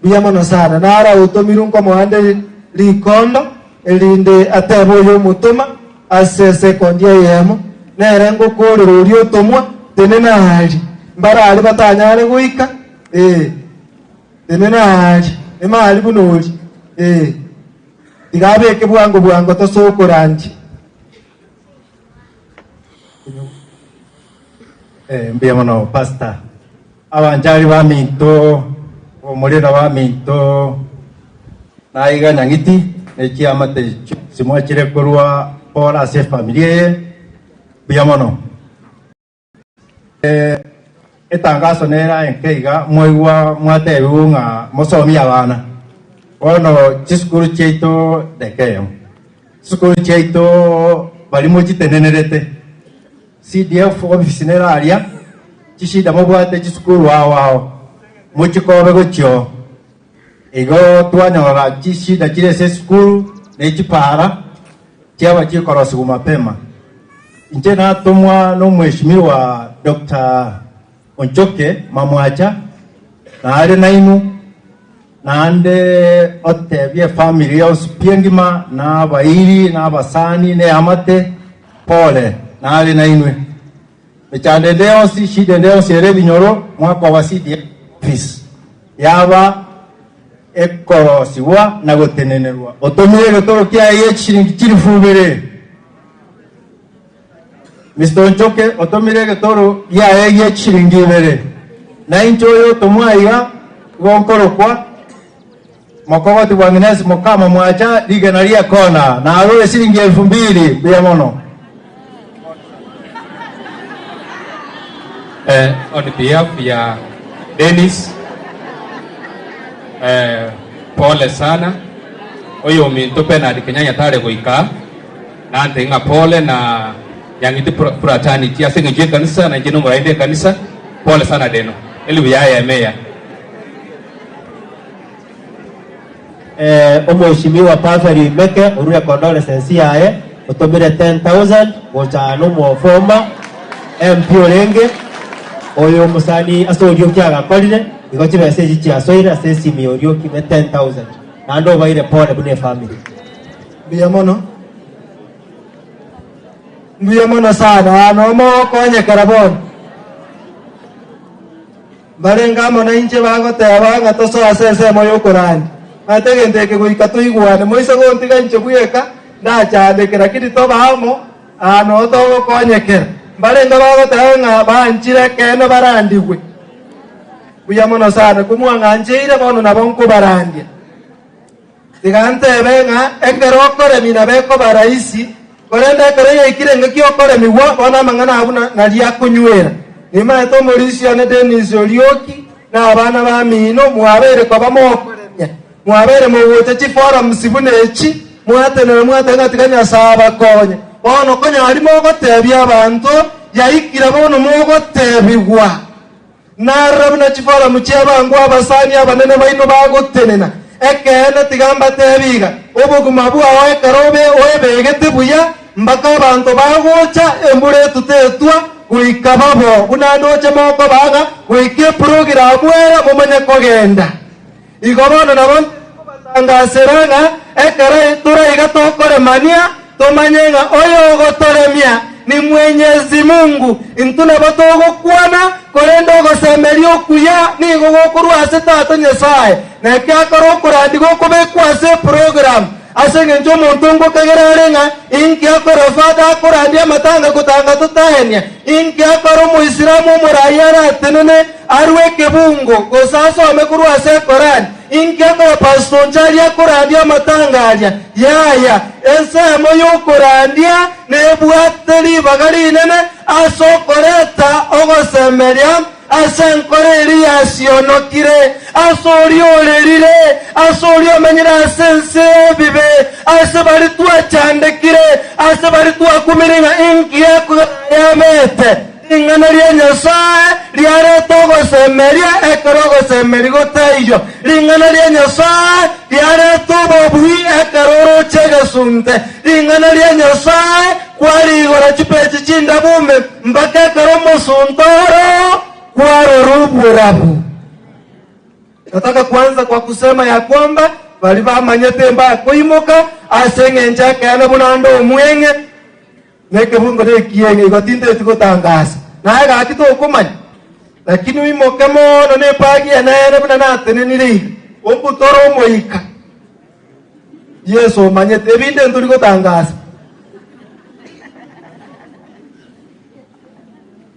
Mbuya mono sana. Naro otomirwe nkomoande rikondo, erinde atebe oyo omotoma ase esekondi eyemo, nere ngokoorera oria otomwa, Tenena aaria. Mbare aria batanyare goika, ee, tenena aaria, ime aria buna oria, ee, tiga abeke bwango bwango tosoe okorandia. Eh, mbuya mono pastor. Abanchari baminto, omorero baminto, naiga nyang'iti ne chiamate chionsi mwachire korwa pore ase efamiri eye, mbuya mono. Eh, etangaso nere aye nke iga mwaigwa mwatebiwu ng'a mosomie abana. Bono chisukuru chiaito dakika eyemo, chisukuru chiaito baria mochitenenerete. CDF office nere aria, chishida mobwate chisukuru ao ao, mochikobe gochia oo. Igo twanyora chishida chire ase esukuru ne chipara chiaba chikorosigwa mapema. Inche natomwa na omweshimiwa Doctor Onchoke Mamwacha nare nainwe naende otebie efamiri yonsi pi engima na abairi na abasani na eamate Pole, nare nainwe. Mechando ende yonsi, shida ende yonsi ere ebinyoro, mwakoba CDF office yaba ekorosigwa na gotenenerwa. Otomire egetoro kiaye gie chishilingi chilifu ibere. Mister Onchoke otomire egetoro giaye gie chishilingi ibere. Nainche oyo otomwa aiga igo nkorokwa Mokogoti bwa Agnes mokama mwacha rigena ri'ekona, na arure siringi elfu mbili. Mbuya mono. Eh, on behalf ya Dennis eh, pole sana oyo ominto Bernard Kenyanya tare goika nante ng'a pole na yang'iti fraternity ase eng'encho y'ekanisa na inche nomorainde ekanisa pole sana deno elibu yaye emeya Eh, Omweshimiwa Pavel Meke orure condolences yaye otomire 10,000 gocha nomo former MP orenge oyo omosani ase Orioki agakorire igo chibesa echi chiasoire ase esimi ya Orioki ne 10,000 naende obaire pole buna efamily. Mbuya mono. Mbuya mono sana. Aa nomogokonyekera bono. Mbarenge amo nainche bagoteba ng'a tosoe ase ensemo y'okorandia. Omanyete egento eke goika toigwane. Moise gontiga inche bweka, ndachandeke, lakini tobe amo, aa noo togokonyekera. Mbarenge bagoteba ng'a banchire ekeene barandigwe. Mbuya mono sana, komwang'ancheire bono nabo nkobarandia. Tiga ntebe ng'a ekero okoremia nabo ekoba rahisi, korende ekero yaikire engaki y'okoremigwa, bono amang'ana abwo nario akonywera. Nimaete omorisia one Denis Orioki na abana bamino mwabeire koba mokoremia. Mwabeire mogocha chiforums buna echi, mwatenena mwateba ng'a tiga Nyasae abakonye. Bono konya aria mogotebia abanto, yaikire bono mogotebigwa. Narora buna chiforamu chi'abango abasani abanene baino bagotenena. Ekeene, tiga mbateebie iga, obogima bwao ekero obe oebegete buya, mpaka abanto bagocha, embura etute etwa, goika babo, buna ndoche mokobaga, goika eprogiramu ere momanye kogenda. Igo bono nabo nkobatangasera ng'a ekero tore iga tokoremania, tomanye ng'a oyogotoremia ni Mwenyezi Mungu. Intwe nabo togokwana, korende ogosemeria okuya nigo gokorwa ase Tata Nyasae, na ekiakora okorandia gokobekwa ase eprogramu. Ase engencho omonto ngokagera are ng'a inki akora Father akorandia amatanga gotanga totaenia, inki akora Omoislamu omoraai aratenene arue ekebungo gose asome korwa ase Ekorani, inki akora Pastor Onchari akorandia amatanga aria? Yaya, ensemo y'okorandia nebwate ribaga rinene ase okoreta ogosemeria Ase enkoro eria yasionokire, ase oria orerire, ase oria omenyire ase ense y'ebibe, ase baria twachandekire, ase baria twakumire ng'a inki yabete, ring'ana ria Nyasae riareta ogosemeria ekero ogosemeria gotaiyo. Ring'ana ria Nyasae riareta obobui ekero oroche egesunte. Ring'ana ria Nyasae kwarigora chipechi chindabu ime Mpaka ekero omosunte oro kwarora oborabu. Nataka kuanza kwa kusema ya kwamba baria bamanyete mbakoimoka ase eng'encho ekeene buna ande omweng'e na ekebungo na ekieng'e igo tinteti gotangasa. Naye gaki tokomanya, lakini oimoke mono na epagi enene buna natenenire iga, ombutore omoika. Yeso omanyete ebinde ntori gotangasa.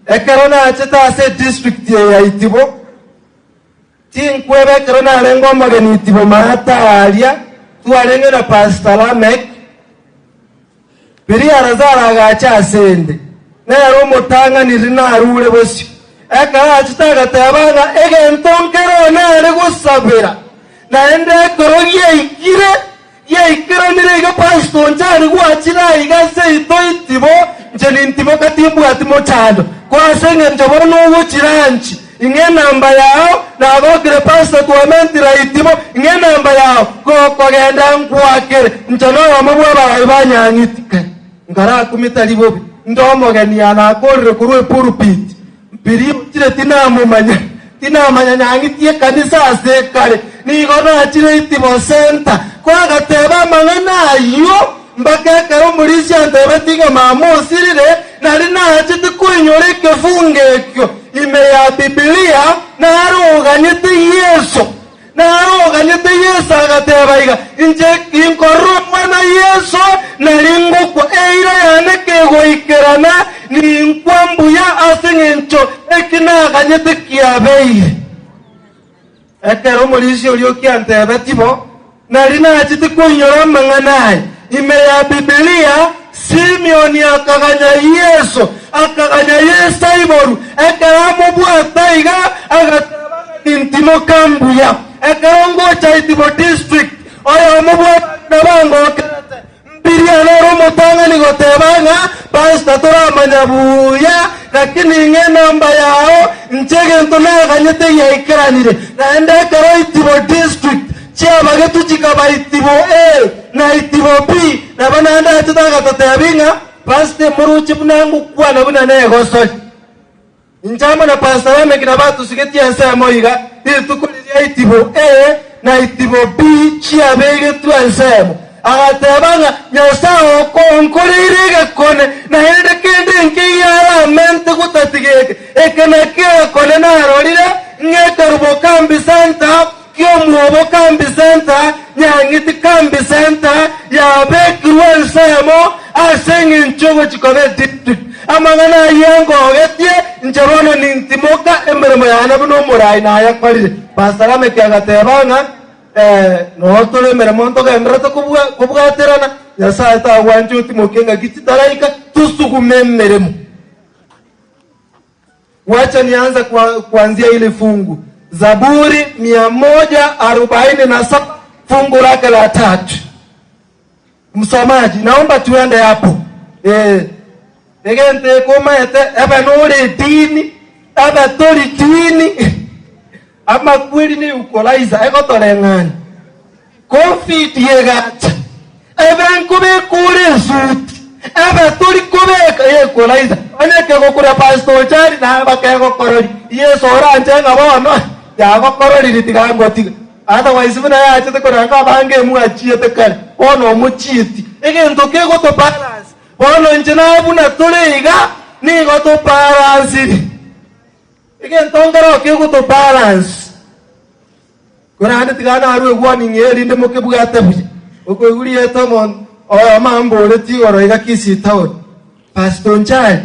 Ekero nachete ase edistrict eye ya Itibo, tinkweba ekero narenge omogeni Itibo maata aria, twarenge na Pastor Lameck, Biria Lazaro agacha asende, nere omotang'ani riria narure bosio. Ekero achete agateba ng'a egento nkero nare gosabera, naende ekero giaikire, giaikeranire iga Pastor Onchari gwachire aiga seito itibo, inche nintiboka timbwati mochando, ko ase eng'encho bono ogochiranchi, Ing'e enamba yao, nagokire Pastor twamentire aitibo, ing'e enamba yao, gokogenda nkwakere, inche noyomo bw'abarai ba Nyang'iti. Kai, nkarakumia tari bobe, inde omogeni aa nakorire korwa epulpit, biria ochire tinamomanya, tinamanya Nyang'iti ekanisa ase ekare, nigo nachire Itibo Centre, ko agateba amang'ana ayio, Mpaka ekero omorisia antebetie ng'a mama osirire, nari nachete koinyora ekefungo ekio ime ya Bibilia, naroganyete Yeso. Naroganyete Yeso agateba iga, Inche inkorora omwana Yeso, nari ngokwa, eira yane kegoikerana, ninkwa mbuya ase eng'encho eki naganyete kiabeire. Ekero omorisia oria okiantebetie bo, nari nachete koinyora amang'ana aya. Ime ya Bibilia, Simioni akaganya Yeso, akaganya Yeso aiborwe. Ekero amobwata iga, agateba ng'a nintimoka mbuya. Ekero ngocha Itibo District, oyomo bw'abang'ina bangokerete, Mbiria nere omotang'ani goteba ng'a pastor toramanya buya, lakini ing'e enamba yao inche egento naganyete giaikeranire. Naende ekero Itibo district chiabagetwe chikaba Itibo A na Itibo B, nabo naende achete agatotebi ng'a pastor moroche buna ngokwana buna negosori. Inche amo na Pastor Lameck nabatusugetie ensemo iga, rituko riria Itibo A na Itibo B chiabegetwe ensemo. Agateba ng'a Nyasae okonkoreire egekone, naende kende nkeiyo aramente gotatiga eke. Eke nakio egekone narorire, ng'a ekerubo Kambi Centre ki'omwobo Kambi Centre, Nyang'iti Kambi Centre yabekirwe ensemo ase eng'encho ogochia koba edistrict. Amang'ana ayio angogetie inche bono nintimoka emeremo yane buna omorai nayekorire. Pastor Lameck agateba ng'a eh, noo tore emeremo ntogendererete kobwaterana, Nyasae tagwancha otimoke ng'aki chitaraika tosugume emeremo. Wacha nianze kwa, kuanzia hili fungu Zaburi 147. fungu lake la tatu. Msomaji, naomba tuende hapo. Eh, egento eke omaete ebe nore edini, ebe tori dini, amakweri ne equalizer egotoreng'ania. Covid egacha, ebe nkobeka ore esuti, ebe tori kobeka equalizer. Onye kegokura Pastor Ochari naye bakegokororia. Yeso oranche ng'a bono yagokororiri tiga ngotiga. Otherwise buna yachete koranga abange emwachiete kare, bono omochieti. Egento kegoto balance. Bono inche naye buna tore iga, nigo to balansiri. Egento nkeroo kegoto balance. Korende tiga narue warning eye erinde mokebwate buya. Okoigwa rieta omonto oyomo amboretie igoro iga Kisii town, Pastor Onchari,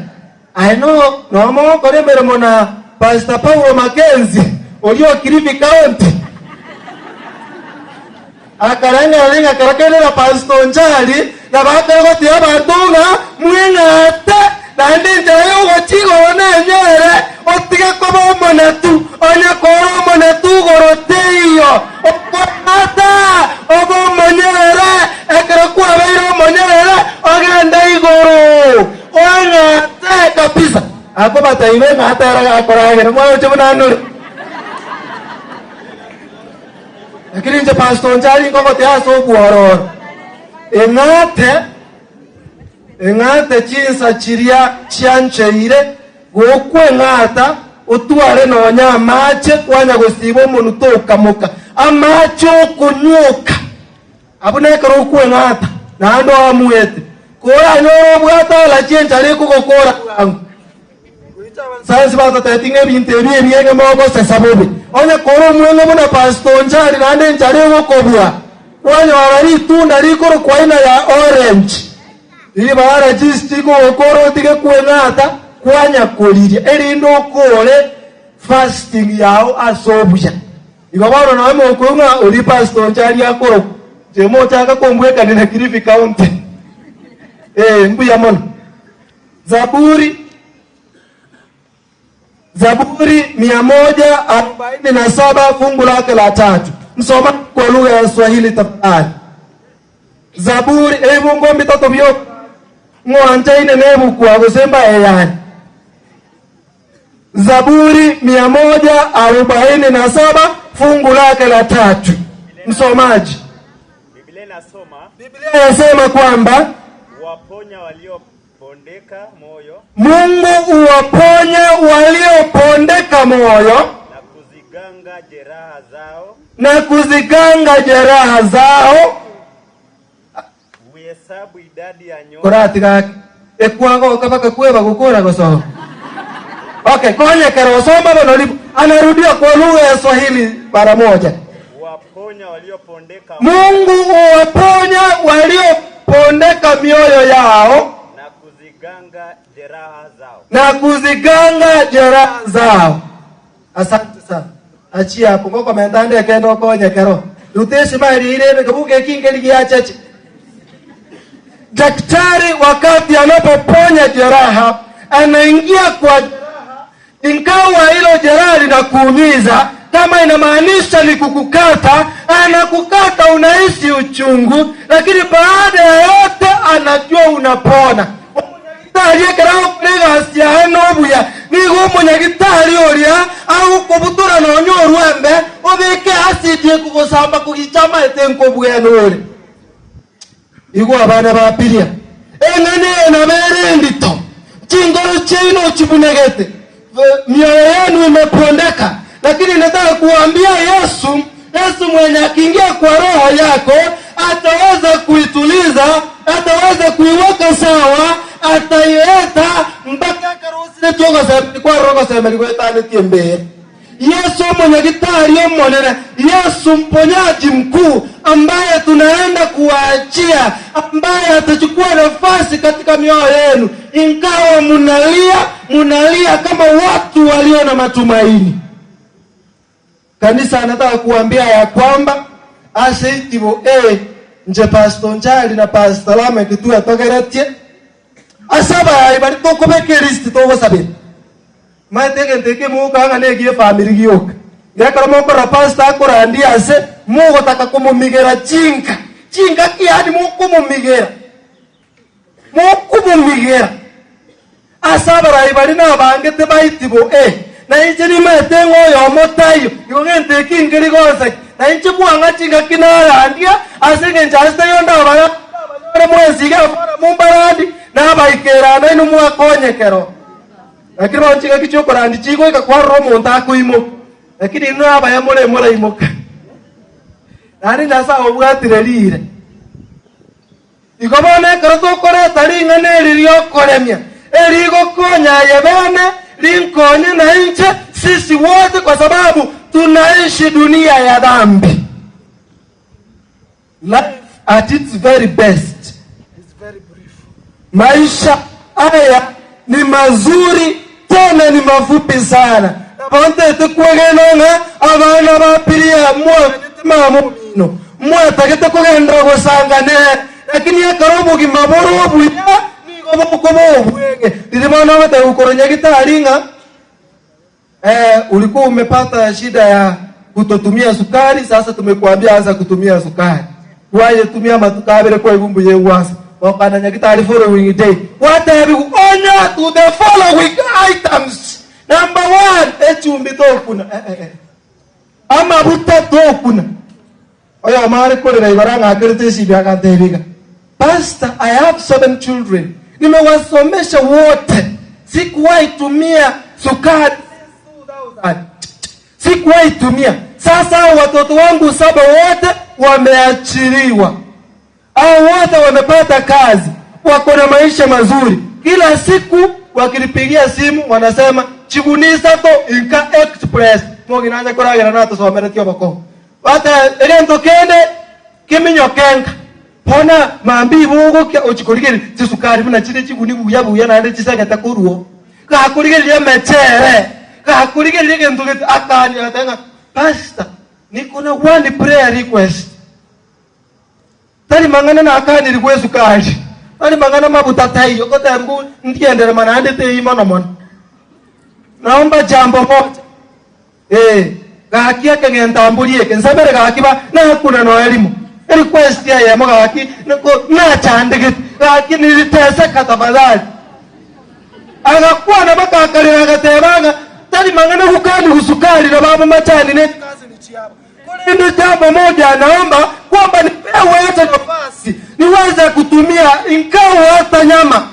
aye no nomo ogokora emeremo na Pastor Paulo Mackenzie oria o Kilifi County? Akarengereria ng'a kero kende na Pastor Onchari nabo akare gotiga abanto ng'a mweng'ate naende enchera y'ogochia igoro nenyare otige koba omonetu, onye kore omonetu igoro teiyo, okweng'ata obe omonyerere, ekero kwabeire omonyerere ogende igoro oeng'ate kabisa. Akobatebia eng'ate ere gakoragera mwaroche buna nore. Lakini inche Pastor Onchari nkogotea ase obwororo, eng'ate, eng'ate chinsa chiria chiancheire, gokweng'ata otware nonya amache kwanya gosiba omonwe tokamoka, amache okonywoka abwo nekero okweng'ata naende oamuete, koranyore obwate allergy enchara ekogokora bwango. Sayansi batotebetie ng'a ebinto ebi ebieng'e mogosesa bobe. Onye kore omweng'e buna Pastor Onchari naende enchara egokobua, kwanyora ritunda rikorokwa aina ya orange, riria allergies chikogokora otige kweng'ata kwanya koriria erinde okore fasting yao ase obuya. Igo bono nonya mokoigwa ng'a oria Pastor Onchari akorokwa, inche mochaka kombwekania na Kilifi County. Ee, mbuya mono. Zaburi, Zaburi 147 fungu lake la tatu. Msomaji kwa lugha ya Swahili tafadhali. Zaburi ebibungo mbitato bioka ng'wanchaine nebukwa gose mbae yane. Zaburi 147 fungu lake la tatu. Msomaji. Biblia inasoma, Biblia yasema kwamba waponya waliopondeka moyo Mungu huwaponya waliopondeka moyo na kuziganga jeraha zao, na kuziganga jeraha zao. huhesabu idadi ya nyota Koratiga ekwagoka bakakweba gokora gosoma. Okay, konya kero soma bono lipo. Anarudia kwa lugha ya Swahili mara moja. huwaponya waliopondeka Mungu huwaponya waliopondeka mioyo yao na kuziganga jeraha zao. na kuziganga jeraha zao. Asante sana. Achia hapo ngoko mentande kendo konye kero. Rutesi mali ile kabuke kingeli giachache. Daktari wakati anapoponya jeraha anaingia kwa jeraha, ingawa hilo jeraha linakuumiza, kama inamaanisha ni kukukata, anakukata unahisi uchungu, lakini baada ya yote anajua unapona. Omonyagitari ekero agokora egasi yaye nobuya, nigo omonyagitari oria agokobutora nonya orwembe, obeke acid ekogosamba kogicha amaete nkobwena ore. Igwa abana ba Bilia, eng'ana eye nabo ere endito, chingoro chiaino chibunegete, mioyo yenu imepondeka, lakini nataka kuambia Yesu, Yesu mwenye akiingia kwa roho yako ataweza kuituliza, ataweza kuiweka sawa, ataileta mpaka akarosire tiogosemeri kwa rogosemeri gwetanetie mbere. Yesu mwenyagitari omonene, Yesu mponyaji mkuu ambaye tunaenda kuwaachia, ambaye atachukua nafasi katika mioyo yenu, ingawa munalia, munalia kama watu walio na matumaini. Kanisa anataka kuambia ya kwamba ase itibo e nje Pastor Njali na Pastor Lameck twetogeretie ase abayai bari tokobeka elist togosabera. Maete egento eke mogokora ng'a negie efamiri gioka. Nekero mokorora pastor akorandia ase, mogotaka komomigera chinka, chingaki yaani mokomomigera, mokomomigera ase abarai baria nabangete baitibo eh, na inche nimaete ng'a oyomo taiyo, igo gento eki nkeri gonsaki, na inche mwang'a chingaki narandia ase engencho ase taiyo ndabara ndabanyore mwensi iga abaramu mbarandi, nabaikerana inwe mwakonyekero. Lakini bono chingaki chi'okorandia chigoika kwarora omonto akoimoka, lakini inwe abaya more moraimoka. Naende Nyasae obwatire riire. Igo bono ekero tokoreta ring'ana eri ri'okoremia, erigokonya aye bene, rinkonye nainche, sisi wote, kwa sababu tunaishi dunia ya dhambi. Life at its very best is very brief. Maisha haya ni mazuri tena ni mafupi sana. Nabo ntete kwegena ng'a abana ba Piria mwabete mama omino, mwatagete kogenderera gosanga nere, lakini ekero obogima bore obuya nigo bokoba obweng'e. Riria bono ogoteba korwa nyagitari ng'a Eh, ulikuwa umepata shida ya kutotumia sukari, sasa tumekuambia anza kutumia sukari. Wayetumia amatuko abere kwaigwa mbuya egwasa. Gokana nyagitari following day. Gwatebiwa onya to the following items. Number one, echumbi tokuna. Eh, eh, eh. Amabuta tokuna. Oyomo are korera igoro ang'akerete esimi agantebia iga, Pastor, I have seven children, nimewasomesha wote, sikuwahi tumia sukari since 2000, sikuwahi tumia. Sasa hao watoto wangu saba wote wameachiliwa, hao wote wamepata kazi, wako na maisha mazuri. Kila siku wakinipigia simu wanasema chigunisa to inka express moginacha koragera natosomeretie obokong'u Bata egento kende keminyoke nka bona mambia igo ogokia ochia korigereria chisukari buna chire chiguni buya buya naende chisegete korwa oo. Gakorigereria emechere, gakorigereria egento gete akania agateba ng'a pastor niko na one prayer request. Tari mang'ana nakanirigwe esukari, tari mang'ana mabuta taiyo, goteba ndienderema naende tei mono mono. Naomba jambo moja. Ee, gaki ekeng'entamboria eke, nsabere gaki ba nakuna nonya rimo, erequest eyemo gaki nako nachandegete, gaki niliteseka tafadhali. Agakwana mpaka akarera agateba ng'a tari mang'ana gokaniwa sukari na babo machani ne chikaseni chiabo, korende jambo moja naomba kwamba nipewe hata nafasi niweze kutumia ingawa hata nyama.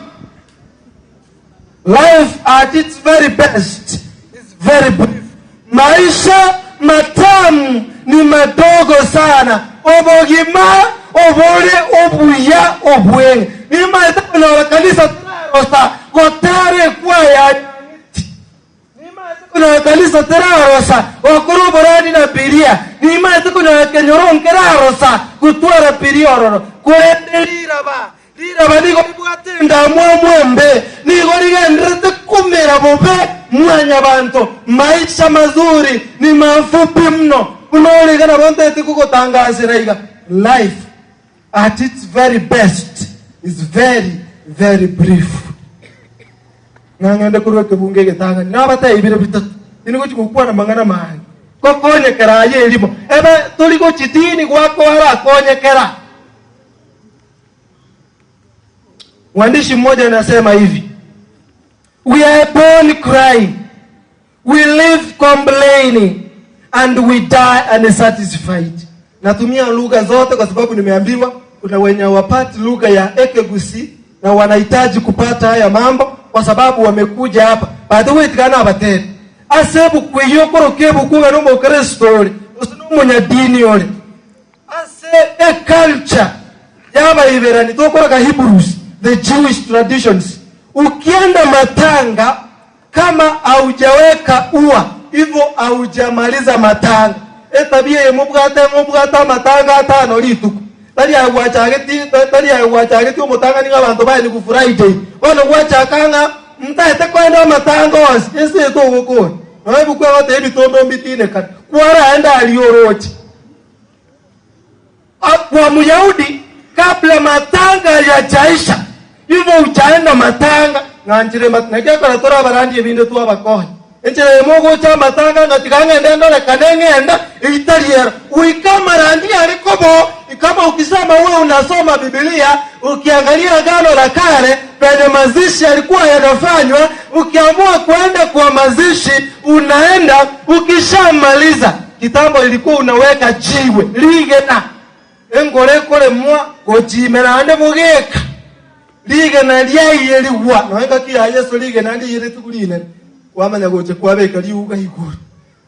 Life at its very best is very brief. Maisha matamu ni madogo sana. Obogima obore obuya obweng'e. Nimaete konyora kanisa terarosa gotera ekwaya nyang'iti. Nimaete konyora kanisa terarosa gokora oborani na biria. Nimaete konyora kenyoro nkerarosa gotwara biria ororo. Korende riraba Riraba nigo ribwate endamwamu embe, nigo rigendererete komera bobe mwanyabanto. Maisha mazuri ni mafupi mno. Buna ore iga nabo ntagete kogotangasera iga, life at its very best is very very brief. Ng'a ng'ende korwa ekebungo egetang'ani, nabatebie bire bitato, tindi gochia gokwana amang'ana mange. Gokonyekera aye erimo, ebe tori gochia tini gwako arakonyekera. Mwandishi mmoja anasema hivi, we are born crying, we live complaining and we die unsatisfied. Natumia lugha zote kwa sababu nimeambiwa kuna wenye hawapati lugha ya Ekegusi na wanahitaji kupata haya mambo kwa sababu wamekuja hapa. By the way, tikana abatebe ase ebuku eyio okoroka ebuku ng'a nomokristo ore gose nomonyadini ore Ase eculture y'Abaiberani tokoroka Hebrews, the Jewish traditions, ukienda matanga kama haujaweka ua ivo haujamaliza matanga. Etabia eye mobwate ng'a obwate amatanga atano rituko, tari aye gwachageti tari aye gwachageti omotang'ani ng'a abanto baye nigo Friday, bono gwachaka ng'a ntaete koenda amatanga onsi, ense eye togokora. Nonya ebuku egoteba ebitondo mbitinekane, kwaraende aria oroche. Kwa Muyahudi kabla matanga yajaisha, ivo uchaenda matanga ng'anchire naki ekero tore abarandi ebinde twabakonya. Enchera eyemo ogocha amatanga ng'a tiga ng'ende ndorekane ng'ende, eyio tari ero. Goika amarandia are kobo, kama ukisoma wewe unasoma Biblia, ukiangalia Agano la Kale penye mazishi yalikuwa yanafanywa, ukiamua kuenda kwa mazishi unaenda, ukishamaliza kitambo ilikuwa unaweka jiwe rigena engoro ekoremwa gochime naende bogeka rigena riaiyerigwa nonya engaki ya Yeso rigena ndiiyeretigwe rinene kwamanya gocha kwabeka riuga igoro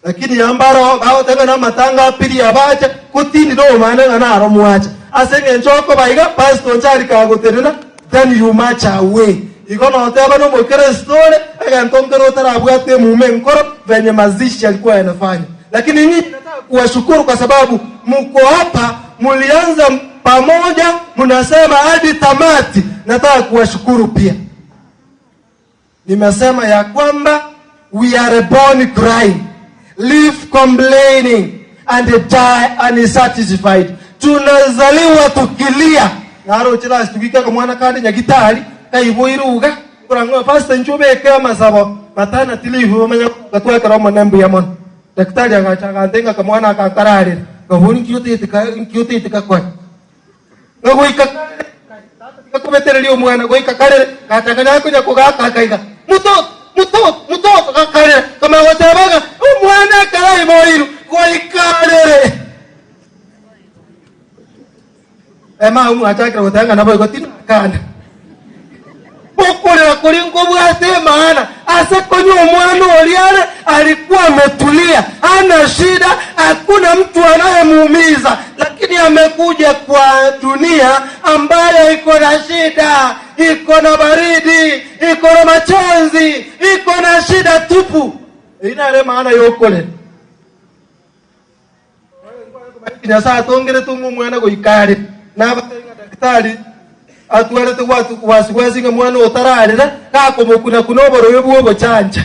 Lakini yambaro bagoteba ng'a namatanga apirie abache, ko tindi nomanyete ng'a naro mwacha. Ase engencho okoba iga, pastor ocha arika agotenena, then you march away. Igo noteba nomokeresito ore, egento nkere otarabwate emuma enkoro venye mazishi yalikuwa yanafanywa. Lakini nyinyi nataka kuwashukuru kwa sababu mko hapa, mulianza pamoja, mnasema hadi tamati. Nataka kuwashukuru pia. Nimesema ya kwamba we are born crying, live complaining and die unsatisfied. Tunazaliwa tukilia. Naroche last week akamwana kande nyagitari kaiboire uga nkorang'o pastor inche obeke amasabo maternity leave bamanye gatwakera omone mbuya mono. Daktari agacha agantebia ng'a akamwana aka nkararera. Nkabori nki otagete ka nki otagete gakore? Ng'a goika karere, tata tiga kobetereria omwana, goika karere, gachaka nakonya kogaka akaiga, Mutoto, mutoto, mutoto, gakarera, kamanya goteba ng'a omwana ekero aiboirwe, goika arere. Emau mwachakire goteba ng'a naboigo tinakana. Okorera koria nkobwate emaana ase konya omwana oria are alikuwa ametulia, hana shida, hakuna mtu anayemuumiza, lakini amekuja kwa dunia ambayo iko na shida, iko na baridi, iko na machozi, iko na shida tupu. Eyio nere emaana y'okorera. Nyasae atongerete ng'a omwana goika are, nabatebie ng'a daktari atwarete wasiwasi ng'a mwana oyo tararera, gakomokuna-kuna oborobe bw'obochancha.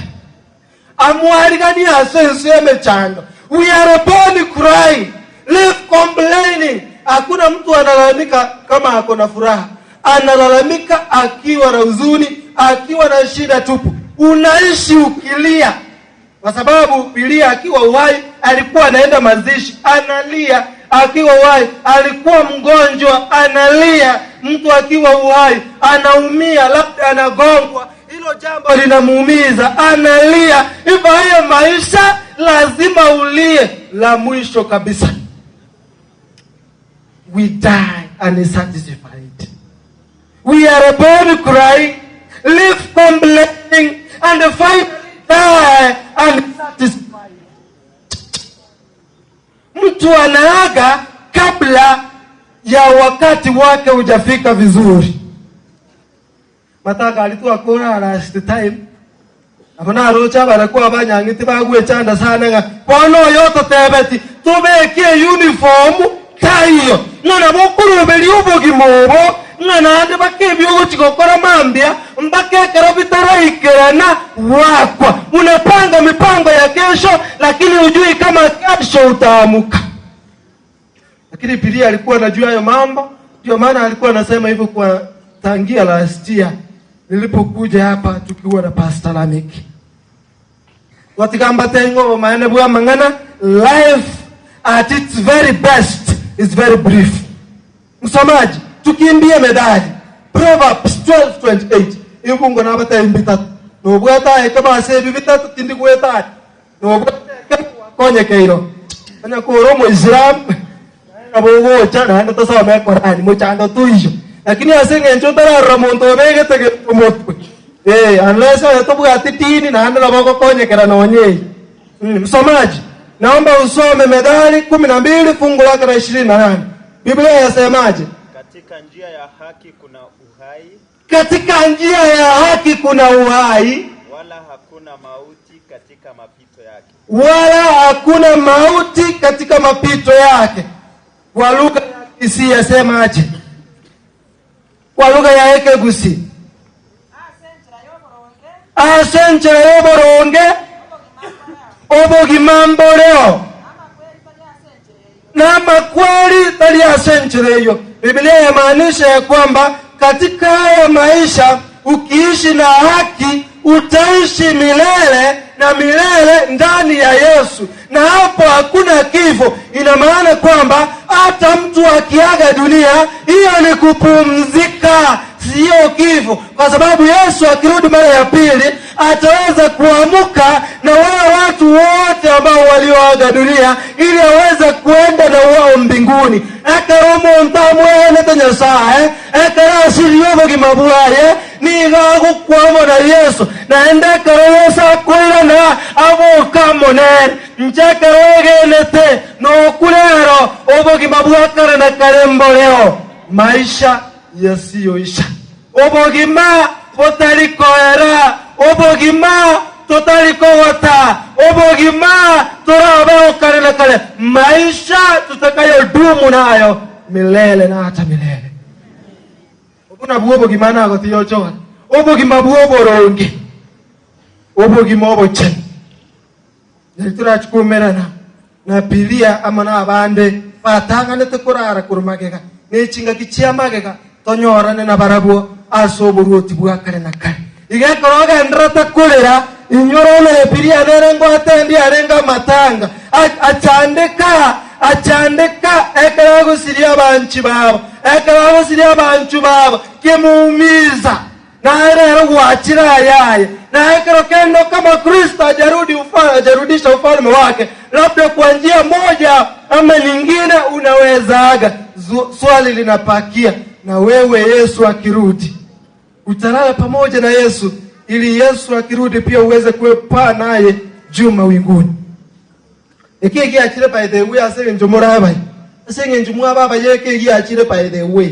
Amwariganie ase ense y'emechando. We are born crying, live complaining. Hakuna mtu analalamika kama ako na furaha, analalamika akiwa na huzuni, akiwa na shida tupu. Unaishi ukilia kwa sababu Bilia akiwa uhai alikuwa anaenda mazishi analia, akiwa uhai alikuwa mgonjwa analia. Mtu akiwa uhai anaumia, labda anagongwa, hilo jambo linamuumiza, analia. Hivyo hayo maisha lazima ulie. La mwisho kabisa, we die unsatisfied. We are born crying, live complaining, and finally die unsatisfied. Mtu anaaga kabla ya wakati wake hujafika vizuri. Matanga aria twakora last time nabo naroche abarakwo abanyang'iti bagwechanda sana ng'a bono oyo ototebeti tobeke euniform taiyo ng'a nabo okoroberia obogima obo ng'a naende baka ebi ogochi gokora mambia mpaka ekero bitaraikerana gwakwa. Unapanga mipango ya kesho lakini hujui kama kesho utaamuka. Lakini Bilia alikuwa anajua hayo mambo, ndio maana alikuwa anasema hivyo kwa tangia last year nilipokuja hapa tukiwa na Pastor Lameki. Watigamba tengo maana bwa mang'ana life at its very best is very brief. Msomaji, tukimbie medali. Proverbs 12:28. Ibungo nabatebi mbitatu. Nobwate aye kebe ase ebi bitatu tindi gwetania. Nokonyekeiro onye kore omoisilamu naye nabo ogocha naende tosome ekorani mochando toiyo lakini ase eng'encho otararora monto obegete gento motwe eh, unless oye tobwati dini naende nabo ogokonyekera nonye eyio. Msomaji, naomba usome Methali kumi na mbili fungu lake la 28. Biblia yasemaje? Katika njia ya haki kuna uhai, Katika njia ya haki kuna uhai, wala hakuna mauti katika mapito yake. wala hakuna mauti katika mapito yake. Kwa lugha ya Kisii yasemaje? Kwa lugha ya Ekegusi, ase enchera y'oboronge obogima mboreo, na amakweri tari ase enchera eyio. Biblia yamaanisha ya kwamba katika haya maisha ukiishi na haki utaishi milele. na milele ndani ya Yesu, na hapo hakuna kifo. Ina maana kwamba hata mtu akiaga dunia, hiyo ni kupumzika, siyo kifo, kwa sababu Yesu akirudi mara ya pili ataweza kuamuka na wale watu wote ambao walioaga dunia, ili aweze kuenda na wao mbinguni. Ekero omonto amwegenete Nyasae, ekero asirie obogima bwaye, nigo agokwa amo na Yeso, naende ekero Yeso akoirana, aboka amo nere. Inche ekero egenete nokure ero, obogima bwa kare na kare mboreo, maisha yasiyoisha. Obogima botari koera, obogima totari kogota, obogima torabeo kare na kare, maisha tutakayodumu nayo milele na hata milele. Obwo nabwo obogima nagotiga ochore, obogima bw'oboronge, obogima obochenu. Nari torachie koumerana na Bilia amo nabande batang'anete korara korwa magega, ne chingaki chia magega tonyorane nabarabwo ase oboruoti bwa kare na kare. Iga ekero ogendererete korera, inyora onye Bilia nere ngwatendie arenge amatanga, achandeka, achandeka ekero agosiria abanchi babo, ekero agosiria abanchwa babo, kimuumiza. Naye rero gwachire ayaye, na ekero kende kama Kristo hajarudi ufa, hajarudisha ufalme wake, labda kwa njia moja ama nyingine unawezaaga. Swali linapakia, na wewe Yesu akirudi utalala pamoja na Yesu, ili Yesu akirudi pia uweze kuepaa naye juu mawinguni. Eki egiachire by the way ase eng'encho more abaye, ase eng'encho mwaba abaye eke egiachire by the way.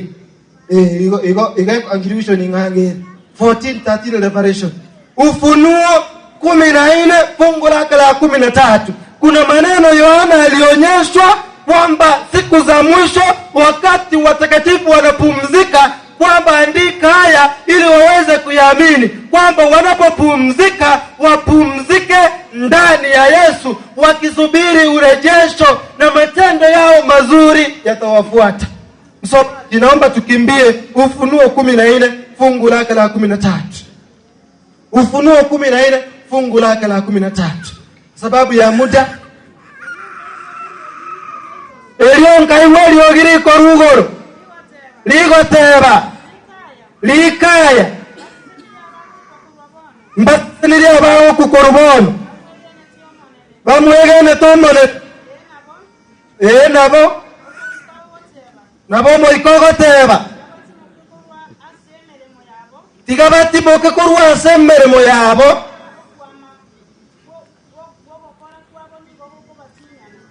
Eh, igo igo iga conclusion ing'ange ere. 14 13 Revelation. Ufunuo 14 fungu lake la 13. Kuna maneno Yohana alionyeshwa kwamba siku za mwisho wakati watakatifu wanapumzika, kwamba andika haya ili waweze kuyaamini, kwamba wanapopumzika wapumzike ndani ya Yesu, wakisubiri urejesho na matendo yao mazuri yatawafuata. Msomaji, naomba tukimbie Ufunuo 14 fungu lake la 13. Ufunuo 14 fungu lake la 13. Sababu ya muda. Erio nkaigwa eriogi rikorwa igoro rigoteba, Rikaya, mbasesenirie abagokwa korwa bono, bamwegenete Omonene. Ee, nabo, nabo Omoika ogoteba, Tiga batimoke korwa ase emeremo yabo.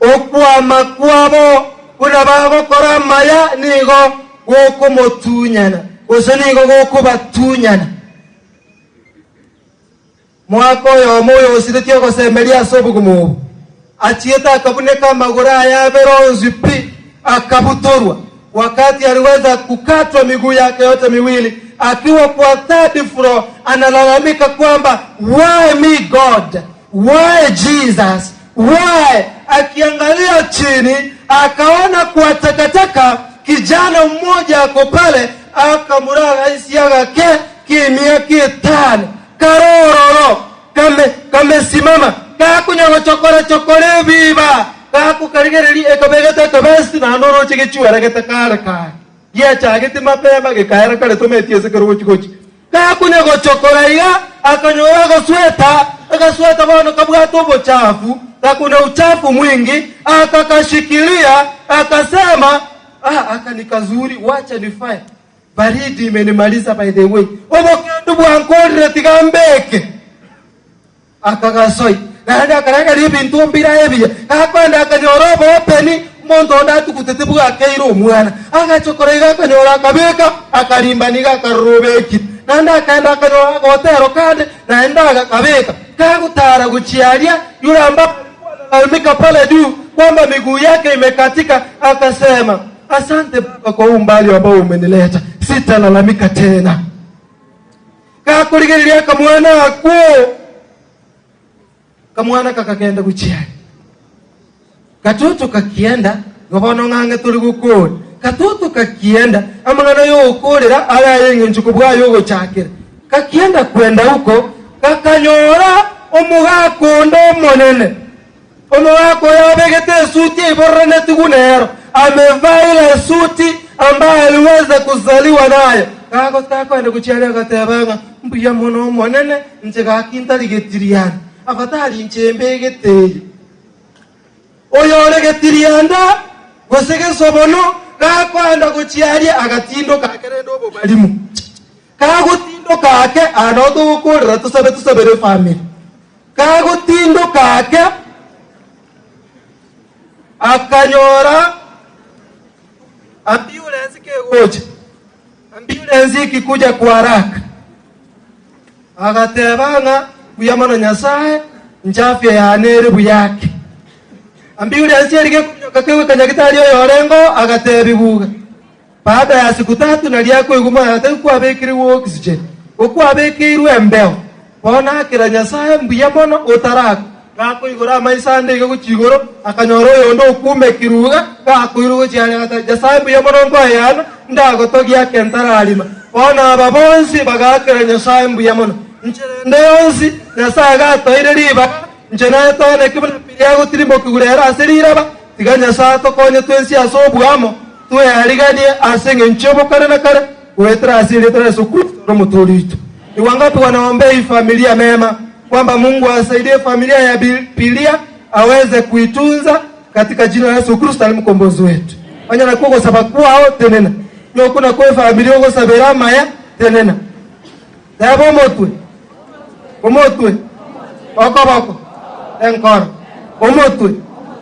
Okwama kwabo buna bagokora amaya nigo gokomotunyana, gose nigo gokobatunyana. Mwaka oyomo oyosiretie ogosemeria ase obogima obo, achiete akabuneka amagoro aye abere onsi pi, akabutorwa. Wakati aliweza kukatwa miguu yake yote miwili, akiwa kwa third floor, analalamika kwamba why me God, why Jesus, why? Akiangalia chini akaona kwa takataka kijana mmoja ako pale, akamuraga isiaga ke kimia kitano karororo kame kamesimama gakonya gochokora chokora ebiba gakokarigereria ekabegete ekebesti naende oroche gechueregete kare kare giachagete mapema gekaera kare tometie ase ekero gochi gochi gakonya gochokora iga akanyora agasweta agasweta bono kabwate obochafu gakuna uchafu mwingi akakashikilia akasema ah, aka ni kazuri wacha nifae baridi imenimaliza by the way obokendu bwankorire tiga mbeke akagasoi naende akarangeria ebinto mbira ebiya gakoenda akanyora oboopeni omonto onde atugutete bwakeire omwana agachokora iga akanyora akabeka akarimbani iga akarorobekire naende akaenda akanyora agotero kande naende agakabeka kagotara gochia aria yule ambapo alikuwa analalamika pale juu kwamba miguu yake imekatika, akasema asante Baba kwa huu umbali ambao umenileta, sitalalamika tena. Gakorigereria akamwana akwo kamwana kakagenda gochiaria katoto kakienda igo bono ng'ang'e tori gokora katoto kakienda amang'ana yogokorera are aye eng'encho kobua aye ogochakera kakienda kwenda huko gakanyora omogaka onde omonene. Omogaka oyo abegete esuti eiboreraneti buna ero, amevaa ile esuti ambayo aliweza kuzaliwa nayo. Gakoenda gochia aria agateba ng'a mbuya mono Omonene, inche gaki ntari getirianda, afadhali inche mbegete eye. Oyore getirianda gose gesobono gakoenda gochia aria agatindoka ake rende obobarimo. Kagotindoka ake, aa nao togokorera tosabe tosabere efamiri. Kagotindoka ake, akanyora ambulance kegocha, ambulance ikikuja kwa haraka. Agateba ng'a buya mono Nyasae, inche afya yane ere buya ake. Ambulance eria gekominyoka kegoika nyagitari oyorengeo, agatebigwa iga. Baada ya siku tatu nario akoigwa moyo atari kwabekirwe oxygen, okwabekeirwe embeo. Bono akera Nyasae mbuya mono otarakwa. Gakoigora amaiso ande iga gochia igoro, akanyora oyonde okumekirwe iga, gakoirwa gochia aria agateba, Nyasae mbuya mono nkoeyana, ndagotogia ake ntararima. Bono aba bonsi bagaakera Nyasae mbuya mono. Inchera ende yonsi Nyasae gatoeire ribaga, inche naye toeneki buna Piria agotirimokigwa rero ase riraba, tiga Nyasae atokonye twensi ase oboamo, Tweariganie ase engencho y'obokare na kare goetera ase erieta ria Yeso Kristo ore Omotoori oito. Ni wangapi wanaombea hii familia mema kwamba Mungu asaidie familia ya Bibilia aweze kuitunza katika jina la Yesu Kristo ali mkombozi wetu. Onye nakwo ogosaba kwao tenena. Nokwo nakwo efamiri ogosabera amaya tenena. Teba omotwe, omotwe, okoboko, enkoro, omotwe,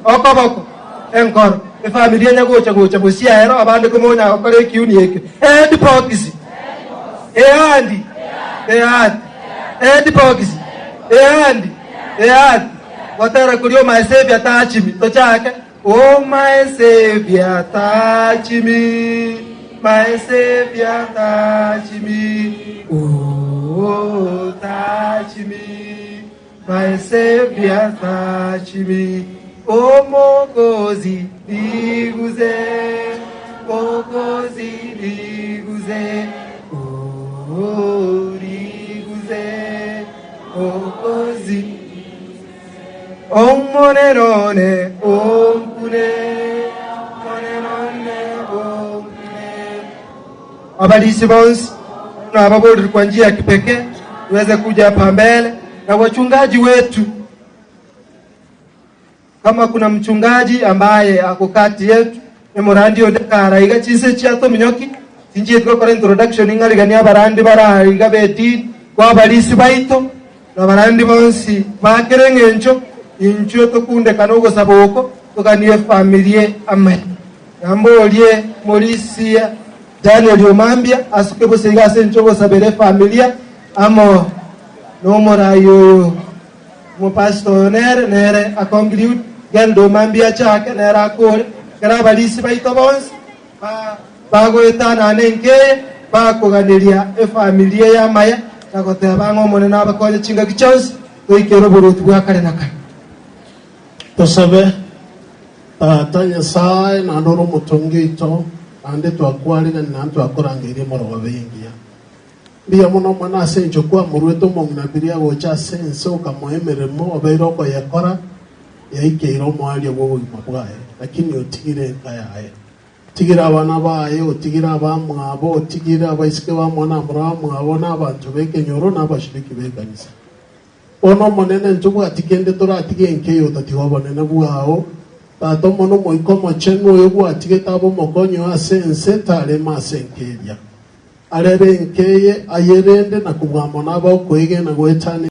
okoboko, enkoro. Efamiri enya gocha gocha bosio ero abande komonya gokora ekiuni ekio. Head box, ehandi, ehati, head box, ehandi, ehati. Gotera koria oh my Saviour touch me, tochake. Oh my Saviour touch me, my Saviour touch me, oh touch me, my Saviour touch me, oh Mwokozi niguze, Mwokozi niguze, oh niguze, Mwokozi. Omonene one onkune, Omonene one onkune. Abalisi bonsi na ababoriri kwa njia ya kipekee tuweze kuja hapa mbele na wachungaji wetu. Kama kuna mchungaji ambaye ako kati yetu emorandi onde karaiga chinse chiatominyoki tinchieti gokora introduction ng'arigania abarandi baraiga b'edini kwa abalisi baito Na barandi bonsi ba kera engencho, inchuo tokundekane ogosaba oko, toganie efamilia amaya. Na mborie morisia Daniel Omambia asuke bosa iga ase inche ogosabera efamilia amo nomorai oyo omopastor oyo nere nere aconclude Gelda Omambia achake nere akore ekero abarisia baito bonsi ba Bagoetanana enkeye, bakoganeria efamilia eye amaya, na goteba ng'a Omonene abakonye chingaki chionsi goikera oboruoti bwa kare na kare. Tosabe, Tata Nyasae, naende ore omotongi oito, naende twakwarigani naende twakorangeirie emorogoba eye engiya. Mbuya mono Omonene ase engencho kwamoruete omong'ina biria gocha ase ense okamoa emeremo obeire okoyekora, yaikeire omoerio bw'obogima bwaye, lakini otigire enka yaye. Otigire abana baye, otigire abamwabo, otigire abaiseke bamwabo na abamura bamwabo, na abanto b'ekenyoro, na abashiriki b'ekanisa. Bono Omonene, ntobwati kende toratige enka eye otatiga obonene bwao. Tata Omwana Omoika Omochenu, oyo gwatigete abe omokonyi oo ase ense, tarema ase enka eria. Arere enka eye, ayerende, na kobua mono abe okoegena goetania.